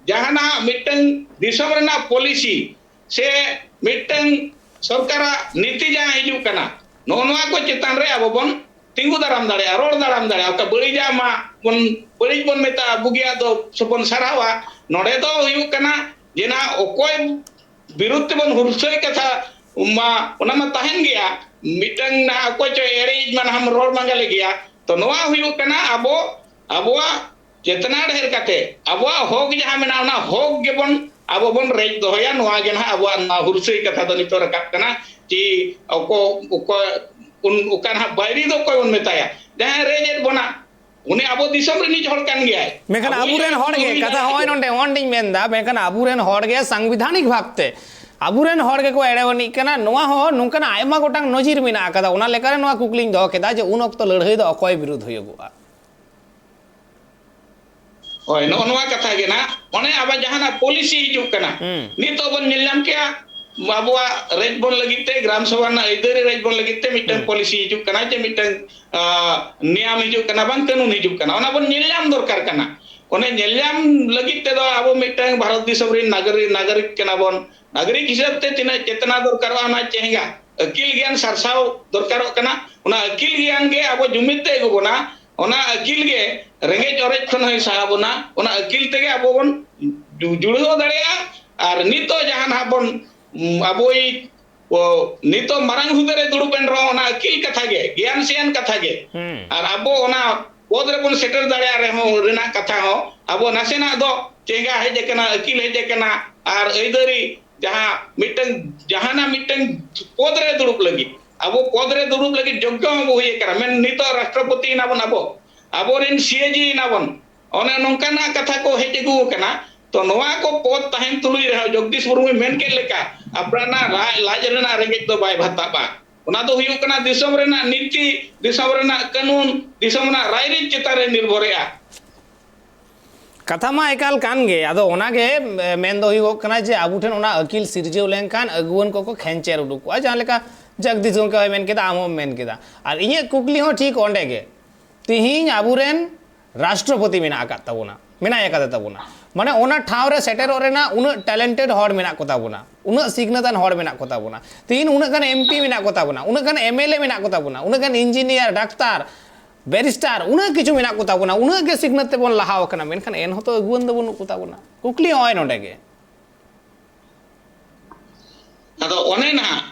ᱡᱟᱦᱟᱱᱟᱜ ᱢᱤᱫᱴᱟᱝ ᱫᱤᱥᱚᱢ ᱨᱮᱱᱟᱜ ᱯᱚᱞᱤᱥᱤ ᱥᱮ ᱢᱤᱫᱴᱟᱝ ᱥᱚᱨᱠᱟᱨᱟᱜ ᱱᱤᱛᱤ ᱡᱟᱦᱟᱸ ᱦᱤᱡᱩᱜ ᱠᱟᱱᱟ, ᱱᱚᱜᱼᱚ ᱱᱚᱣᱟ ᱠᱚ ᱪᱮᱛᱟᱱ ᱨᱮ ᱟᱵᱚ ᱵᱚᱱ ᱛᱤᱸᱜᱩ ᱫᱟᱨᱟᱢ ᱫᱟᱲᱮᱭᱟᱜᱼᱟ, ᱨᱚᱲ ᱫᱟᱨᱟᱢ ᱫᱟᱲᱮᱭᱟᱜᱼᱟ᱾ ᱚᱠᱟ ᱵᱟᱹᱲᱤᱡᱟᱜ ᱢᱟ ᱵᱚᱱ ᱵᱟᱹᱲᱤᱡ ᱵᱚᱱ ᱢᱮᱛᱟᱜᱼᱟ, ᱵᱩᱜᱤᱭᱟᱜ ᱫᱚ ᱥᱮ ᱵᱚᱱ ᱥᱟᱨᱦᱟᱣᱟ᱾ ᱱᱚᱰᱮ ᱫᱚ ᱦᱩᱭᱩᱜ ᱠᱟᱱᱟ ᱡᱮ ᱱᱟᱦᱟᱜ ᱚᱠᱚᱭ ᱵᱤᱨᱩᱫᱷ ᱛᱮᱵᱚᱱ ᱦᱩᱞᱥᱟᱹᱭ ᱠᱟᱛᱷᱟ ᱢᱟ, ᱚᱱᱟ ᱢᱟ ᱛᱟᱦᱮᱱ ᱜᱮᱭᱟ᱾ ᱢᱤᱫᱴᱟᱝ ᱱᱟᱦᱟᱜ ᱚᱠᱚᱭ ᱪᱚ ᱮᱲᱮᱭᱤᱡ ᱢᱟ ᱱᱟᱦᱟᱜ ᱨᱚᱲ ᱢᱟᱸᱜᱟ ᱞᱮ ᱜᱮᱭᱟ᱾ ᱛᱚ ᱱᱚᱣᱟ ᱦᱩᱭᱩᱜ ᱠᱟᱱᱟ ᱟᱵᱚ, ᱟᱵᱚᱣᱟᱜ ᱪᱮᱛᱱᱟ ᱰᱷᱮᱨ ᱠᱟᱛᱮ ᱟᱵᱚᱣᱟᱜ ᱦᱚᱠ ᱡᱟᱦᱟᱸ ᱢᱮᱱᱟᱜᱼᱟ, ᱚᱱᱟ ᱦᱚᱠ ᱜᱮᱵᱚᱱ ᱟᱵᱚ ᱵᱚᱱ ᱨᱮᱡ ᱫᱚᱦᱚᱭᱟ᱾ ᱱᱚᱣᱟ ᱜᱮ ᱱᱟᱦᱟᱜ ᱟᱵᱚᱣᱟᱜ ᱱᱚᱣᱟ ᱦᱩᱞᱥᱟᱹᱭ ᱠᱟᱛᱷᱟ ᱫᱚ ᱱᱤᱛᱚᱜ ᱨᱟᱠᱟᱵ ᱠᱟᱱᱟ᱾ ᱪᱮ ᱚᱠᱚ-, ᱚᱠᱚ-, ᱩᱱ-, ᱚᱠᱟ ᱱᱟᱦᱟᱜ ᱵᱟᱹᱭᱨᱤ ᱫᱚ ᱚᱠᱚᱭ ᱵᱚᱱ ᱢᱮᱛᱟᱭᱟ? ᱡᱟᱦᱟᱸᱭ ᱨᱮᱡ ᱮᱫ ᱵᱚᱱᱟ, ᱩᱱᱤ ᱟᱵᱚ ᱫᱤᱥᱚᱢ ᱨᱤᱱᱤᱡ ᱦᱚᱲ ᱠᱟᱱ ᱜᱮᱭᱟᱭ᱾ ᱢᱮᱱᱠᱷᱟᱱ ᱟᱵᱚᱭᱤᱡ ᱟᱵᱚᱨᱮᱱ ᱦᱚᱲ ᱦᱚᱲ ᱜᱮ, ᱦᱩᱭ ᱠᱟᱛᱷᱟ ᱫᱟᱲᱮᱭᱟᱜᱼᱟ᱾ ᱦᱚᱸᱜᱼᱚᱭ ᱱᱚᱰᱮ ᱚᱱᱟᱧ ᱢᱮᱱᱫᱟ, ᱢᱮᱱᱠᱷᱟᱱ ᱟᱵᱚᱨᱮᱱ ᱦᱚᱲ ᱜᱮ ᱥᱟᱝᱵᱤᱫᱷᱟᱱᱤᱠ ᱵᱷᱟᱵᱽᱛᱮ ᱟᱵᱚᱨᱮᱱ ᱦᱚᱲ ᱜᱮᱠᱚ ᱮᱲᱮᱣᱟᱱᱤᱡ ᱠᱟᱱᱟ᱾ ᱱᱚᱣᱟ ᱦᱚᱸ ᱱᱚᱝᱠᱟᱱᱟᱜ ᱟᱭᱢᱟ ᱜᱚᱴᱟᱝ ᱱᱚᱡᱤᱨ ᱢᱮᱱᱟᱜ ᱟᱠᱟᱫᱟ᱾ ᱚᱱᱟ ᱞᱮᱠᱟᱨᱮ ᱱᱚᱣᱟ ᱠᱩᱠᱞᱤᱧ ᱫᱚᱦᱚ ᱠᱮᱫᱟ ᱡᱮ ᱩᱱ ᱚᱠᱛᱚ ᱞᱟᱹᱲᱦᱟᱹᱭ ᱫᱚ ᱚᱠᱚᱭ ᱵᱤᱨᱩᱫᱷ ᱦᱩᱭᱩᱜᱚᱜᱼᱟ? ᱦᱳᱭ, ᱱᱚᱜᱼᱚ ᱱᱚᱣᱟ ᱠᱟᱛᱷᱟ ᱜᱮ ᱱᱟᱜ, ᱚᱱᱮ ᱟᱵᱚ ᱡᱟᱦᱟᱱᱟᱜ ᱯᱚᱞᱤᱥᱤ ᱦᱤᱡᱩᱜ ᱠᱟᱱᱟ, ᱦᱩᱸ᱾ ᱱᱤᱛᱚᱜ ᱵᱚᱱ ᱧᱮᱞ ᱧᱟᱢ ᱠᱮᱜᱼᱟ, ᱟᱵᱚᱣᱟᱜ ᱨᱮᱡᱽ ᱵᱚᱱ ᱞᱟᱹᱜᱤᱫ ᱛᱮ, ᱜᱨᱟᱢ ᱥᱚᱵᱷᱟ ᱨᱮᱱᱟᱜ ᱟᱹᱭᱫᱟᱹᱨᱤ ᱨᱮᱡᱽ ᱵᱚᱱ ᱞᱟᱹᱜᱤᱫ ᱛᱮ ᱢᱤᱫᱴᱟᱝ ᱦᱩᱸ᱾ ᱯᱚᱞᱤᱥᱤ ᱦᱤᱡᱩᱜ ᱠᱟᱱᱟ, ᱡᱮ ᱢᱤᱫᱴᱟᱝ, ᱟ, ᱱᱤᱭᱟᱢ ᱦᱤᱡᱩᱜ ᱠᱟᱱᱟ, ᱵᱟᱝ ᱠᱟᱹᱱᱩᱱ ᱦᱤᱡᱩᱜ ᱠᱟᱱᱟ, ᱚᱱᱟ ᱵᱚᱱ ᱧᱮᱞ ᱧᱟᱢ ᱫᱚᱨᱠᱟᱨ ᱠᱟᱱᱟ᱾ ᱚᱱᱮ ᱧᱮᱞ ᱧᱟᱢ ᱞᱟᱹᱜᱤᱫ ᱛᱮᱫᱚ ᱟᱵᱚ ᱢᱤᱫᱴᱟᱝ ᱵᱷᱟᱨᱚᱛ ᱫᱤᱥᱚᱢ ᱨᱮᱱ ᱱᱟᱜᱚᱨᱤᱠ, ᱱᱟᱜᱚᱨᱤᱠ ᱠᱟᱱᱟ ᱵᱚᱱ᱾ ᱱᱟᱜᱚᱨᱤᱠ ᱦᱤᱥᱟᱹᱵ ᱛᱮ ᱛᱤᱱᱟᱹᱜ ᱪᱮᱛᱱᱟ ᱫᱚᱨᱠᱟᱨᱚᱜᱼᱟ, ᱚᱱᱟ ᱪᱮᱦᱸᱜᱟ ᱟᱹᱠᱤᱞ ᱜᱮᱭᱟᱱ ᱥᱟᱨᱥᱟᱣ ᱫᱚᱨᱠᱟᱨᱚᱜ ᱠᱟᱱᱟ᱾ ᱚᱱᱟ ᱟᱹᱠᱤᱞ ᱜᱮᱭᱟᱱ ᱜᱮ ᱟᱵᱚ ᱡᱩᱢᱤᱫ ᱛᱮ ᱟᱹᱜᱩ ᱵᱚᱱᱟ᱾ ᱚᱱᱟ ᱟᱹᱠᱤᱞ ᱜᱮ ᱨᱮᱸᱜᱮᱡ ᱚᱨᱮᱡ ᱠᱷᱚᱱ ᱦᱚᱸᱭ ᱥᱟᱦᱟ ᱵᱚᱱᱟ᱾ ᱚᱱᱟ ᱟᱹᱠᱤᱞ ᱛᱮᱜᱮ ᱟᱵᱚ ᱵᱚᱱ ᱡᱩ-, ᱡᱩᱲᱦᱟᱹᱣ ᱫᱟᱲᱮᱭᱟᱜᱼᱟ᱾ ᱟᱨ ᱱᱤᱛᱚᱜ ᱡᱟᱦᱟᱸ ᱱᱟᱦᱟᱜ ᱵᱚᱱ, ᱩᱢ, ᱟᱵᱚᱭᱤᱡ ᱠᱚ ᱱᱤᱛᱚᱜ ᱢᱟᱨᱟᱝ ᱦᱩᱫᱟᱹ ᱨᱮ ᱫᱩᱲᱩᱵ ᱮᱱ ᱨᱮᱦᱚᱸ ᱚᱱᱟ ᱟᱹᱠᱤᱞ ᱠᱟᱛᱷᱟ ᱜᱮ, ᱜᱮᱭᱟᱱ ᱥᱮᱭᱟᱱ ᱠᱟᱛᱷᱟ ᱜᱮ᱾ ᱦᱩᱸ᱾ ᱟᱨ ᱟᱵᱚ ᱚᱱᱟ ᱯᱚᱫᱽ ᱨᱮᱵᱚᱱ ᱥᱮᱴᱮᱨ ᱫᱟᱲᱮᱭᱟᱜ ᱨᱮᱦᱚᱸ ᱨᱮᱱᱟᱜ ᱠᱟᱛᱷᱟ ᱦᱚᱸ ᱟᱵᱚ ᱱᱟᱥᱮᱱᱟᱜ ᱫᱚ ᱪᱮᱸᱜᱟ ᱦᱮᱡ ᱟᱠᱟᱱᱟ, ᱟᱹᱠᱤᱞ ᱦᱮᱡ ᱟᱠᱟᱱᱟ᱾ ᱟᱨ ᱟᱹᱭᱫᱟᱹᱨᱤ ᱡᱟᱦᱟᱸ ᱢᱤᱫᱴᱟᱝ, ᱡᱟᱦᱟᱱᱟᱜ ᱢᱤᱫᱴᱟᱝ ᱯᱚᱫᱽ ᱨᱮ ᱫᱩᱲᱩᱵ ᱞᱟᱹᱜᱤᱫ, ᱟᱵᱚ ᱯᱚᱫᱽ ᱨᱮ ᱫᱩᱲᱩᱵ ᱞᱟᱹᱜᱤᱫ ᱡᱳᱜᱽᱜᱚ ᱦᱚᱸ ᱵᱚ ᱦᱩᱭ ᱟᱠᱟᱱᱟ᱾ ᱢᱮᱱ ᱱᱤᱛᱚᱜ ᱨᱟᱥᱴᱨᱚᱯᱚᱛᱤ ᱮᱱᱟ ᱵᱚᱱ ᱟᱵᱚ, ᱟᱵᱚᱨᱮᱱ ᱥᱤ ᱮ ᱡᱤ ᱮᱱᱟ ᱵᱚᱱ, ᱚᱱᱮ ᱱᱚᱝᱠᱟᱱᱟᱜ ᱠᱟᱛᱷᱟ ᱠᱚ ᱦᱮᱡ ᱟᱹᱜᱩ ᱟᱠᱟᱱᱟ᱾ ᱛᱚ ᱱᱚᱣᱟ ᱠᱚ ᱯᱚᱫᱽ ᱛᱟᱦᱮᱱ ᱛᱩᱞᱩᱡ ᱨᱮᱦᱚᱸ ᱡᱚᱜᱽᱫᱤᱥ ᱢᱩᱨᱢᱩᱭ ᱢᱮᱱ ᱠᱮᱫ ᱞᱮᱠᱟ ᱟᱯᱱᱟᱨᱟᱜ ᱞᱟᱡ, ᱞᱟᱡ ᱨᱮᱱᱟᱜ ᱨᱮᱸᱜᱮᱡ ᱫᱚ ᱵᱟᱭ ᱵᱷᱟᱛᱟᱜᱼᱟ᱾ ᱚᱱᱟ ᱫᱚ ᱦᱩᱭᱩᱜ ᱠᱟᱱᱟ ᱫᱤᱥᱚᱢ ᱨᱮᱱᱟᱜ ᱱᱤᱛᱤ, ᱫᱤᱥᱚᱢ ᱨᱮᱱᱟᱜ ᱠᱟᱹᱱᱩᱱ, ᱫᱤᱥᱚᱢ ᱨᱮᱱᱟᱜ ᱨᱟᱭᱨᱤᱛ ᱪᱮᱛᱟᱱ ᱨᱮ ᱱᱤᱨᱵᱷᱚᱨᱮᱜᱼᱟ᱾ ᱠᱟᱛᱷᱟ ᱢᱟ ᱮᱠᱟᱞ ᱠᱟᱱ ᱜᱮ᱾ ᱟᱫᱚ ᱚᱱᱟᱜᱮ, ᱮ, ᱢᱮᱱ ᱫᱚ ᱦᱩᱭᱩᱜᱚᱜ ᱠᱟᱱᱟ ᱡᱮ ᱟᱵᱚ ᱴᱷᱮᱱ ᱚᱱᱟ ᱟᱹᱠᱤᱞ ᱥᱤᱨᱡᱟᱹᱣ ᱞᱮᱱᱠᱷᱟᱱ ᱟᱹᱜᱩᱣᱟᱹᱱ ᱠᱚᱠᱚ ᱠᱷᱮᱧᱪᱮᱨ ᱩᱰᱩᱠᱚᱜᱼᱟ, ᱡᱟᱦᱟᱸ ᱞᱮᱠᱟ ᱡᱚᱜᱽᱫᱤᱥ ᱜᱚᱢᱠᱮ ᱦᱚᱸᱭ ᱢᱮᱱ ᱠᱮᱫᱟ, ᱟᱢ ᱦᱚᱸᱢ ᱢᱮᱱ ᱠᱮᱫᱟ᱾ ᱟᱨ ᱤᱧᱟᱹᱜ ᱠᱩᱠᱞᱤ ᱦᱚᱸ ᱴᱷᱤᱠ ᱚᱸᱰᱮ ᱜᱮ, ᱛᱤᱦᱤᱧ ᱟᱵᱚᱨᱮᱱ ᱨᱟᱥᱴᱨᱚᱯᱚᱛᱤ ᱢᱮᱱᱟᱜ ᱟᱠᱟᱫ ᱛᱟᱵᱚᱱᱟ, ᱢᱮᱱᱟᱭ ᱟᱠᱟᱫᱮ ᱛᱟᱵᱚᱱᱟ, ᱢᱟᱱᱮ ᱚᱱᱟ ᱴᱷᱟᱶ ᱨᱮ ᱥᱮᱴᱮᱨᱚᱜ ᱨᱮᱱᱟᱜ ᱩᱱᱟᱹᱜ ᱴᱮᱞᱮᱱᱴᱮᱰ ᱦᱚᱲ ᱢᱮᱱᱟᱜ ᱠᱚ ᱛᱟᱵᱚᱱᱟ, ᱩᱱᱟᱹᱜ ᱥᱤᱠᱷᱱᱟᱹᱛᱟᱱ ᱦᱚᱲ ᱢᱮᱱᱟᱜ ᱠᱚ ᱛᱟᱵᱚᱱᱟ, ᱛᱤᱦᱤᱧ ᱩᱱᱟᱹᱜ ᱜᱟᱱ ᱮᱢ ᱯᱤ ᱢᱮᱱᱟᱜ ᱠᱚ ᱛᱟᱵᱚᱱᱟ, ᱩᱱᱟᱹᱜ ᱜᱟᱱ ᱮᱢ ᱮᱞ ᱮ ᱢᱮᱱᱟᱜ ᱠᱚ ᱛᱟᱵᱚᱱᱟ, ᱩᱱᱟᱹᱜ ᱜᱟᱱ ᱤᱧᱡᱤᱱᱤᱭᱟᱨ, ᱰᱟᱠᱛᱟᱨ, ᱵᱮᱨᱤᱥᱴᱟᱨ, ᱩᱱᱟᱹᱜ ᱠᱤᱪᱷᱩ ᱢᱮᱱᱟᱜ ᱠᱚ ᱛᱟᱵᱚᱱᱟ, ᱩᱱᱟᱹᱜ ᱜᱮ ᱥᱤᱠᱷᱱᱟᱹᱛ ᱛᱮᱵᱚᱱ ᱞᱟᱦᱟᱣ ᱟᱠᱟᱱᱟ, ᱢᱮᱱᱠᱷᱟᱱ ᱮᱱᱦᱚᱸ ᱛᱚ ᱟᱹᱜᱩᱣᱟᱹᱱ ᱫᱚ ᱵᱟᱹᱱᱩᱜ ᱠᱚ ᱛᱟᱵᱚᱱᱟ᱾ ᱠᱩᱠᱞᱤ ᱱᱚᱜᱼᱚᱭ ᱱᱚᱰᱮ ᱜᱮ᱾ ᱟᱫᱚ ᱚᱱᱮ ᱱᱟᱦᱟᱜ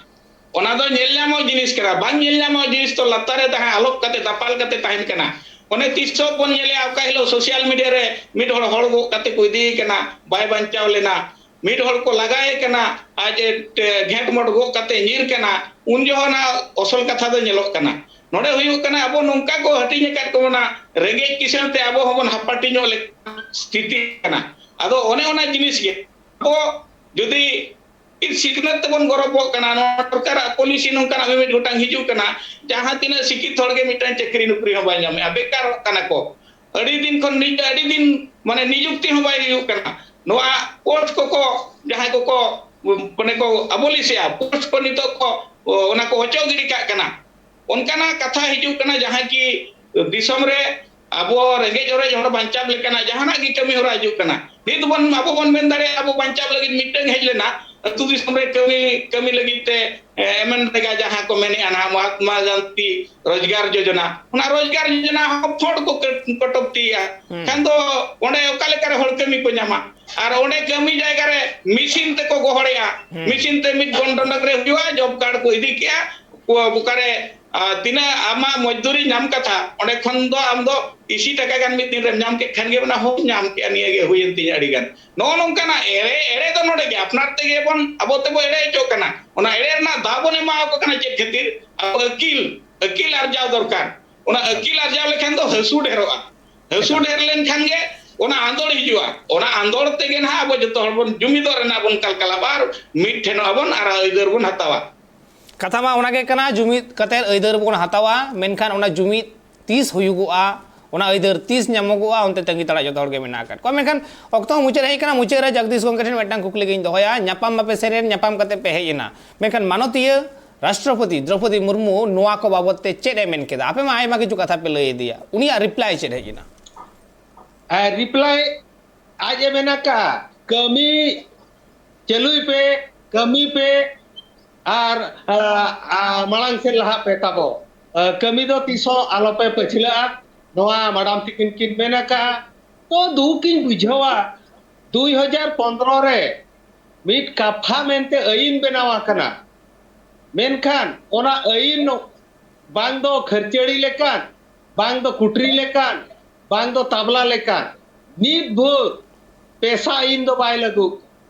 ᱚᱱᱟ ᱫᱚ ᱧᱮᱞ ᱧᱟᱢᱚᱜ ᱡᱤᱱᱤᱥ ᱠᱟᱱᱟ, ᱵᱟᱝ ᱧᱮᱞ ᱧᱟᱢᱚᱜ ᱡᱤᱱᱤᱥ ᱫᱚ ᱞᱟᱛᱟᱨ ᱨᱮ ᱛᱟᱦᱮᱸ, ᱟᱞᱚᱯ ᱠᱟᱛᱮ, ᱫᱟᱯᱟᱞ ᱠᱟᱛᱮ ᱛᱟᱦᱮᱱ ᱠᱟᱱᱟ᱾ ᱚᱱᱮ ᱛᱤᱥ ᱦᱚᱸ ᱵᱚᱱ ᱧᱮᱞᱮᱜᱼᱟ, ᱚᱠᱟ ᱦᱤᱞᱳᱜ ᱥᱳᱥᱟᱞ ᱢᱤᱰᱤᱭᱟ ᱨᱮ ᱢᱤᱫ ᱦᱚᱲ ᱦᱚᱲ ᱜᱚᱜ ᱠᱟᱛᱮ ᱠᱚ ᱤᱫᱤᱭᱮ ᱠᱟᱱᱟ, ᱵᱟᱭ ᱵᱟᱧᱪᱟᱣ ᱞᱮᱱᱟ, ᱢᱤᱫ ᱦᱚᱲ ᱠᱚ ᱞᱟᱜᱟᱭᱮ ᱠᱟᱱᱟ, ᱟᱡ ᱮ ᱴᱮ-, ᱜᱷᱮᱸᱴ ᱢᱚᱴ ᱜᱚᱜ ᱠᱟᱛᱮ ᱧᱤᱨ ᱠᱟᱱᱟ, ᱩᱱ ᱡᱚᱦᱚᱜ ᱚᱱᱟ ᱚᱥᱚᱞ ᱠᱟᱛᱷᱟ ᱫᱚ ᱧᱮᱞᱚᱜ ᱠᱟᱱᱟ᱾ ᱱᱚᱰᱮ ᱦᱩᱭᱩᱜ ᱠᱟᱱᱟ, ᱟᱵᱚ ᱱᱚᱝᱠᱟ ᱠᱚ ᱦᱟᱹᱴᱤᱧ ᱟᱠᱟᱫ ᱠᱚ ᱵᱚᱱᱟ, ᱨᱮᱸᱜᱮᱡ ᱠᱤᱥᱟᱹᱬ ᱛᱮ ᱟᱵᱚ ᱦᱚᱸᱵᱚᱱ ᱦᱟᱯᱟᱴᱤᱧᱚᱜ ᱞᱮᱠᱟᱱ ᱥᱛᱷᱤᱛᱤ ᱠᱟᱱᱟ᱾ ᱟᱫᱚ ᱚᱱᱮ ᱚᱱᱟ ᱡᱤᱱᱤᱥ ᱜᱮ ᱟᱵᱚ ᱡᱩᱫᱤ ᱥᱤᱠᱷᱱᱟᱹᱛ ᱛᱮᱵᱚᱱ ᱜᱚᱨᱚᱵᱚᱜ ᱠᱟᱱᱟ, ᱱᱚᱣᱟ ᱥᱚᱨᱠᱟᱨᱟᱜ ᱯᱚᱞᱤᱥᱤ ᱱᱚᱝᱠᱟᱱᱟᱜ ᱢᱤᱢᱤᱫ ᱜᱚᱴᱟᱝ ᱦᱤᱡᱩᱜ ᱠᱟᱱᱟ, ᱡᱟᱦᱟᱸ ᱛᱤᱱᱟᱹᱜ ᱥᱤᱠᱷᱤᱛ ᱦᱚᱲ ᱜᱮ ᱢᱤᱫᱴᱟᱝ ᱪᱟᱹᱠᱨᱤ ᱱᱚᱠᱨᱤ ᱦᱚᱸ ᱵᱟᱭ ᱧᱟᱢᱮᱜᱼᱟ, ᱵᱮᱠᱟᱨᱚᱜ ᱠᱟᱱᱟ ᱠᱚ᱾ ᱟᱹᱰᱤ ᱫᱤᱱ ᱠᱷᱚᱱ ᱱᱤᱡ-, ᱟᱹᱰᱤ ᱫᱤᱱ ᱢᱟᱱᱮ ᱱᱤᱡᱩᱠᱛᱤ ᱦᱚᱸ ᱵᱟᱭ ᱦᱩᱭᱩᱜ ᱠᱟᱱᱟ᱾ ᱱᱚᱣᱟ ᱯᱳᱥᱴ ᱠᱚᱠᱚ, ᱡᱟᱦᱟᱸᱭ ᱠᱚᱠᱚ ᱢᱟᱱᱮ ᱠᱚ ᱟᱵᱚᱞᱤᱥᱮᱜᱼᱟ, ᱯᱳᱥᱴ ᱠᱚ ᱱᱤᱛᱚᱜ ᱠᱚ ᱚᱱᱟ ᱠᱚ ᱚᱪᱚᱜ ᱜᱤᱰᱤ ᱠᱟᱜ ᱠᱟᱱᱟ᱾ ᱚᱱᱠᱟᱱᱟᱜ ᱠᱟᱛᱷᱟ ᱦᱤᱡᱩᱜ ᱠᱟᱱᱟ, ᱡᱟᱦᱟᱸ ᱠᱤ ᱫᱤᱥᱚᱢ ᱨᱮ ᱟᱵᱚ ᱨᱮᱸᱜᱮᱡ ᱚᱨᱮᱡ ᱦᱚᱲ ᱵᱟᱧᱪᱟᱣ ᱞᱮᱠᱟᱱᱟᱜ ᱡᱟᱦᱟᱱᱟᱜ ᱜᱮ ᱠᱟᱹᱢᱤ ᱦᱚᱨᱟ ᱦᱤᱡᱩᱜ ᱠᱟᱱᱟ᱾ ᱱᱤᱛ ᱵᱚᱱ, ᱟᱵᱚ ᱵᱚᱱ ᱢᱮᱱ ᱫᱟᱲᱮᱭᱟᱜᱼᱟ, ᱟᱵᱚ ᱵᱟᱧᱪᱟᱣ ᱞᱟᱹᱜᱤᱫ ᱢᱤᱫᱴᱟᱝ ᱦᱮᱡ ᱞᱮᱱᱟ, ᱟᱹᱛᱩ ᱫᱤᱥᱚᱢ ᱨᱮ ᱠᱟᱹᱢᱤ, ᱠᱟᱹᱢᱤ ᱞᱟᱹᱜᱤᱫ ᱛᱮ, ᱮ, ᱮᱢᱮᱱ ᱨᱮᱜᱟ ᱡᱟᱦᱟᱸ ᱠᱚ ᱢᱮᱱᱮᱜᱼᱟ ᱱᱟᱦᱟᱜ ᱢᱚᱦᱟᱛᱢᱟ ᱜᱟᱱᱫᱷᱤ ᱨᱳᱡᱽᱜᱟᱨ ᱡᱳᱡᱚᱱᱟ, ᱚᱱᱟ ᱨᱳᱡᱽᱜᱟᱨ ᱡᱳᱡᱚᱱᱟ ᱦᱚᱸ ᱯᱷᱚᱸᱰ ᱠᱚ ᱠᱟᱹᱴ-, ᱠᱚᱴᱚᱯ ᱛᱤᱭᱟ᱾ ᱦᱩᱸ᱾ ᱠᱷᱟᱱ ᱫᱚ ᱚᱸᱰᱮ ᱚᱠᱟ ᱞᱮᱠᱟᱨᱮ ᱦᱚᱲ ᱠᱟᱹᱢᱤ ᱠᱚ ᱧᱟᱢᱟ? ᱟᱨ ᱚᱸᱰᱮ ᱠᱟᱹᱢᱤ ᱡᱟᱭᱜᱟ ᱨᱮ ᱢᱮᱥᱤᱱ ᱛᱮᱠᱚ ᱜᱚᱦᱚᱲᱮᱜᱼᱟ᱾ ᱦᱩᱸ᱾ ᱢᱮᱥᱤᱱ ᱛᱮ ᱢᱤᱫ ᱜᱷᱚᱱᱴᱟ ᱨᱮ ᱦᱩᱭᱩᱜᱼᱟ, ᱡᱚᱵ ᱠᱟᱨᱰ ᱠᱚ ᱤᱫᱤ ᱠᱮᱜᱼᱟ, ᱠᱚ ᱚᱠᱟᱨᱮ, ᱟ, ᱛᱤᱱᱟᱹᱜ ᱟᱢᱟᱜ ᱢᱚᱡᱫᱩᱨᱤ ᱧᱟᱢ ᱠᱟᱛᱷᱟ, ᱚᱸᱰᱮ ᱠᱷᱚᱱ ᱫᱚ ᱟᱢ ᱫᱚ ᱤᱥᱤ ᱴᱟᱠᱟ ᱜᱟᱱ ᱢᱤᱫ ᱫᱤᱱ ᱨᱮᱢ ᱧᱟᱢ ᱠᱮᱫ ᱠᱷᱟᱱ ᱜᱮ ᱚᱱᱟ ᱦᱚᱸᱢ ᱧᱟᱢ ᱠᱮᱜᱼᱟ, ᱱᱤᱭᱟᱹ ᱜᱮ ᱦᱩᱭᱮᱱ ᱛᱤᱧᱟ ᱟᱹᱰᱤ ᱜᱟᱱ᱾ ᱱᱚᱜᱼᱚ ᱱᱚᱝᱠᱟᱱᱟᱜ ᱮᱲᱮ, ᱮᱲᱮ ᱫᱚ ᱱᱚᱰᱮ ᱜᱮ ᱟᱯᱱᱟᱨ ᱛᱮᱜᱮ ᱵᱚᱱ, ᱟᱵᱚ ᱛᱮᱵᱚ ᱮᱲᱮ ᱦᱚᱪᱚᱜ ᱠᱟᱱᱟ᱾ ᱚᱱᱟ ᱮᱲᱮ ᱨᱮᱱᱟᱜ ᱫᱟᱣ ᱵᱚᱱ ᱮᱢᱟᱣᱟᱠᱚ ᱠᱟᱱᱟ ᱪᱮᱫ ᱠᱷᱟᱹᱛᱤᱨ? ᱟᱵᱚ ᱟᱹᱠᱤᱞ, ᱟᱹᱠᱤᱞ ᱟᱨᱡᱟᱣ ᱫᱚᱨᱠᱟᱨ᱾ ᱚᱱᱟ ᱟᱹᱠᱤᱞ ᱟᱨᱡᱟᱣ ᱞᱮᱠᱷᱟᱱ ᱫᱚ ᱦᱟᱹᱥᱩ ᱰᱷᱮᱨᱚᱜᱼᱟ᱾ ᱦᱟᱹᱥᱩ ᱮᱠᱟᱞ᱾ ᱰᱷᱮᱨ ᱞᱮᱱᱠᱷᱟᱱ ᱜᱮ ᱚᱱᱟ ᱟᱸᱫᱳᱲ ᱦᱤᱡᱩᱜᱼᱟ᱾ ᱚᱱᱟ ᱟᱸᱫᱳᱲ ᱛᱮᱜᱮ ᱱᱟᱦᱟᱜ ᱟᱵᱚ ᱡᱚᱛᱚ ᱦᱚᱲ ᱵᱚᱱ ᱡᱩᱢᱤᱫᱚᱜ ᱨᱮᱱᱟᱜ ᱵᱚᱱ ᱠᱟᱞᱠᱟᱞᱟᱵᱟ ᱟᱨ ᱢᱤᱫ ᱴᱷᱮᱱᱚᱜ ᱟᱵᱚᱱ ᱟᱨ ᱟᱹᱭᱫᱟᱹᱨ ᱵᱚᱱ ᱦᱟᱛᱟᱣᱟ᱾ ᱠᱟᱛᱷᱟ ᱢᱟ ᱚᱱᱟ ᱜᱮ ᱠᱟᱱᱟ, ᱡᱩᱢᱤᱫ ᱠᱟᱛᱮ ᱟᱹᱭᱫᱟᱹᱨ ᱵᱚᱱ ᱦᱟᱛᱟᱣᱟ, ᱢᱮᱱᱠᱷᱟᱱ ᱚᱱᱟ ᱡᱩᱢᱤᱫ ᱛᱤᱥ ᱦᱩᱭᱩᱜᱚᱜᱼᱟ, ᱚᱱᱟ ᱟᱹᱭᱫᱟᱹᱨ ᱛᱤᱥ ᱧᱟᱢᱚᱜᱚᱜᱼᱟ, ᱚᱱᱛᱮ ᱛᱟᱺᱜᱤ ᱛᱟᱲᱟᱜ ᱡᱚᱛᱚ ᱦᱚᱲ ᱜᱮ ᱢᱮᱱᱟᱜ ᱟᱠᱟᱫ ᱠᱚᱣᱟ᱾ ᱢᱮᱱᱠᱷᱟᱱ ᱚᱠᱛᱚ ᱦᱚᱸ ᱢᱩᱪᱟᱹᱫ ᱦᱮᱡ ᱟᱠᱟᱱᱟ᱾ ᱢᱩᱪᱟᱹᱫ ᱨᱮ ᱡᱚᱜᱽᱫᱤᱥ ᱜᱚᱢᱠᱮ ᱴᱷᱮᱱ ᱢᱤᱫᱴᱟᱝ ᱠᱩᱠᱞᱤ ᱜᱤᱧ ᱫᱚᱦᱚᱭᱟ, ᱧᱟᱯᱟᱢ ᱢᱟᱯᱮ ᱥᱮᱱ ᱮᱱ, ᱧᱟᱯᱟᱢ ᱠᱟᱛᱮ ᱯᱮ ᱦᱮᱡ ᱮᱱᱟ, ᱢᱮᱱᱠᱷᱟᱱ ᱢᱟᱱᱚᱛᱤᱭᱟᱹ ᱨᱟᱥᱴᱨᱚᱯᱚᱛᱤ ᱫᱨᱚᱯᱚᱫᱤ ᱢᱩᱨᱢᱩ ᱱᱚᱣᱟ ᱠᱚ ᱵᱟᱵᱚᱛ ᱛᱮ ᱪᱮᱫ ᱮ ᱢᱮᱱ ᱠᱮᱫᱟ? ᱟᱯᱮ ᱢᱟ ᱟᱭᱢᱟ ᱠᱤᱪᱷᱩ ᱠᱟᱛᱷᱟ ᱯᱮ ᱞᱟᱹᱭ ᱤᱫᱤᱭᱟ, ᱩᱱᱤᱭᱟᱜ ᱨᱤᱯᱞᱟᱭ ᱪᱮᱫ ᱦᱮᱡ ᱮᱱᱟ? ᱟᱨ ᱨᱤᱯᱞᱟᱭ ᱟᱡ ᱮ ᱢᱮᱱ ᱟᱠᱟᱫᱼᱟ, ᱠᱟᱹᱢᱤ ᱪᱟᱹᱞᱩᱭ ᱯᱮ, ᱠᱟᱹᱢᱤ ᱯᱮ ᱟᱨ, ᱟ, ᱟ, ᱢᱟᱲᱟᱝ ᱥᱮᱫ ᱞᱟᱦᱟᱜ ᱯᱮ ᱛᱟᱵᱚ᱾ ᱟ, ᱠᱟᱹᱢᱤ ᱫᱚ ᱛᱤᱥ ᱦᱚᱸ ᱟᱞᱚ ᱯᱮ ᱯᱟᱹᱪᱷᱞᱟᱹᱜᱼᱟ᱾ ᱱᱚᱣᱟ ᱢᱟᱰᱟᱢ ᱛᱤᱠᱤᱱ ᱠᱤᱱ ᱢᱮᱱ ᱟᱠᱟᱫᱼᱟ᱾ ᱛᱚ ᱫᱩᱠ ᱤᱧ ᱵᱩᱡᱷᱟᱹᱣᱟ, ᱫᱩᱭ ᱦᱟᱡᱟᱨ ᱯᱚᱱᱫᱽᱨᱚ ᱨᱮ ᱢᱤᱫ ᱠᱟᱯᱷᱟ ᱢᱮᱱᱛᱮ ᱟᱹᱭᱤᱱ ᱵᱮᱱᱟᱣ ᱟᱠᱟᱱᱟ, ᱢᱮᱱᱠᱷᱟᱱ ᱚᱱᱟ ᱟᱹᱭᱤᱱ ᱵᱟᱝ ᱫᱚ ᱠᱷᱟᱹᱨᱪᱟᱹᱲᱤ ᱞᱮᱠᱟᱱ, ᱵᱟᱝ ᱫᱚ ᱠᱩᱴᱨᱤ ᱞᱮᱠᱟᱱ, ᱵᱟᱝ ᱫᱚ ᱛᱟᱵᱞᱟ ᱞᱮᱠᱟᱱ, ᱱᱤᱛ ᱵᱷᱳᱨ ᱯᱮᱥᱟ ᱟᱹᱭᱤᱱ ᱫᱚ ᱵᱟᱭ ᱞᱟᱹᱜᱩ᱾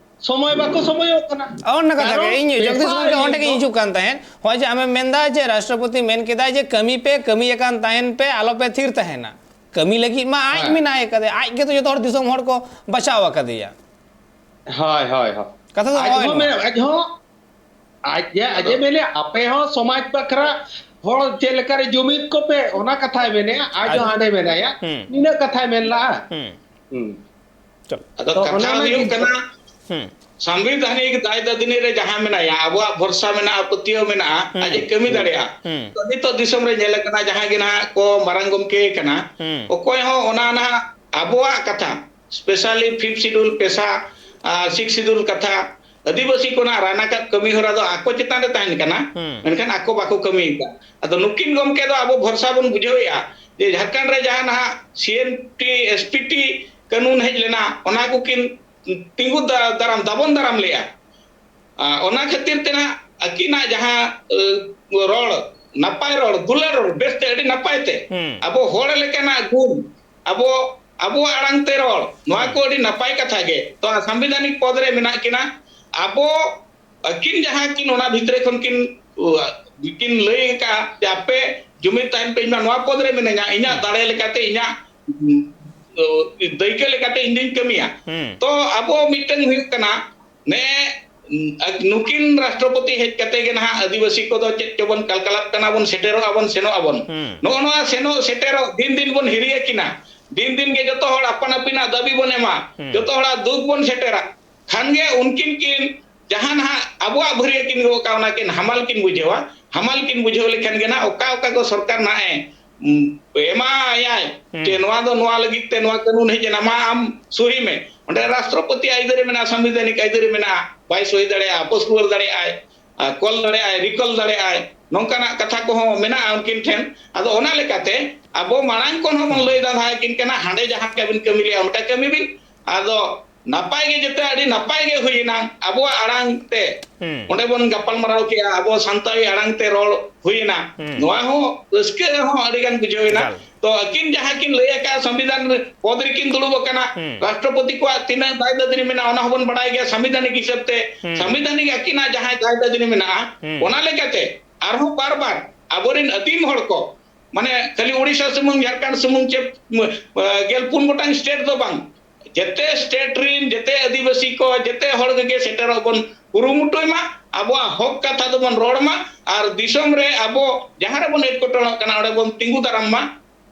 ᱥᱚᱢᱚᱭ ᱵᱟᱠᱚ ᱥᱚᱢᱚᱭᱚᱜ ᱠᱟᱱᱟ᱾ ᱚᱱᱟ ᱠᱟᱛᱷᱟ ᱜᱮ, ᱠᱟᱨᱚᱱ ᱤᱧ ᱡᱚᱜᱽᱫᱤᱥ ᱵᱮᱯᱟᱨ ᱜᱚᱢᱠᱮ ᱚᱸᱰᱮ ᱜᱮᱧ ᱫᱚ ᱦᱤᱡᱩᱜ ᱠᱟᱱ ᱛᱟᱦᱮᱸᱫ᱾ ᱱᱚᱜᱼᱚᱭ ᱡᱮ ᱟᱢᱮᱢ ᱢᱮᱱᱫᱟ ᱡᱮ ᱨᱟᱥᱴᱨᱚᱯᱚᱛᱤ ᱢᱮᱱ ᱠᱮᱫᱟᱭ ᱡᱮ ᱠᱟᱹᱢᱤ ᱯᱮ, ᱠᱟᱹᱢᱤ ᱟᱠᱟᱱ ᱛᱟᱦᱮᱱ ᱯᱮ, ᱟᱞᱚᱯᱮ ᱛᱷᱤᱨ ᱛᱟᱦᱮᱱᱟ᱾ ᱠᱟᱹᱢᱤ ᱞᱟᱹᱜᱤᱫ ᱢᱟ ᱟᱡ ᱦᱮᱸ᱾ ᱢᱮᱱᱟᱭ ᱟᱠᱟᱫᱮ, ᱟᱡ ᱜᱮᱛᱚ ᱡᱚᱛᱚ ᱦᱚᱲ ᱫᱤᱥᱚᱢ ᱦᱚᱲ ᱠᱚ ᱵᱟᱪᱷᱟᱣ ᱟᱠᱟᱫᱮᱭᱟ᱾ ᱦᱳᱭ, ᱦᱳᱭ, ᱦᱳᱭ᱾ ᱠᱟᱛᱷᱟ ᱫᱚ ᱟᱡ ᱱᱚᱜᱼᱚᱭ ᱦᱚᱸ ᱱᱚᱣᱟ᱾ ᱢᱮᱱ-, ᱟᱡ ᱦᱚᱸ, ᱟᱡ ᱜᱮ, ᱟᱡ ᱟᱫᱚ ᱮ ᱢᱮᱱᱮᱫ, ᱟᱯᱮ ᱦᱚᱸ ᱥᱚᱢᱟᱡᱽ ᱵᱟᱠᱷᱨᱟ ᱦᱚᱲ ᱪᱮᱫ ᱞᱮᱠᱟᱨᱮ ᱡᱩᱢᱤᱫ ᱠᱚᱯᱮ, ᱚᱱᱟ ᱠᱟᱛᱷᱟᱭ ᱢᱮᱱᱮᱫᱼᱟ᱾ ᱟᱡ ᱦᱚᱸ ᱟᱡ-, ᱦᱟᱸᱰᱮ ᱢᱮᱱᱟᱭᱟ, ᱦᱩᱸ᱾ ᱱᱤᱱᱟᱹᱜ ᱠᱟᱛᱷᱟᱭ ᱢᱮᱱ ᱞᱟᱜᱼᱟ᱾ ᱦᱩᱸ᱾ ᱦᱩᱸ᱾ ᱟᱫᱚ ᱛᱚ ᱠᱟᱛᱷᱟ ᱚᱱᱮ ᱚᱱᱟ ᱦᱩᱭᱩᱜ ᱡᱤᱱᱤᱥ ᱠᱟᱱᱟ, ᱫᱚ, ᱦᱩᱸ᱾ ᱥᱟᱝᱵᱤᱫᱷᱟᱱᱤᱠ ᱫᱟᱭ ᱫᱟᱹᱫᱤᱱᱤ ᱨᱮ ᱡᱟᱦᱟᱸ ᱢᱮᱱᱟᱭᱟ, ᱟᱵᱚᱣᱟᱜ ᱵᱷᱚᱨᱥᱟ ᱢᱮᱱᱟᱜᱼᱟ, ᱯᱟᱹᱛᱭᱟᱹᱣ ᱢᱮᱱᱟᱜᱼᱟ, ᱦᱩᱸ᱾ ᱟᱡ ᱮ ᱠᱟᱹᱢᱤ ᱦᱩᱸ᱾ ᱫᱟᱲᱮᱭᱟᱜᱼᱟ᱾ ᱦᱩᱸ᱾ ᱛᱚ ᱱᱤᱛᱚᱜ ᱫᱤᱥᱚᱢ ᱨᱮ ᱧᱮᱞ ᱟᱠᱟᱱᱟ, ᱡᱟᱦᱟᱸᱭ ᱜᱮ ᱱᱟᱦᱟᱜ ᱠᱚ ᱢᱟᱨᱟᱝ ᱜᱚᱢᱠᱮ ᱠᱟᱱᱟ, ᱦᱩᱸ᱾ ᱚᱠᱚᱭ ᱦᱚᱸ ᱚᱱᱟ ᱱᱟᱦᱟᱜ ᱟᱵᱚᱣᱟᱜ ᱠᱟᱛᱷᱟ, specially fifth schedule, ᱯᱮᱥᱟ, ᱟᱨ sixth schedule ᱠᱟᱛᱷᱟ, ᱟᱹᱫᱤᱵᱟᱹᱥᱤ ᱠᱚ ᱱᱟᱦᱟᱜ ᱨᱟᱱ ᱟᱠᱟᱫ ᱠᱟᱹᱢᱤ ᱦᱚᱨᱟ ᱫᱚ ᱟᱠᱚ ᱪᱮᱛᱟᱱ ᱨᱮ ᱛᱟᱦᱮᱱ ᱠᱟᱱᱟ, ᱦᱩᱸ᱾ ᱢᱮᱱᱠᱷᱟᱱ ᱟᱠᱚ ᱵᱟᱠᱚ ᱠᱟᱹᱢᱤ ᱟᱠᱟᱫ᱾ ᱟᱫᱚ ᱱᱩᱠᱤᱱ ᱜᱚᱢᱠᱮ ᱫᱚ ᱟᱵᱚ ᱵᱷᱚᱨᱥᱟ ᱵᱚᱱ ᱵᱩᱡᱷᱟᱹᱣᱮᱫᱼᱟ ᱡᱮ ᱡᱷᱟᱲᱠᱷᱚᱸᱰ ᱨᱮ ᱡᱟᱦᱟᱸ ᱱᱟᱦᱟᱜ C N T, S P T ᱠᱟᱹᱱᱩᱱ ᱦᱮᱡ ᱞᱮᱱᱟ, ᱚᱱᱟ ᱠᱚᱠᱤᱱ ᱛᱤᱸᱜᱩ ᱫᱟ-, ᱫᱟᱨᱟᱢ, ᱫᱟᱵᱚᱱ ᱫᱟᱨᱟᱢ ᱞᱮᱜᱼᱟ᱾ ᱟ, ᱚᱱᱟ ᱠᱷᱟᱹᱛᱤᱨ ᱛᱮ ᱱᱟᱜ ᱟᱹᱠᱤᱱᱟᱜ ᱡᱟᱦᱟᱸ, ᱟᱹ, ᱨᱚᱲ, ᱱᱟᱯᱟᱭ ᱨᱚᱲ, ᱫᱩᱞᱟᱹᱲ ᱨᱚᱲ, ᱵᱮᱥᱛᱮ, ᱟᱹᱰᱤ ᱱᱟᱯᱟᱭ ᱛᱮ, ᱦᱩᱸ᱾ ᱟᱵᱚ ᱦᱚᱲ ᱞᱮᱠᱟᱱᱟᱜ ᱜᱩᱱ, ᱟᱵᱚ, ᱟᱵᱚᱣᱟᱜ ᱟᱲᱟᱝ ᱛᱮ ᱨᱚᱲ, ᱱᱚᱣᱟ ᱦᱩᱸ᱾ ᱠᱚ ᱟᱹᱰᱤ ᱱᱟᱯᱟᱭ ᱠᱟᱛᱷᱟ ᱜᱮ᱾ ᱛᱚ, ᱥᱟᱝᱵᱤᱫᱷᱟᱱᱤᱠ ᱯᱚᱫᱽ ᱨᱮ ᱢᱮᱱᱟᱜ ᱠᱤᱱᱟ᱾ ᱟᱵᱚ, ᱟᱹᱠᱤᱱ ᱡᱟᱦᱟᱸ ᱠᱤᱱ ᱚᱱᱟ ᱵᱷᱤᱛᱨᱤ ᱠᱷᱚᱱ ᱠᱤᱱ, ᱩ, ᱠᱤᱱ ᱞᱟᱹᱭ ᱟᱠᱟᱫᱼᱟ ᱡᱮ, "ᱟᱯᱮ ᱡᱩᱢᱤᱫ ᱛᱟᱦᱮᱱ ᱯᱮ, ᱤᱧ ᱢᱟ ᱱᱚᱣᱟ ᱯᱚᱫᱽ ᱨᱮ ᱢᱤᱱᱟᱹᱧᱟ, ᱤᱧᱟᱹᱜ ᱦᱩᱸ᱾ ᱫᱟᱲᱮ ᱞᱮᱠᱟᱛᱮ, ᱤᱧᱟᱹᱜ, ᱩ, ᱫᱟᱹᱭᱠᱟᱹ ᱞᱮᱠᱟᱛᱮ ᱤᱧ ᱫᱩᱧ ᱠᱟᱹᱢᱤᱭᱟ᱾" ᱦᱩᱸ᱾ ᱛᱚ, ᱟᱵᱚ ᱢᱤᱫᱴᱟᱝ ᱦᱩᱭᱩᱜ ᱠᱟᱱᱟ, ᱱᱮ, ᱩᱸ, ᱱᱩᱠᱤᱱ ᱨᱟᱥᱴᱨᱚᱯᱚᱛᱤ ᱦᱮᱡ ᱠᱟᱛᱮ ᱜᱮ ᱱᱟᱦᱟᱜ ᱟᱹᱫᱤᱵᱟᱹᱥᱤ ᱠᱚᱫᱚ ᱪᱮᱫ ᱪᱚᱵᱚᱱ ᱠᱟᱞᱠᱟᱞᱟᱜ ᱠᱟᱱᱟ ᱵᱚᱱ, ᱥᱮᱴᱮᱨᱚᱜᱼᱟ ᱵᱚᱱ, ᱥᱮᱱᱚᱜ ᱟᱵᱚᱱ᱾ ᱦᱩᱸ᱾ ᱱᱚᱜᱼᱚ ᱱᱚᱣᱟ ᱥᱮᱱᱚᱜ ᱥᱮᱴᱮᱨᱚᱜ ᱫᱤᱱ ᱫᱤᱱ ᱵᱚᱱ ᱦᱤᱨᱤ ᱟᱹᱠᱤᱱᱟ᱾ ᱫᱤᱱ ᱫᱤᱱ ᱜᱮ ᱡᱚᱛᱚ ᱦᱚᱲ ᱟᱯᱟᱱ ᱟᱹᱯᱤᱱᱟᱜ ᱫᱟᱹᱵᱤ ᱵᱚᱱ ᱮᱢᱟ᱾ ᱦᱩᱸ᱾ ᱡᱚᱛᱚ ᱦᱚᱲᱟᱜ ᱫᱩᱠ ᱵᱚᱱ ᱥᱮᱴᱮᱨᱟ᱾ ᱠᱷᱟᱱ ᱜᱮ ᱩᱱᱠᱤᱱ ᱠᱤᱱ ᱡᱟᱦᱟᱸ ᱱᱟᱦᱟᱜ ᱟᱵᱚᱣᱟᱜ ᱵᱷᱟᱹᱨᱭᱟᱹ ᱠᱤᱱ ᱜᱚᱜ ᱠᱟᱜᱼᱟ, ᱚᱱᱟ ᱠᱤᱱ ᱦᱟᱢᱟᱞ ᱠᱤᱱ ᱵᱩᱡᱷᱟᱹᱣᱟ, ᱦᱟᱢᱟᱞ ᱠᱤᱱ ᱵᱩᱡᱷᱟᱹᱣ ᱞᱮᱠᱷᱟᱱ ᱜᱮ ᱱᱟᱦᱟᱜ ᱚᱠᱟ ᱚᱠᱟ ᱠᱚ ᱥᱚᱨᱠᱟᱨ ᱱᱟᱦᱟᱜ ᱮ, ᱩᱢ, ᱮᱢᱟᱭᱟᱭ ᱦᱩᱸ᱾ ᱡᱮ ᱱᱚᱣᱟ ᱫᱚ ᱱᱚᱣᱟ ᱞᱟᱹᱜᱤᱫ ᱛᱮ ᱱᱚᱣᱟ ᱠᱟᱹᱱᱩᱱ ᱦᱮᱡ ᱮᱱᱟ, ᱢᱟ ᱟᱢ ᱥᱩᱦᱤ ᱢᱮ᱾ ᱚᱸᱰᱮ ᱨᱟᱥᱴᱨᱚᱯᱚᱛᱤ ᱟᱹᱭᱫᱟᱹᱨᱤ ᱢᱮᱱᱟᱜᱼᱟ, ᱥᱟᱝᱵᱤᱫᱷᱟᱱᱤᱠ ᱟᱹᱭᱫᱟᱹᱨᱤ ᱢᱮᱱᱟᱜᱼᱟ, ᱵᱟᱭ ᱥᱩᱦᱤ ᱫᱟᱲᱮᱭᱟᱜᱼᱟ, ᱟᱯᱳᱥ ᱨᱩᱣᱟᱹᱲ ᱫᱟᱲᱮᱭᱟᱜᱼᱟᱭ, ᱟᱨ ᱠᱚᱞ ᱫᱟᱲᱮᱭᱟᱜᱼᱟᱭ, ᱨᱤᱠᱚᱞ ᱫᱟᱲᱮᱭᱟᱜᱼᱟᱭ, ᱱᱚᱝᱠᱟᱱᱟᱜ ᱠᱟᱛᱷᱟ ᱠᱚᱦᱚᱸ ᱢᱮᱱᱟᱜᱼᱟ ᱩᱱᱠᱤᱱ ᱴᱷᱮᱱ᱾ ᱟᱫᱚ ᱚᱱᱟ ᱞᱮᱠᱟᱛᱮ ᱟᱵᱚ ᱢᱟᱲᱟᱝ ᱠᱷᱚᱱ ᱦᱚᱸᱵᱚᱱ ᱞᱟᱹᱭ ᱫᱟᱸᱫᱷᱟ ᱟᱹᱠᱤᱱ ᱠᱟᱱᱟ, ᱦᱟᱸᱰᱮ ᱡᱟᱦᱟᱸ ᱞᱮᱠᱟ ᱵᱤᱱ ᱠᱟᱹᱢᱤ ᱞᱮᱜᱼᱟ ᱚᱱᱠᱟ ᱠᱟᱹᱢᱤ ᱵᱤᱱ, ᱟᱫᱚ ᱱᱟᱯᱟᱭ ᱜᱮ, ᱡᱮᱛᱮ ᱟᱹᱰᱤ ᱱᱟᱯᱟᱭ ᱜᱮ ᱦᱩᱭᱮᱱᱟ ᱟᱵᱚᱣᱟᱜ ᱟᱲᱟᱝ ᱛᱮ᱾ ᱦᱩᱸ᱾ ᱚᱸᱰᱮ ᱵᱚᱱ ᱜᱟᱯᱟᱞ ᱢᱟᱨᱟᱣ ᱠᱮᱜᱼᱟ, ᱟᱵᱚ ᱥᱟᱱᱛᱟᱲᱤ ᱟᱲᱟᱝ ᱛᱮ ᱨᱚᱲ ᱦᱩᱭᱮᱱᱟ᱾ ᱦᱩᱸ᱾ ᱱᱚᱣᱟ ᱦᱚᱸ ᱨᱟᱹᱥᱠᱟᱹ ᱦᱚᱸ ᱟᱹᱰᱤ ᱜᱟᱱ ᱵᱩᱡᱷᱟᱹᱣ ᱮᱱᱟ᱾ ᱮᱠᱟᱞ᱾ ᱛᱚ ᱟᱹᱠᱤᱱ ᱡᱟᱦᱟᱸ ᱠᱤᱱ ᱞᱟᱹᱭ ᱟᱠᱟᱫ, ᱥᱚᱝᱵᱤᱫᱷᱟᱱ ᱯᱚᱫ ᱨᱮᱠᱤᱱ ᱫᱩᱲᱩᱵ ᱟᱠᱟᱱᱟ, ᱦᱩᱸ᱾ ᱨᱟᱥᱴᱨᱚᱯᱚᱛᱤ ᱠᱚᱣᱟᱜ ᱛᱤᱱᱟᱹᱜ ᱫᱟᱭ ᱫᱟᱹᱫᱤᱱᱤ ᱢᱮᱱᱟᱜᱼᱟ, ᱚᱱᱟ ᱦᱚᱸᱵᱚᱱ ᱵᱟᱲᱟᱭ ᱜᱮᱭᱟ᱾ ᱥᱚᱝᱵᱤᱫᱷᱟᱱᱤᱠ ᱦᱤᱥᱟᱹᱵ ᱛᱮ ᱦᱩᱸ᱾ ᱥᱚᱝᱵᱤᱫᱷᱟᱱᱤᱠ ᱟᱹᱠᱤᱱᱟᱜ ᱡᱟᱦᱟᱸᱭ ᱫᱟᱭ ᱫᱟᱹᱫᱤᱱᱤ ᱢᱮᱱᱟᱜᱼᱟ, ᱦᱩᱸ᱾ ᱚᱱᱟ ᱞᱮᱠᱟᱛᱮ ᱟᱨᱦᱚᱸ ᱵᱟᱨ ᱵᱟᱨ ᱟᱵᱚᱨᱮᱱ ᱟᱹᱫᱤᱢ ᱦᱚᱲ ᱠᱚ, ᱢᱟᱱᱮ ᱠᱷᱟᱹᱞᱤ ᱳᱰᱤᱥᱟ ᱥᱩᱢᱩᱝ, ᱡᱷᱟᱲᱠᱷᱚᱸᱰ ᱥᱩᱢᱩᱝ ᱪᱮ, ᱜᱮᱞ ᱯᱩᱱ ᱜᱚᱴᱟᱝ ᱥᱴᱮᱴ ᱫᱚ ᱵᱟᱝ, ᱡᱮᱛᱮ ᱥᱴᱮᱴ ᱨᱤᱱ ᱡᱮᱛᱮ ᱟᱹᱫᱤᱵᱟᱹᱥᱤ ᱠᱚ, ᱡᱮᱛᱮ ᱦᱚᱲ ᱜᱮ ᱥᱮᱴᱮᱨᱚᱜ ᱵᱚᱱ ᱠᱩᱨᱩᱢᱩᱴᱩᱭ ᱢᱟ, ᱟᱵᱚᱣᱟᱜ ᱦᱚᱠ ᱠᱟᱛᱷᱟ ᱫᱚᱵᱚᱱ ᱨᱚᱲ ᱢᱟ, ᱟᱨ ᱫᱤᱥᱚᱢ ᱨᱮ ᱟᱵᱚ ᱡᱟᱦᱟᱸ ᱨᱮᱵᱚᱱ ᱮᱴᱠᱮᱴᱚᱬᱮᱜ ᱠᱟᱱᱟ, ᱚᱸᱰᱮ ᱵᱚᱱ ᱛᱤᱸᱜᱩ ᱫᱟᱨᱟᱢ ᱢᱟ᱾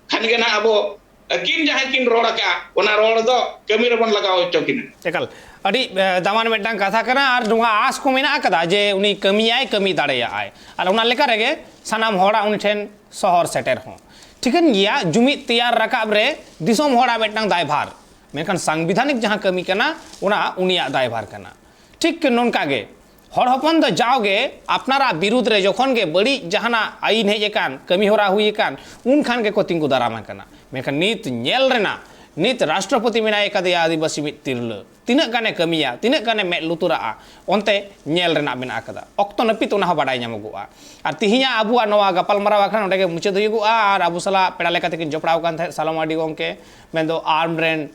ᱠᱷᱟᱱ ᱜᱮ ᱱᱟᱜ ᱟᱵᱚ ᱟᱹᱠᱤᱱ ᱡᱟᱦᱟᱸ ᱠᱤᱱ ᱨᱚᱲ ᱟᱠᱟᱫᱼᱟ, ᱚᱱᱟ ᱨᱚᱲ ᱫᱚ ᱠᱟᱹᱢᱤ ᱨᱮᱵᱚᱱ ᱞᱟᱜᱟᱣ ᱦᱚᱪᱚ ᱠᱤᱱᱟ᱾ ᱮᱠᱟᱞ, ᱟᱹᱰᱤ, ᱮ, ᱫᱟᱢᱟᱱ ᱢᱤᱫᱴᱟᱝ ᱠᱟᱛᱷᱟ ᱠᱟᱱᱟ, ᱟᱨ ᱱᱚᱣᱟ ᱟᱸᱥ ᱠᱚ ᱢᱮᱱᱟᱜ ᱟᱠᱟᱫᱟ ᱡᱮ ᱩᱱᱤ ᱠᱟᱹᱢᱤᱭᱟᱭ, ᱠᱟᱹᱢᱤ ᱫᱟᱲᱮᱭᱟᱜᱼᱟᱭ, ᱟᱨ ᱚᱱᱟ ᱞᱮᱠᱟ ᱨᱮᱜᱮ ᱥᱟᱱᱟᱢ ᱦᱚᱲᱟᱜ ᱩᱱᱤ ᱴᱷᱮᱱ ᱥᱚᱦᱚᱨ ᱥᱮᱴᱮᱨ ᱦᱚᱸ᱾ ᱴᱷᱤᱠᱟᱹᱱ ᱜᱮᱭᱟ, ᱡᱩᱢᱤᱫ ᱛᱮᱭᱟᱨ ᱨᱟᱠᱟᱵ ᱨᱮ ᱫᱤᱥᱚᱢ ᱦᱚᱲᱟᱜ ᱢᱤᱫᱴᱟᱝ ᱫᱟᱭᱵᱷᱟᱨ, ᱢᱮᱱᱠᱷᱟᱱ ᱥᱟᱝᱵᱤᱫᱷᱟᱱᱤᱠ ᱡᱟᱦᱟᱸ ᱠᱟᱹᱢᱤ ᱠᱟᱱᱟ, ᱚᱱᱟ ᱩᱱᱤᱭᱟᱜ ᱫᱟᱭᱵᱷᱟᱨ ᱠᱟᱱᱟ᱾ ᱴᱷᱤᱠ ᱱᱚᱝᱠᱟ ᱜᱮ ᱦᱚᱲ ᱦᱚᱯᱚᱱ ᱫᱚ ᱡᱟᱣᱜᱮ ᱟᱯᱱᱟᱨᱟᱜ ᱵᱤᱨᱩᱫᱽ ᱨᱮ ᱡᱚᱠᱷᱚᱱ ᱜᱮ ᱵᱟᱹᱲᱤᱡ ᱡᱟᱦᱟᱱᱟᱜ ᱟᱹᱭᱤᱱ ᱦᱮᱡ ᱟᱠᱟᱱ, ᱠᱟᱹᱢᱤ ᱦᱚᱨᱟ ᱦᱩᱭ ᱟᱠᱟᱱ, ᱩᱱ ᱠᱷᱟᱱ ᱜᱮᱠᱚ ᱛᱤᱸᱜᱩ ᱫᱟᱨᱟᱢ ᱟᱠᱟᱱᱟ᱾ ᱢᱮᱱᱠᱷᱟᱱ ᱱᱤᱛ ᱧᱮᱞ ᱨᱮᱱᱟᱜ, ᱱᱤᱛ ᱨᱟᱥᱴᱨᱚᱯᱚᱛᱤ ᱢᱮᱱᱟᱭ ᱟᱠᱟᱫᱮᱭᱟ ᱟᱹᱫᱤᱵᱟᱹᱥᱤ ᱢᱤᱫ ᱛᱤᱨᱞᱟᱹ, ᱛᱤᱱᱟᱹᱜ ᱜᱟᱱᱮ ᱠᱟᱹᱢᱤᱭᱟ, ᱛᱤᱱᱟᱹᱜ ᱜᱟᱱᱮ ᱢᱮᱫ ᱞᱩᱛᱩᱨᱟᱜᱼᱟ, ᱚᱱᱛᱮ ᱧᱮᱞ ᱨᱮᱱᱟᱜ ᱢᱮᱱᱟᱜ ᱟᱠᱟᱫᱟ᱾ ᱚᱠᱛᱚ ᱱᱟᱹᱯᱤᱛ ᱚᱱᱟ ᱦᱚᱸ ᱵᱟᱰᱟᱭ ᱧᱟᱢᱚᱜᱚᱜᱼᱟ᱾ ᱟᱨ ᱛᱤᱦᱤᱧᱟᱜ ᱟᱵᱚᱣᱟᱜ ᱱᱚᱣᱟ ᱜᱟᱯᱟᱞᱢᱟᱨᱟᱣ ᱟᱠᱷᱲᱟ ᱱᱚᱸᱰᱮ ᱜᱮ ᱢᱩᱪᱟᱹᱫ ᱦᱩᱭᱩᱜᱚᱜᱼᱟ᱾ ᱟᱨ ᱟᱵᱚ ᱥᱟᱞᱟᱜ ᱯᱮᱲᱟ ᱞᱮᱠᱟᱛᱮ ᱠᱤᱱ ᱡᱚᱯᱲᱟᱣ ᱟᱠᱟᱱ ᱛᱟᱦᱮᱸᱫ ᱥᱟᱞᱚᱢ ᱢᱟᱨᱰᱤ ᱜᱚᱢᱠᱮ, ᱢᱮᱱᱫᱚ ᱟᱨᱢ ᱨᱮᱱ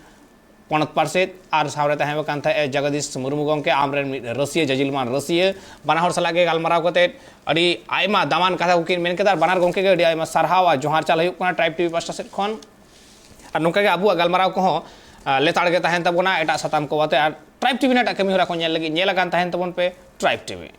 ᱯᱚᱱᱚᱛ ᱯᱟᱨᱥᱮᱛ, ᱟᱨ ᱥᱟᱶᱨᱮ ᱛᱟᱦᱮᱸ ᱠᱟᱱ ᱛᱟᱦᱮᱸᱫ ᱡᱚᱜᱚᱫᱤᱥ ᱢᱩᱨᱢᱩ ᱜᱚᱢᱠᱮ, ᱟᱢᱨᱮᱱ ᱢᱤᱫ ᱨᱟᱹᱥᱤᱭᱟᱹ, ᱡᱟᱡᱤᱞᱢᱟᱱ ᱨᱟᱹᱥᱤᱭᱟᱹ᱾ ᱵᱟᱱᱟ ᱦᱚᱲ ᱥᱟᱞᱟᱜ ᱜᱮ ᱜᱟᱞᱢᱟᱨᱟᱣ ᱠᱟᱛᱮᱫ ᱟᱹᱰᱤ ᱟᱭᱢᱟ ᱫᱟᱢᱟᱱ ᱠᱟᱛᱷᱟ ᱠᱚᱠᱤᱱ ᱢᱮᱱ ᱠᱮᱫᱟ᱾ ᱟᱨ ᱵᱟᱱᱟᱨ ᱜᱚᱢᱠᱮ ᱜᱮ ᱟᱹᱰᱤ ᱟᱭᱢᱟ ᱥᱟᱨᱦᱟᱣ ᱟᱨ ᱡᱚᱦᱟᱨ ᱪᱟᱞ ᱦᱩᱭᱩᱜ ᱠᱟᱱᱟ ᱴᱨᱟᱭᱤᱵᱽ ᱴᱤᱵᱷᱤ ᱯᱟᱥᱴᱟ ᱥᱮᱫ ᱠᱷᱚᱱ᱾ ᱟᱨ ᱱᱚᱝᱠᱟ ᱜᱮ ᱟᱵᱚᱣᱟᱜ ᱜᱟᱞᱢᱟᱨᱟᱣ ᱠᱚᱦᱚᱸ, ᱟ, ᱞᱮᱛᱟᱲ ᱜᱮ ᱛᱟᱦᱮᱱ ᱛᱟᱵᱚᱱᱟ ᱮᱴᱟᱜ ᱥᱟᱛᱟᱢ ᱠᱚ ᱟᱛᱮ᱾ ᱟᱨ ᱴᱨᱟᱭᱤᱵᱽ ᱴᱤᱵᱷᱤ ᱨᱮᱱᱟᱜ ᱮᱴᱟᱜ ᱠᱟᱹᱢᱤ ᱦᱚᱨᱟ ᱠᱚ ᱧᱮᱞ ᱞᱟᱹᱜᱤᱫ ᱧᱮᱞ ᱟᱠᱟᱱ ᱛᱟᱦᱮᱱ ᱛᱟᱵᱚᱱ ᱯᱮ ᱴᱨᱟᱭᱤᱵᱽ ᱴᱤᱵᱷᱤ᱾